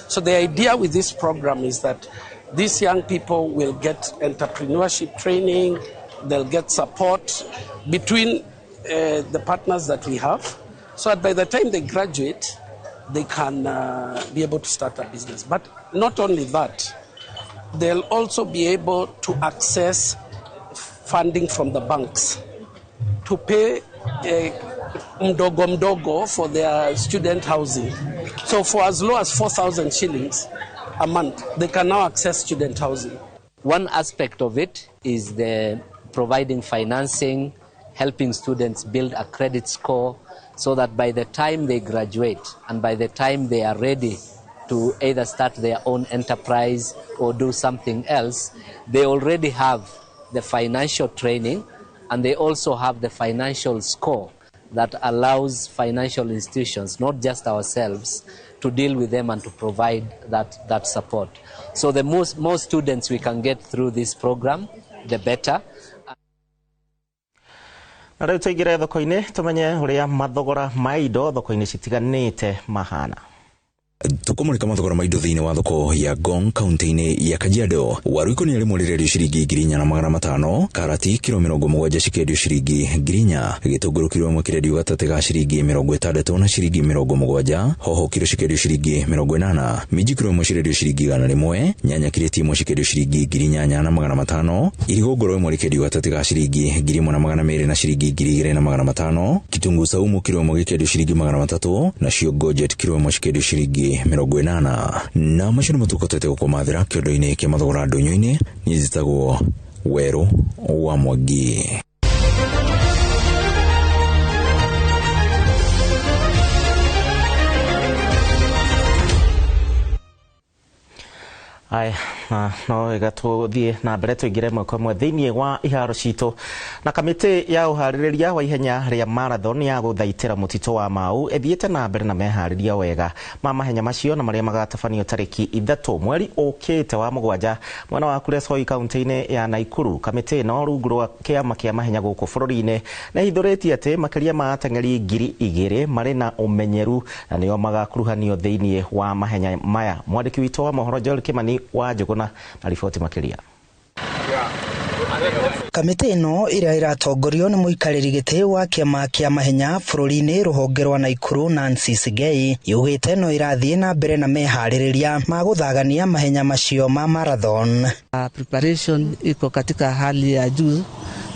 So the idea with this program is that these young people will get entrepreneurship training, they'll get support between the partners that we have, so that by the time they graduate, they can be able to start a business. But not only that, they'll also be able to access funding from the banks to pay mdogo mdogo for their student housing. So for as low as 4,000 shillings a month, they can now access student housing. One aspect of it is the providing financing, helping students build a credit score so that by the time they graduate and by the time they are ready to either start their own enterprise or do something else, they already have the financial training and they also have the financial score that allows financial institutions, not just ourselves, to deal with them and to provide that support. So the more students we can get through this program, the better. Na rĩu tũingĩre thoko-inĩ tũmenye ũrĩa mathogora ma indo thoko-inĩ citiganĩte mahana. Tukumulika mathogora ma indo thĩinĩ wa thoko ya Ngong kaunti-inĩ ya Kajiado. Waru ikũnia rĩmwe rĩrendio ciringi 4,500, karati kiro 70 cikĩendio ciringi 4,000, gĩtũngũrũ kiro ĩmwe kĩrendio gatagatĩ ga ciringi 60 na ciringi 70, hoho kiro cikĩendio ciringi 80, minji kiro ĩmwe cirendio ciringi 100, nyanya kirĩti ĩmwe cikĩendio ciringi 8,500, irigũ ngoro ĩmwe rĩkĩendio gatagatĩ ga ciringi 1,200 na ciringi 2,500, kitunguu saumu kiro ĩmwe gĩkĩendio ciringi 300, nacio gojet kiro ĩmwe cikĩendio ciringi 80. Na macio nĩ matukotete gũkũmathĩra kĩondo-inĩ kĩa mathogora ndũnyũ-inĩ. Niĩ njĩtagwo Werũ wa Mwangi. Aya, no wega tũthiĩ na mbere tũingĩre ĩmwe kwa ĩmwe thĩinĩ wa iharo citũ. Na kamĩtĩ ya ũharĩrĩria wa ihenya rĩa marathon ya gũthaitĩra mũtitũ wa Mau ĩthiĩte na mbere na meharĩria wega ma mahenya macio na marĩa magatabanio tarĩki 3 mweri ũkĩte wa 7 mwena wa Kuresoi kaunti-inĩ ya Naikuru. Kamĩtĩ ĩno rungu rwa kĩama kĩa mahenya gũkũ bũrũri-inĩ nĩ ĩhithũrĩtie atĩ makĩria ma ateng'eri 2000 marĩ na ũmenyeru na nĩo magakuruhanio thĩinĩ wa mahenya maya. Mwandĩki witũ wa mohoro Joel Kimani wa Njuguna na riboti makĩria. Kamĩtĩ ĩno ĩrĩa ĩratongorio nĩ mũikarĩri gĩtĩ wa kĩama kĩa mahenya bũrũri-inĩ rũhonge rwa Naikuru Nancy Sigei yugĩte no ĩrathiĩ na mbere na meharĩrĩria ma gũthagania mahenya macio ma marathon. Preparation iko katika hali ya juu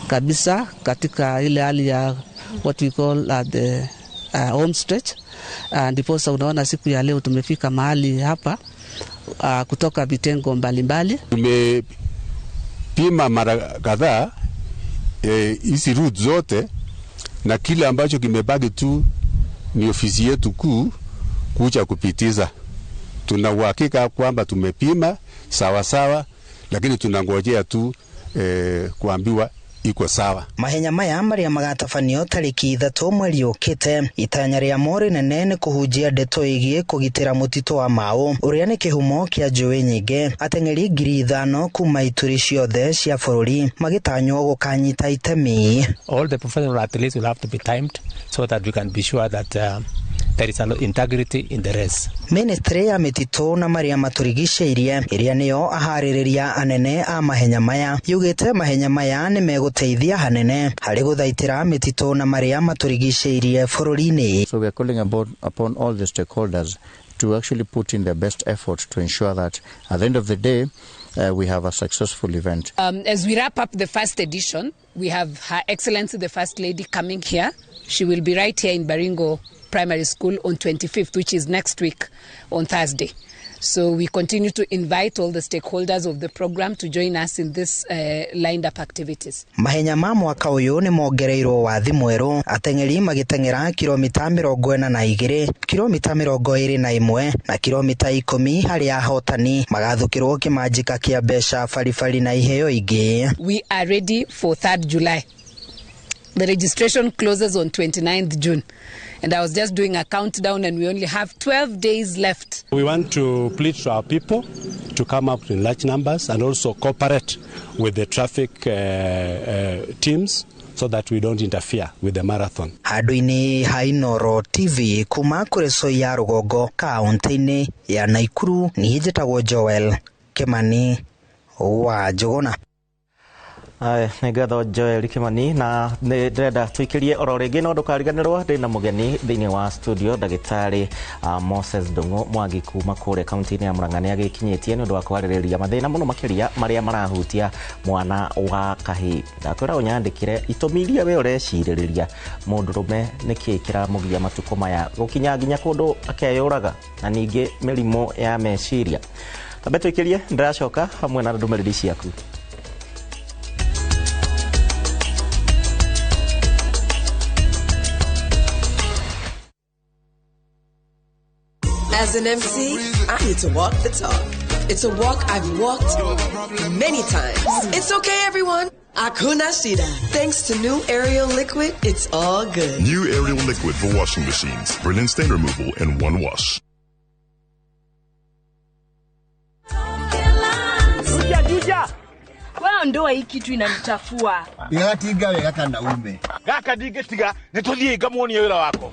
kabisa, katika ile hali ya what we call the home stretch. Ndiposa unaona siku ya leo tumefika mahali hapa kutoka vitengo mbalimbali. Tumepima mara kadhaa hizi route zote, na kile ambacho kimebaki tu ni ofisi yetu kuu kuja kupitiza. Tuna uhakika kwamba tumepima sawa sawa, lakini tunangojea tu kuambiwa iko sawa. Mahenya maya maria magatabanio tariki 3 mweri ukite itanya rĩamo rĩnene nĩ kũhunjia ndeto ĩgiĩ kũgitĩra mũtitũ wa Mau ũrĩa nĩ kĩhumo kĩa njũĩ nyingĩ. Ateng'eri 5000 kuma ituri ciothe cia bũrũri magĩtanywo gũkanyita itemi. All the professional athletes will have to be timed so that we can be sure that there is an integrity in the race. Ministry ya mĩtitũ na marĩa matũrigicĩirie ĩrĩa nĩyo aharĩrĩria anene a mahenya maya yugĩte mahenya maya nĩ megũteithia hanene harĩ gũthaitĩra mĩtitũ na marĩa matũrigicĩirie bũrũri-inĩ. So we are calling upon all the stakeholders to actually put in their best effort to ensure that at the end of the day we have a successful event. As we wrap up the first edition, we have Her Excellency the First Lady coming here. She will be right here in Baringo Primary School on 25th, which is next week on Thursday. So we continue to invite all the stakeholders of the program to join us in this lined up activities. Mahenya ma mwaka ũyũ nĩ mongereirwo wathi mwerũ, ateng'eri magĩteng'era kilomita 42, kilomita 21 na kilomita 10 harĩ ahotani magathũkĩrwo kĩmanjĩka kĩa mbeca baribari na iheo ingĩ. We are ready for 3rd July. The registration closes on 29th June. And I was just doing a countdown and we only have 12 days left. We want to plead to our people to come up in large numbers and also cooperate with the traffic teams so that we don't interfere with the marathon. Handũ-inĩ ha Inooro TV kuma Kuresoi ya rũgongo kaunti-inĩ ya Naikuru, niĩ njĩtagwo Joel Kimani wa Njuguna. Aya, nĩ ngatho Joel Kimani, na nĩ ndĩrenda tũikĩrie oro rĩngĩ no ndũkariganĩrwo ndĩ na mũgeni thĩinĩ wa studio ndagĩtarĩ Moses Ndung'u Mwangi kuma kũrĩa kaunti-inĩ ya Murang'a nĩ agĩkinyĩtie nĩ ũndũ wa kwarĩrĩria mathĩna mũno makĩria marĩa marahutia mwana wa kahĩĩ. Ndakwĩra ũnyandĩkĩre itũmi iria we ũrecirĩrĩria mũndũrũme nĩkĩĩ kĩramũgia matukũ maya gũkinya nginya kũndũ akeyũraga, na ningĩ mĩrimũ ya meciria. Tambe tũikĩrie, ndĩracoka hamwe na ndũmĩrĩri ciaku. As an MC, I need to walk the talk. It's a walk I've walked many times. It's okay, everyone. Akuna Shida. Thanks to new Ariel Liquid, it's all good. New Ariel Liquid for washing machines. Brilliant stain removal in one wash. Juja, juja. Wewe ndoa hii kitu inanichafua. Ndigatinga wega kana ume. Gaka ndingĩtiga nĩtũthiĩ ngamuonie wĩra wako.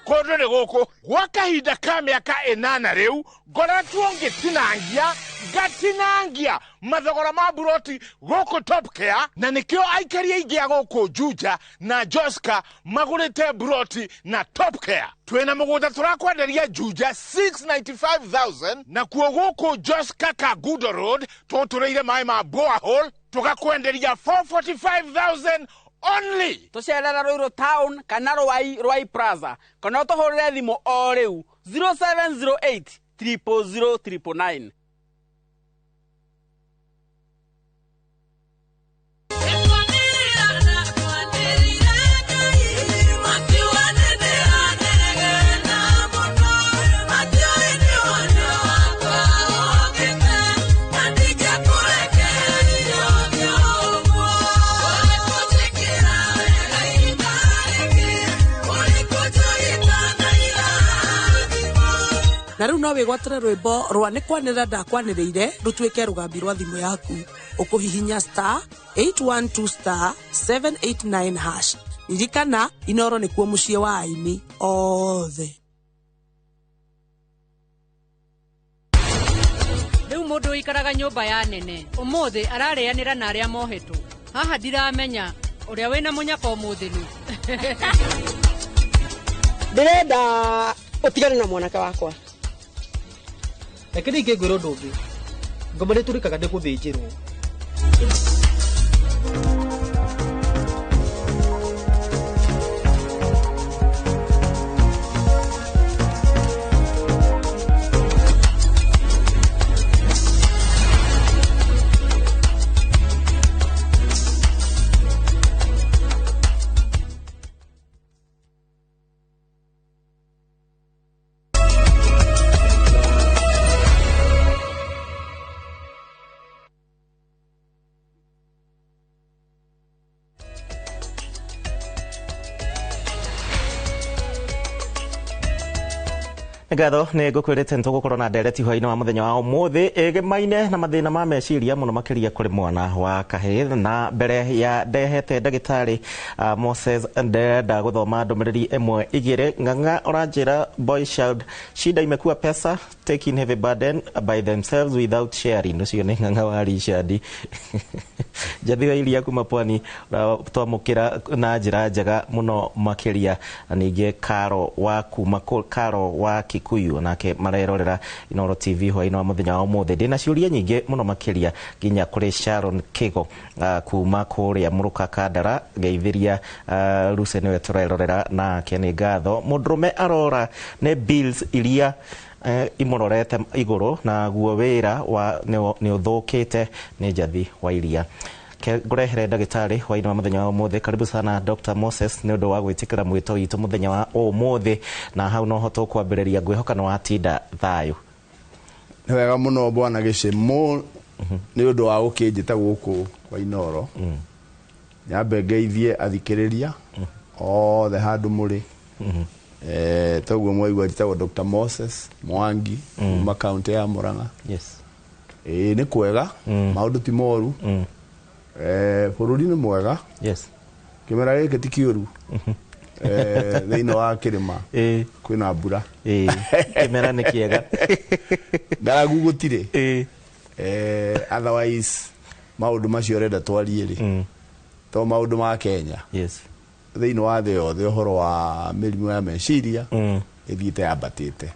Kũndũ nĩ gũkũ gwa kahinda ka mĩaka 8 rĩu ngoretwo ngĩtinangia ngatinangia mathogora ma buroti gũkũ Top Care, na nĩkĩo aikari aingĩ a gũkũ Juja na Joska magũrĩte buroti na Top Care. Twĩna mũgũnda tũrakwenderia Juja 695,000 na kuo gũkũ Joska Kagudo Road tũtũrĩire maĩ ma borehole tũgakwenderia 445,000 only. Tucerera Ruiru town kana Ruai Plaza kana utuhurire thimu o riu 0708 000 999. Na rĩu no wĩgwatĩre rwĩmbo rwa nĩ kwanĩrĩra ndakwanĩrĩire rũtuĩke rũgambi rwa thimũ yaku. Ũkũhihinya star 812 star 789 hash. Ririkana Inoro nĩkuo mũciĩ wa aini othe. Rĩu mũndũ ũikaraga nyũmba ya nene ũmũthĩ ararĩanĩra na arĩa mohetwo. Haha ndiramenya ũrĩa wĩna mũnyaka ũmũthĩ nũ. Ndĩrenda ũtigane na mwanake wakwa. Reke ningĩ ngwĩre ũndũ ũngĩ. Ngoma nĩtũrĩkaga nĩ gũthĩnjĩrwo. Ngatho nĩ ngũkwĩrĩte nĩ tũgũkorwo na ndereti hwaĩ-inĩ wa mũthenya wa ũmũthĩ ĩgemaine na mathĩna ma meciria mũno makĩria kũrĩ mwana wa kahĩĩ. Na mbere ya ndehete ndagĩtarĩ Moses, ndĩrenda gũthoma ndũmĩrĩri ĩmwe igĩrĩ. Ng'ang'a ũranjĩra boy child shida imekuwa pesa taking heavy burden by themselves without sharing. Ũcio nĩ Ng'ang'a wa Richard Njathi wa iria kuma pwani twamũkĩra na njĩra njega mũno makĩria. Ningĩ Karo wa kuma Karo wa Kikuyu nake marerorera Inoro TV hwaĩ-inĩ wa mũthenya wa ũmũthĩ. Ndĩna ciũria nyingĩ mũno makĩria nginya kũrĩ Sharon Kigo kuma kũrĩa Mũrũka Kandara. Geithiria Lucy nĩwe tũrerorera nake nĩ ngatho. Mũndũrũme arora nĩ bills iria imũrorete igũrũ naguo wĩra wa nĩ ũthũkĩte nĩ Njathi wa iria. Ngũrehere ndagĩtarĩ hwaĩ-inĩ wa mũthenya wa ũmũthĩ. Karibu sana Dr. Moses nĩ ũndũ wa gwĩtĩkĩra mwĩto witũ mũthenya wa ũmũthĩ, na hau noho tũkwambĩrĩria. Ngwĩhoka nĩ watinda thayũ. Nĩ wega mũno bwana Gĩcĩmũ nĩ ũndũ wa gũkĩnjĩta gũkũ kwa Inoro. Nyambe ngeithie athikĩrĩria othe handũ mũrĩ. Toguo mwaigua njĩtagwo Dr. Moses Mwangi kuma kaunti ya Murang'a. Yes. Nĩ kwega, maũndũ ti moru. Bũrũri nĩ mwega. Yes. Kĩmera gĩkĩ ti kĩũru. Thĩinĩ wa kĩrĩma kwĩna mbura. Kĩmera nĩ kĩega. Ng'aragu gũtirĩ. Otherwise maũndũ macio ũrenda twarie rĩ, to maũndũ ma Kenya. Yes. Thĩinĩ wa thĩ yothe ũhoro wa mĩrimũ ya meciria ĩthiĩte yambatĩte.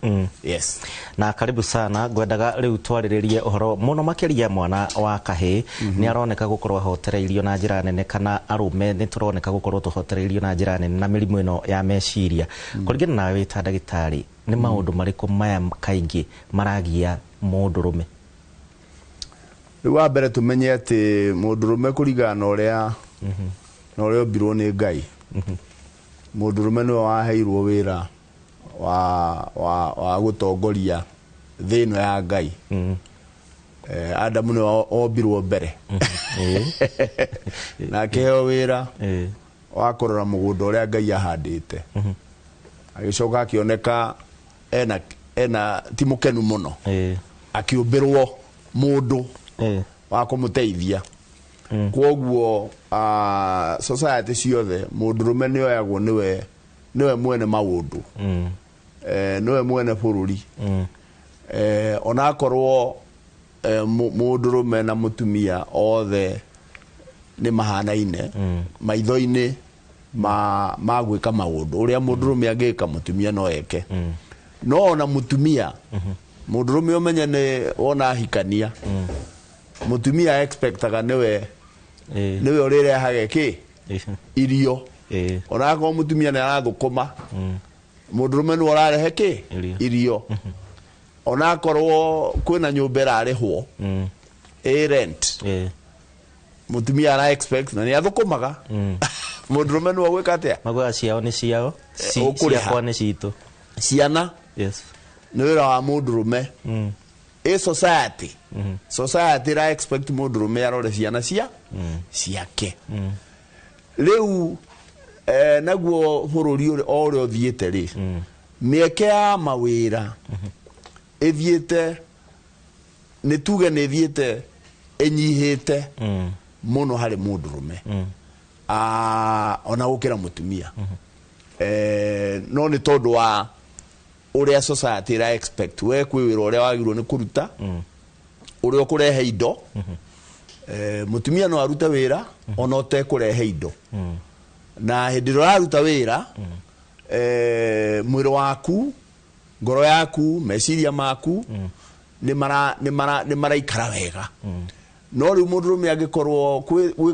Yes. Na karibu sana. Ngwendaga rĩu twarĩrĩrie ũhoro mũno makĩria mwana wa kahĩĩ. Nĩ aroneka gũkorwo ahotereirio na njĩra nene, kana arũme nĩ tũroneka gũkorwo tũhotereirio na njĩra nene na mĩrimũ ĩno ya meciria. Kũringana nawe wĩ ta ndagĩtarĩ, nĩ maũndũ marĩkũ maya kaingĩ maragia mũndũrũme? Rĩu wa mbere tũmenye atĩ mũndũrũme kũringana na ũrĩa na ũrĩa ombirwo nĩ Ngai, mũndũrũme nĩwe waheirwo wĩra wa gũtongoria thĩ ĩno ya Ngai. Adamu nĩwe ombirwo mbere na akĩheo wĩra wa kũrora mũgũnda ũrĩa Ngai ahandĩte. Agĩcoka akĩoneka ena ti mũkenu mũno, akĩũmbĩrwo mũndũ wa kũmũteithia. Kwoguo society ciothe mũndũrũme nĩ oyagwo nĩwe mwene maũndũ, nĩwe mwene bũrũri. Onakorwo mũndũrũme na mũtumia othe nĩ mahanaine maitho-inĩ ma gwĩka maũndũ, ũrĩa mũndũrũme angĩka mũtumia no eke. No ona mũtumia, mũndũrũme ũmenye nĩ wona ahikania, mũtumia expectaga nĩwe ũrĩrehage kĩ irio. Onakorwo mũtumia nĩ arathũkũma, mũndũrũme nĩwe ũrarehe kĩ irio. Onakorwo kwĩna nyũmba ĩrarĩhwo ĩ rent, mũtumia ara expect na nĩ athũkũmaga, mũndũrũme nĩwe ũgwĩka atĩa? Maguoya ciao nĩ ciao, ciakwa nĩ citũ. Ciana nĩ wĩra wa mũndũrũme. Ĩ society, society ĩra expect mũndũrũme arore ciana ciake. Rĩu naguo bũrũri o ũrĩa ũthiĩte rĩ, mĩeke ya mawĩra Ĩthiĩte nĩ tuge nĩ ĩthiĩte ĩnyihĩte mũno harĩ mũndũrũme ona gũkĩra mũtumia. No nĩ tondũ wa ũrĩa society ĩra expect we kwĩ wĩra ũrĩa wagĩrĩirwo nĩ kũruta, ũrĩa ũkũrehe indo. Mũtumia no arute wĩra ona ũtekũrehe indo, na hĩndĩ ĩrĩa ũraruta wĩra, mwĩrĩ waku, ngoro yaku, meciria maku nĩ maraikara wega. No rĩu mũndũrũme angĩkorwo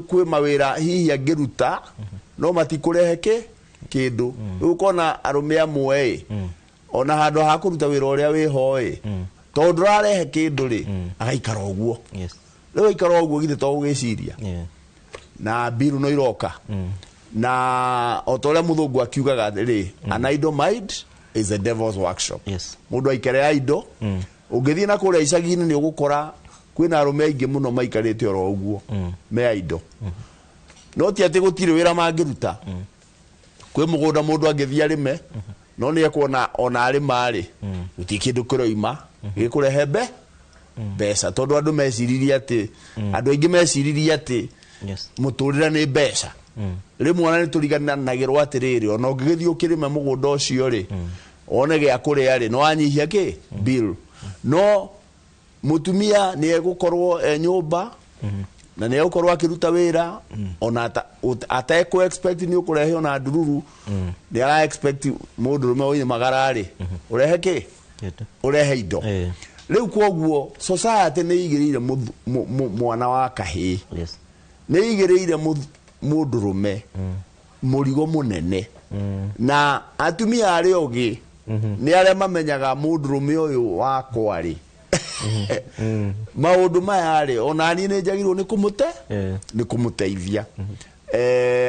kwĩ mawĩra hihi angĩruta no matikũrehe kĩndũ, rĩu ũkona arũme amwe ĩ ona handũ ha kũruta wĩra ũrĩa wĩho ĩ, tondũ ndũrarehe kĩndũ rĩ, agaikara ũguo. Rĩu aikara ũguo githĩ to gũgĩciria na mbiru no iroka, na o ta ũrĩa mũthũngũ akiugaga rĩ, "An idle mind is a devil's workshop." Mũndũ aikare idle. Ũngĩthiĩ na kũrĩa icagi-inĩ nĩ ũgũkora kwĩna arũme aingĩ mũno maikarĩte oro ũguo me idle, no ti atĩ gũtirĩ wĩra mangĩruta. Kwĩ mũgũnda mũndũ angĩthiĩ arĩme, no nĩ ekuona ona arĩma rĩ, gũtirĩ kĩndũ kĩroima gĩkũrehe mbeca, tondũ andũ meciririe atĩ, andũ aingĩ meciririe atĩ mũtũrĩre nĩ mbeca. Rĩmwe ona nĩ tũriganagĩrwo atĩrĩrĩ, ona ũngĩgĩthiĩ ũkĩrĩme mũgũnda ũcio rĩ, one gĩa kũrĩa rĩ, no wanyihia kĩ bill. No mũtumia nĩ egũkorwo e nyũmba na nĩ egũkorwo akĩruta wĩra ona atekũ expect nĩ ũkũrehe ona ndururu. Nĩ ara expect mũndũrũme oimagara rĩ, ũrehe kĩ, ũrehe indo. Rĩu kwoguo society nĩ igĩrĩire mwana wa kahĩĩ, nĩ igĩrĩire mũndũrũme mũrigo mũnene. Na atumia arĩa ũgĩ nĩ arĩa mamenyaga mũndũrũme ũyũ wakwa rĩ, maũndũ maya rĩ, ona niĩ nĩ njagĩrĩirwo nĩ kũmũte nĩ kũmũteithia.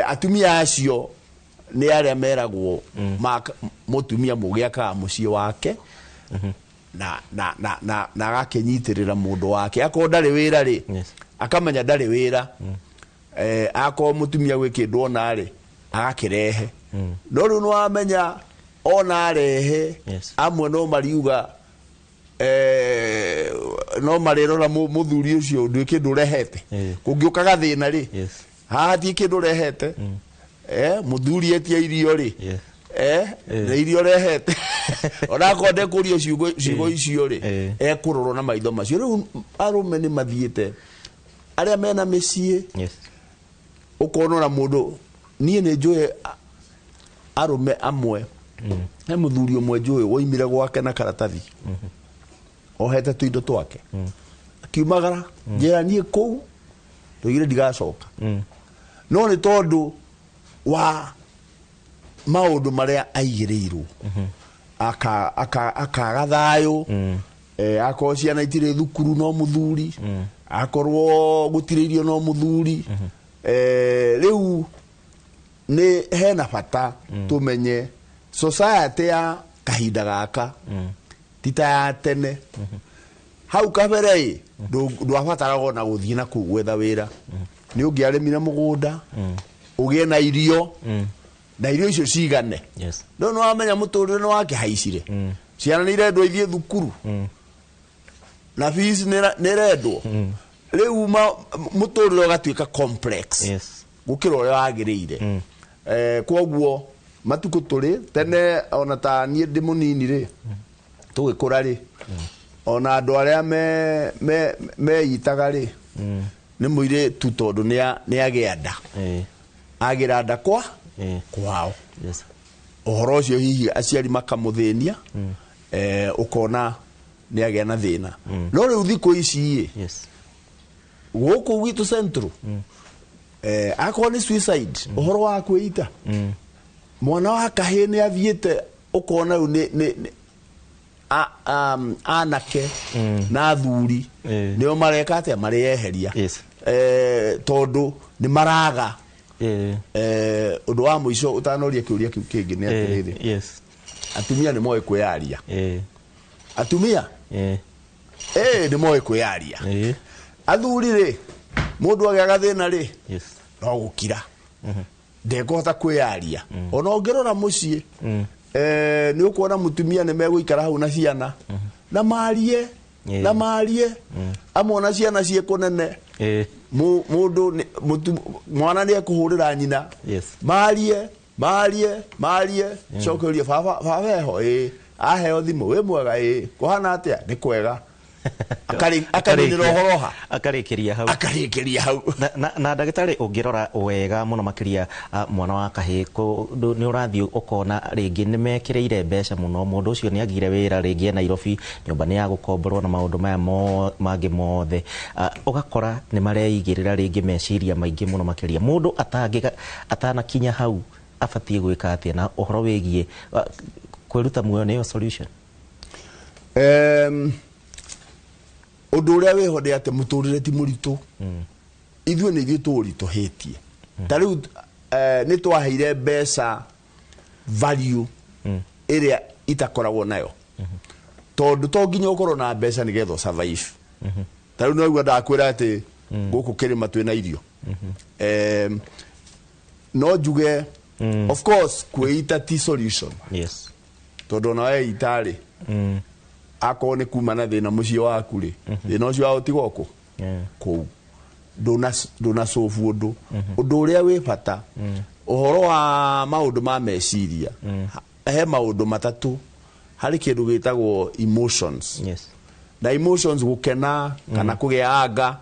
Atumia acio nĩ arĩa meragwo mũtumia mũgĩ akaga mũciĩ wake na agakĩnyitĩrĩra mũndũ wake. Akorwo ndarĩ wĩra rĩ, akamenya ndarĩ wĩra. Akorwo mũtumia gwĩ kĩndũ ona rĩ, agakĩrehe. No rĩu nĩwamenya ona arehe, amwe no mariuga, no marĩrora mũthuri ũcio ndwĩ kĩndũ ũrehete. Kũngĩũka gathĩna rĩ, haha ti kĩndũ ũrehete. Mũthuri etia irio rĩ, na irio ũrehete, onakorwo ndekũrio ciugo icio rĩ, ekũrorwo na maitho macio. Rĩu arũme nĩ mathiĩte arĩa mena mĩciĩ, ũkona ona mũndũ, niĩ nĩ njũĩ arũme amwe, he mũthuri ũmwe njũĩ woimire gwake na karatathi ohete tũindo twake, akiumagara njĩra niĩ kũu ndoigire ndigacoka, no nĩ tondũ wa maũndũ marĩa aigĩrĩirwo, akaga thayũ. Akorwo ciana itirĩ thukuru no mũthuri, akorwo gũtirĩ irio no mũthuri. Rĩu nĩ hena bata tũmenye society ya kahinda gaka ti ta ya tene. Hau kabere ĩ, ndwabataraga ona gũthiĩ na kũu gwetha wĩra, nĩ ũngĩarĩmire mũgũnda ũgĩe na irio, na irio icio cigane. No nĩ wamenya mũtũrĩre nĩ wakĩhaicire, ciana nĩ irendwo ithiĩ thukuru na fees nĩ ĩrendwo. Rĩu mũtũrĩre ũgatuĩka complex gũkĩra ũrĩa wagĩrĩire. Kwoguo matukũ tũrĩ tene, ona ta niĩ ndĩ mũnini rĩ, tũgĩkũra rĩ, ona andũ arĩa meitaga rĩ, nĩ mũirĩtu, tondũ nĩ agĩa nda, agĩra nda kwa kwao, ũhoro ũcio hihi aciari makamũthĩnia, ũkona nĩ agĩa na thĩna. No rĩu thikũ ici ĩ, gũkũ gwitũ Central, akorwo nĩ suicide, ũhoro wa kwĩita, mwana wa kahĩĩ nĩ athiĩte, ũkona rĩu nĩ anake na athuri nĩo mareka atĩa, mareyeheria, tondũ nĩ maraga. Ũndũ wa mũico ũtanoria kĩũria kĩu kĩngĩ nĩ atĩrĩrĩ, atumia nĩ moĩ kwĩyaria. Atumia nĩ moĩ kwĩyaria. Athuri rĩ, mũndũ agĩa gathĩna rĩ, no gũkira, ndekũhota kwĩyaria. Ona ũngĩrora mũciĩ, nĩ ũkuona mũtumia nĩ megũikara hau na ciana. Na marie na marie amwe ciana ciĩ kũnene. Mũndũ mwana nĩ ekũhũrĩra nyina. Marie marie marie cokeria baba baba eho ĩ aheo thimũ wĩ mwega ĩ kũhana atĩa nĩ kwega. Akarinĩra ũhoro ha akarĩkĩria hau akarĩkĩria hau. Na ndagĩtarĩ ũngĩrora wega mũno makĩria mwana wa kahĩĩ nĩ ũrathiĩ ũkona rĩngĩ nĩ mekĩrĩire mbeca mũno mũndũ ũcio nĩ agire wĩra rĩngĩ e Nairobi nyũmba nĩ ya gũkomborwo na maũndũ maya mangĩ mothe ũgakora nĩ mareigĩrĩra rĩngĩ meciria maingĩ mũno makĩria mũndũ atanakinya hau abatiĩ gwĩka atĩa na ũhoro wĩgiĩ kwĩruta muoyo nĩyo solution? Ũndũ ũrĩa wĩho nĩ atĩ mũtũrĩre ti mũritũ. Ithuĩ nĩ ithuĩ tũũritũhĩtie. Ta rĩu nĩ twaheire mbeca value ĩrĩa itakoragwo nayo. Tondũ to nginya ũkorwo na mbeca nĩgetha ũsurvive. Ta rĩu noigua ndakwĩra atĩ gũkũ kĩrĩma twĩna irio. No njuge of course kwĩita ti solution. Yes. Tondũ ona weita rĩ akorwo nĩ kuma na thĩna mũciĩ waku rĩ thĩna ũcio waũtiga kũ kũu ndũnacobu ũndũ. Ũndũ ũrĩa wĩ bata ũhoro wa maũndũ ma meciria he maũndũ matatũ harĩ kĩndũ gĩtagwo emotions. Na emotions gũkena kana kũgĩa anga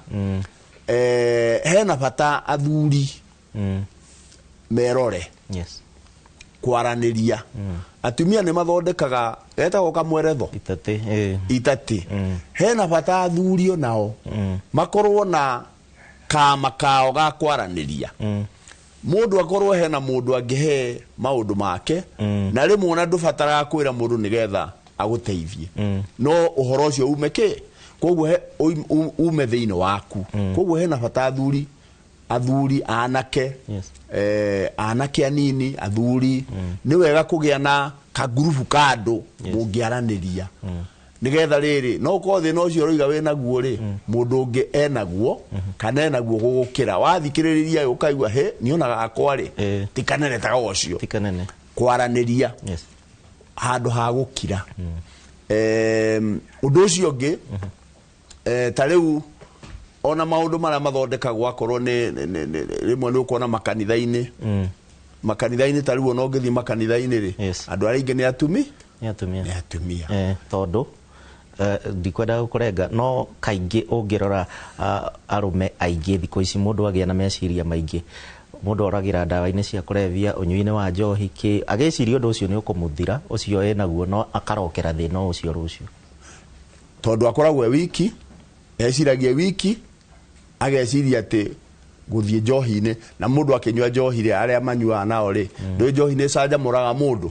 hena bata athuri merore. Kwaranĩria. Atumia nĩ mathondekaga getagwo kamweretho itatĩ. Hena bata athuri onao makorwo na kama kao ga kwaranĩria. Mũndũ akorwo hena mũndũ angĩhe maũndũ make na rĩmwe ona ndũbataraga kwĩra mũndũ nĩgetha agũteithie. No ũhoro ũcio ume kĩ koguo ume thĩinĩ waku. Koguo hena bata athuri anake anake anini athuri nĩ wega kũgĩa na kagurubu ka andũ mũngĩaranĩria nĩgetha rĩrĩ no ũkorwo thĩna ũcio ũroiga wĩnaguo rĩ mũndũ ũngĩ enaguo kana enaguo gũgũkĩra wathikĩrĩria ũkaigua he niĩ ona gakwa rĩ ti kanene ta ũcio kwaranĩria handũ ha gũkira. Ũndũ ũcio ũngĩ ta rĩu ona maũndũ marĩa mathondekagwo akorwo nĩ rĩmwe nĩ ũkuona makanitha-inĩ makanitha-inĩ ta rĩu ona ũngĩthiĩ makanitha-inĩ rĩ andũ arĩa aingĩ nĩ atumia nĩ atumia tondũ ndikwenda gũkũrenga no kaingĩ ũngĩrora arũme aingĩ thikũ ici mũndũ agĩa na meciria maingĩ mũndũ oragĩra ndawa-inĩ cia kũrebia ũnyui-inĩ wa njohi kĩ agĩciria ũndũ ũcio nĩ ũkũmũthira ũcio enaguo no akarokera thĩna ũcio rũciũ tondũ akoragwo e wiki eciragia wiki ageciria atĩ gũthiĩ njohi-inĩ na mũndũ akĩnyua njohi rĩ arĩa manyuaga nao rĩ ndũĩ njohi nĩ ĩcanjamũraga mũndũ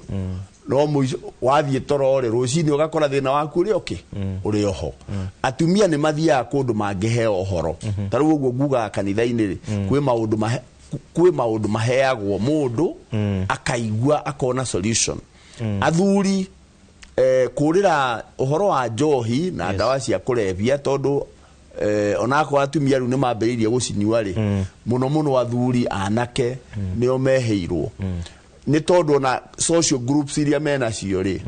no mũico wathiĩ toro rĩ rũcinĩ ũgakora thĩna waku ũrĩ okĩ ũrĩ oho. Atumia nĩ mathiaga kũndũ mangĩheo ũhoro ta rĩu ũguo ngugaga kanitha-inĩ rĩ kwĩ maũndũ maheagwo mũndũ akaigua akona solution. Athuri kũrĩra ũhoro wa njohi na ndawa cia kũrebia tondũ onakorwo atumia rĩu nĩ mambĩrĩirie gũcinyua rĩ mũno mũno athuri anake nĩo meheirwo nĩ tondũ ona social groups iria menacio rĩ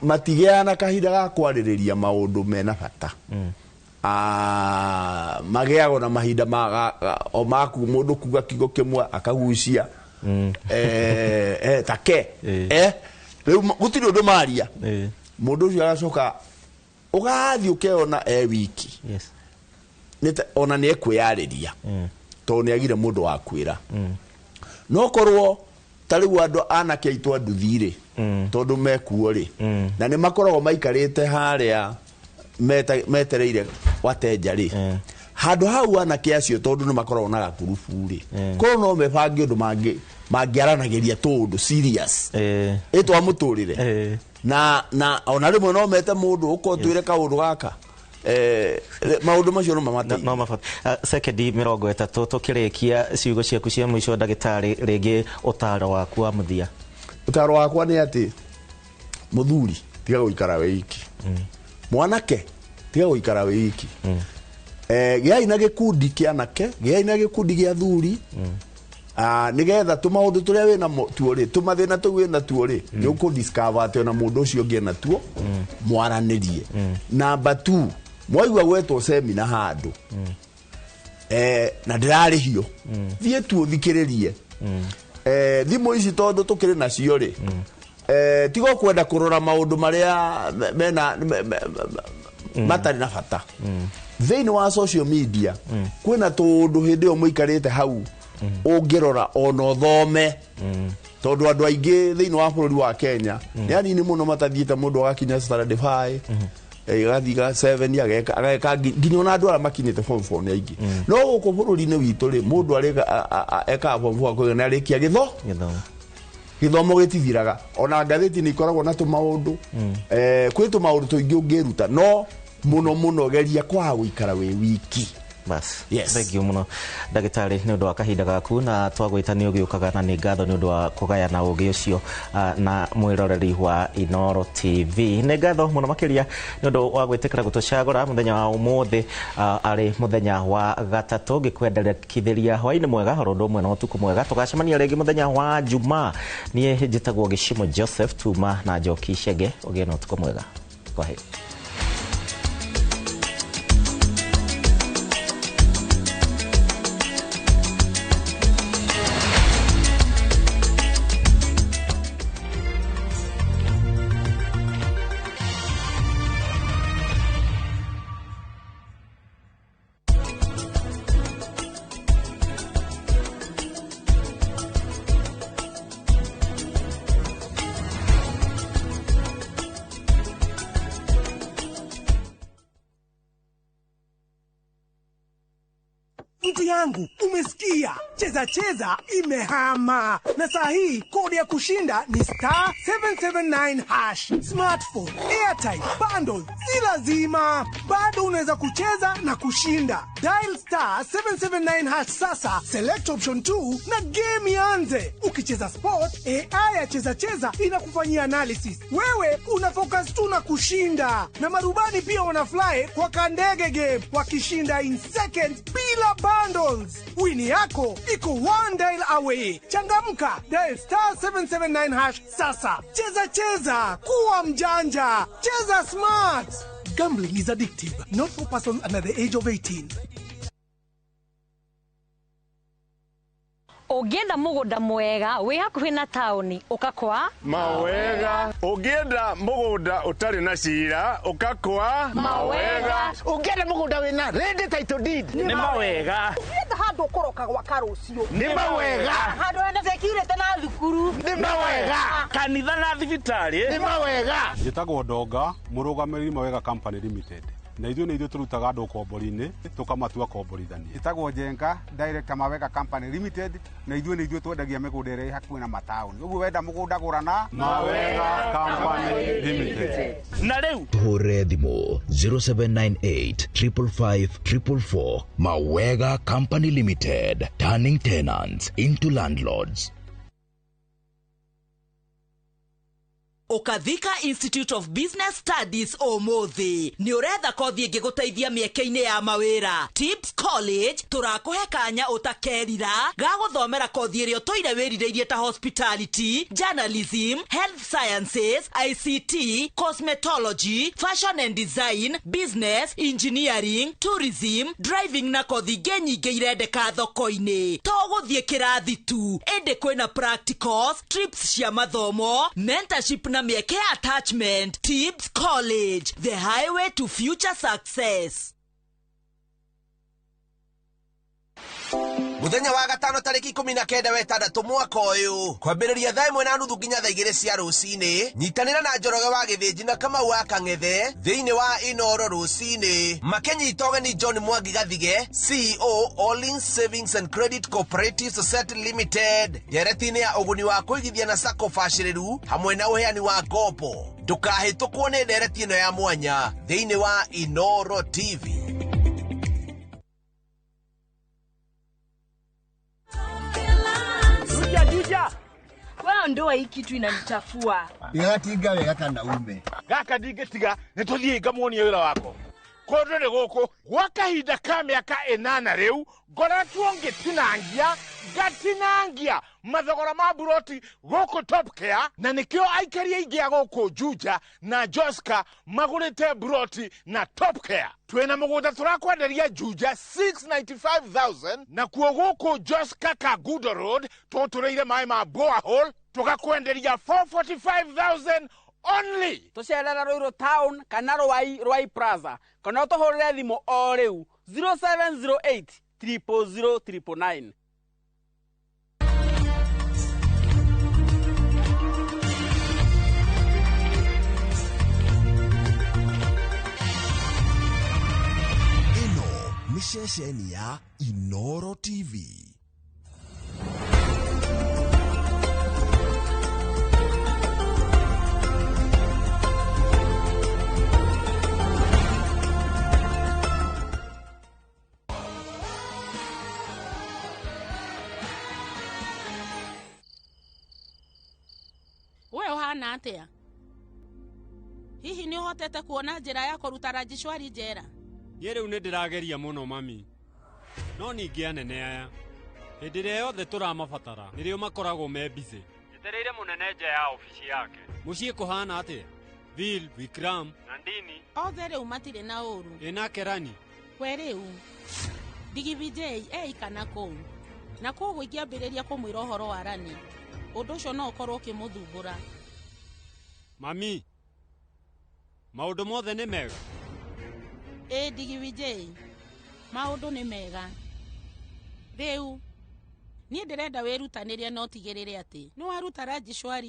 matigĩaga na kahinda ga kwarĩrĩria maũndũ mena bata. Magĩaga na mahinda o maku mũndũ kuga kiugo kĩmwe akagucia take rĩu gũtirĩ ũndũ maria mũndũ ũcio agacoka ũgathiĩ ũkeona e wiki ona nĩ ekwĩyarĩria tondũ nĩ agire mũndũ wa kwĩra. No korwo ta rĩu andũ anake aitũ a nduthi rĩ tondũ mekuo rĩ na nĩ makoragwo maikarĩte harĩa metereire wateja rĩ handũ hau anake acio tondũ nĩ makoragwo na gakurubu rĩ korwo no mebange ũndũ mangĩaranagĩria tũũndũ serious ĩ twamũtũrĩre na ona rĩmwe no mete mũndũ ũko twĩre kaũndũ gaka maũndũ macio no mamateithie. No mabata sekendi 30 tũkĩrĩkia ciugo ciaku cia mũico ndagĩtarĩ rĩngĩ ũtaro waku wa mũthia. Ũtaro wakwa nĩ atĩ mũthuri tiga gũikara wĩ iki mwanake tiga gũikara wĩ iki gĩai na gĩkundi kĩa anake gĩai na gĩkundi gĩa athuri Nigetha tũmaũndũ tũrĩa wĩna tuo rĩ, tũmathĩna tũu wĩna tuo rĩ, nĩ ũkũ discover atĩ ona mũndũ ũcio ũngĩ ena tuo, mwaranĩrie. Number 2, mwaigua gwetwo semina handũ na ndĩrarĩhio, thiĩ tu ũthikĩrĩrie. Thimũ ici tondũ tũkĩrĩ nacio rĩ, tiga kwenda kũrora maũndũ marĩa mena matarĩ na bata. Thĩinĩ wa social media kwĩna tũũndũ hĩndĩ ĩyo mũikarĩte hau ũngĩrora ona ũthome, tondũ andũ aingĩ thĩinĩ wa bũrũri wa Kenya nĩ anini mũno matathiĩte mũndũ agakinya standard 5, agathiĩ ga 7, ageka nginya ona andũ arĩa makinyĩte form 4 nĩ aingĩ. No gũkũ bũrũri-inĩ witũ rĩ, mũndũ ekaga form 4 akauga nĩ arĩkia gĩthomo gĩtithiraga. Ona ngathĩti nĩ ikoragwo na tũmaũndũ, kwĩ tũmaũndũ tũingĩ ũngĩruta, no mũno mũno geria kwaga gũikara wĩ wiki. Bas, yes. Thank you muno ndagĩtarĩ nĩ ũndũ wa kahinda gaku, na twagwĩta nĩ ũgĩũkaga, na nĩ ngatho nĩ ũndũ wa kũgayana ũgĩ ũcio na mwĩroreri wa Inooro TV. Nĩ ngatho mũno makĩria nĩ ũndũ wa gwĩtĩkĩra gũtũcagũra mũthenya wa ũmũthĩ, arĩ mũthenya wa gatatũ. Ngĩkwenderekithĩria hwaĩ-inĩ mwega, oro ũndũ ũmwe na ũtukũ mwega. Tũgacemania rĩngĩ mũthenya wa Jumaa. Niĩ njĩtagwo Gĩcimo Joseph Tuma na Njoki Chege. Ũgĩe na ũtukũ mwega. Kwaheri. Yangu, umesikia? Cheza Cheza imehama. Na saa hii kodi ya kushinda ni star 779 hash. Smartphone, airtime, bundle, si lazima. Bado unaweza kucheza na kushinda. Dial star 779 hash sasa, select option 2 na game ianze. Ukicheza sport, AI ya Cheza Cheza inakufanyia analysis. Wewe una focus tu na kushinda. Na marubani pia wanafly kwa kandege game, wakishinda in seconds bila bundles. Wini yako iko one dial away. Changamka, dial star 779 hash sasa. Cheza Cheza, kuwa mjanja. Cheza smart. Gambling is addictive. Not for persons under the age of 18. Ũngĩenda mũgũnda mwega wĩ hakuhĩ na taũni ũkakwa Mawega. Ũngĩenda mũgũnda ũtarĩ na cira ũkakwa Mawega. Ũngĩenda mũgũnda wĩna ready title deed nĩ mawega. Ũngĩenda handũ ũkũroka gwaka rũciũ nĩ mawega. Handũ hena security na thukuru nĩ mawega. Kanitha na thibitarĩ nĩ mawega. Njĩtagwo Ndonga, mũrũgamĩrĩri Mawega Company Limited. Na ithuĩ nĩ ithuĩ tũrutaga andũ ũkombori-inĩ tũkamatua komborithania. Ĩtagwo Njenga, Director Mawega Company Limited, na ithuĩ nĩ ithuĩ twendagia mĩgũnda ĩrĩa ĩ hakuhĩ na mataũni. Ũguo wenda mũgũnda gũra na Mawega Company Limited. Na rĩu tũhũrĩre thimũ 0798 555 444. Mawega Company Limited, turning tenants into landlords. Ũkathika Institute of Business Studies ũmũthĩ nĩ ũretha kothi ĩngĩgũteithia mĩeke-inĩ ya mawĩra. Tips College tũrakũhe kanya ũtakerira ga gũthomera kothi ĩrĩa ũtũire wĩrirĩirie ta hospitality, journalism, health sciences, ICT, cosmetology, fashion and design, business, engineering, tourism, driving na kothi ingĩ nyingĩ irendeka thoko-inĩ. To gũthiĩ kĩrathi tu, ĩndĩ kwĩna practicals, trips cia mathomo, mentorship na mĩeke attachment. Tips College, the highway to future success. Muthenya wa gatano tarĩki 19 wetandatũ mwaka ũyũ kwambĩrĩria thaa 1:30 nginya thaa 2 cia rũcinĩ, nyitanĩra na Njoroge wa Gĩthĩnji na Kamau wa Kang'ethe thĩinĩ wa Inooro rũcinĩ makĩnyita ũgeni John Mwangi Gathige, CEO All-in Savings and Credit Cooperative Society Limited, ndereti-inĩ ya ũguni wa kũigithia na sacco bacĩrĩru hamwe na ũheani wa ngombo. Ndũkahĩtũkwo nĩ ndereti ĩno ya mwanya thĩinĩ wa Inooro TV. Juja. Wewe ndoa hii kitu inanichafua. Igatinga wega kana ume. Gaka ndingĩtiga nĩ tũthiĩ ngamuonie wĩra wako. Kũndũ nĩ gũkũ gwa kahinda ka mĩaka 8 rĩu ngoretwo ngĩtinangia ngatinangia mathogora ma buroti gũkũ Top Care, na nĩkĩo aikari aingĩ a gũkũ Juja na Joska magũrĩte buroti na Top Care. Twĩna mũgũnda tũrakwenderia Juja 695,000, nakuo gũkũ Joska Kangundo Road tũtũrĩire maĩ ma borehole tũgakwenderia 445,000 only. Tũcerere Ruiru Town kana Ruai Ruai Plaza kana ũtũhũrĩre thimũ o rĩu 0708 000 999. Ĩno nĩ ceceni ya Inoro TV. We ũhana atĩa? Hihi nĩ ũhotete kuona njĩra ya kũruta Rajishwari njera? Niĩ rĩu nĩ ndĩrageria mũno mami, no ningĩ anene aya hĩndĩ ĩrĩa yothe tũramabatara nĩrĩo makoragwo me busy. Njetereire mũnene nja ya obici yake. Mũciĩ kũhana atĩa? Bill, Vikram, Nandini othe rĩu matirĩ na ũru. Ĩ nake Rani? Kwe rĩu Digivijay eikana kũu, na koguo ingĩambĩrĩria kũmwĩra ũhoro wa Rani, ũndũ ũcio no ũkorwo ũkĩmũthumbũra. Mami, maũndũ mothe nĩ mega? Ĩ Digivijay, maũndũ nĩ mega. Rĩu niĩ ndĩrenda wĩrutanĩrie na ũtigĩrĩre atĩ nĩ waruta Rajishwari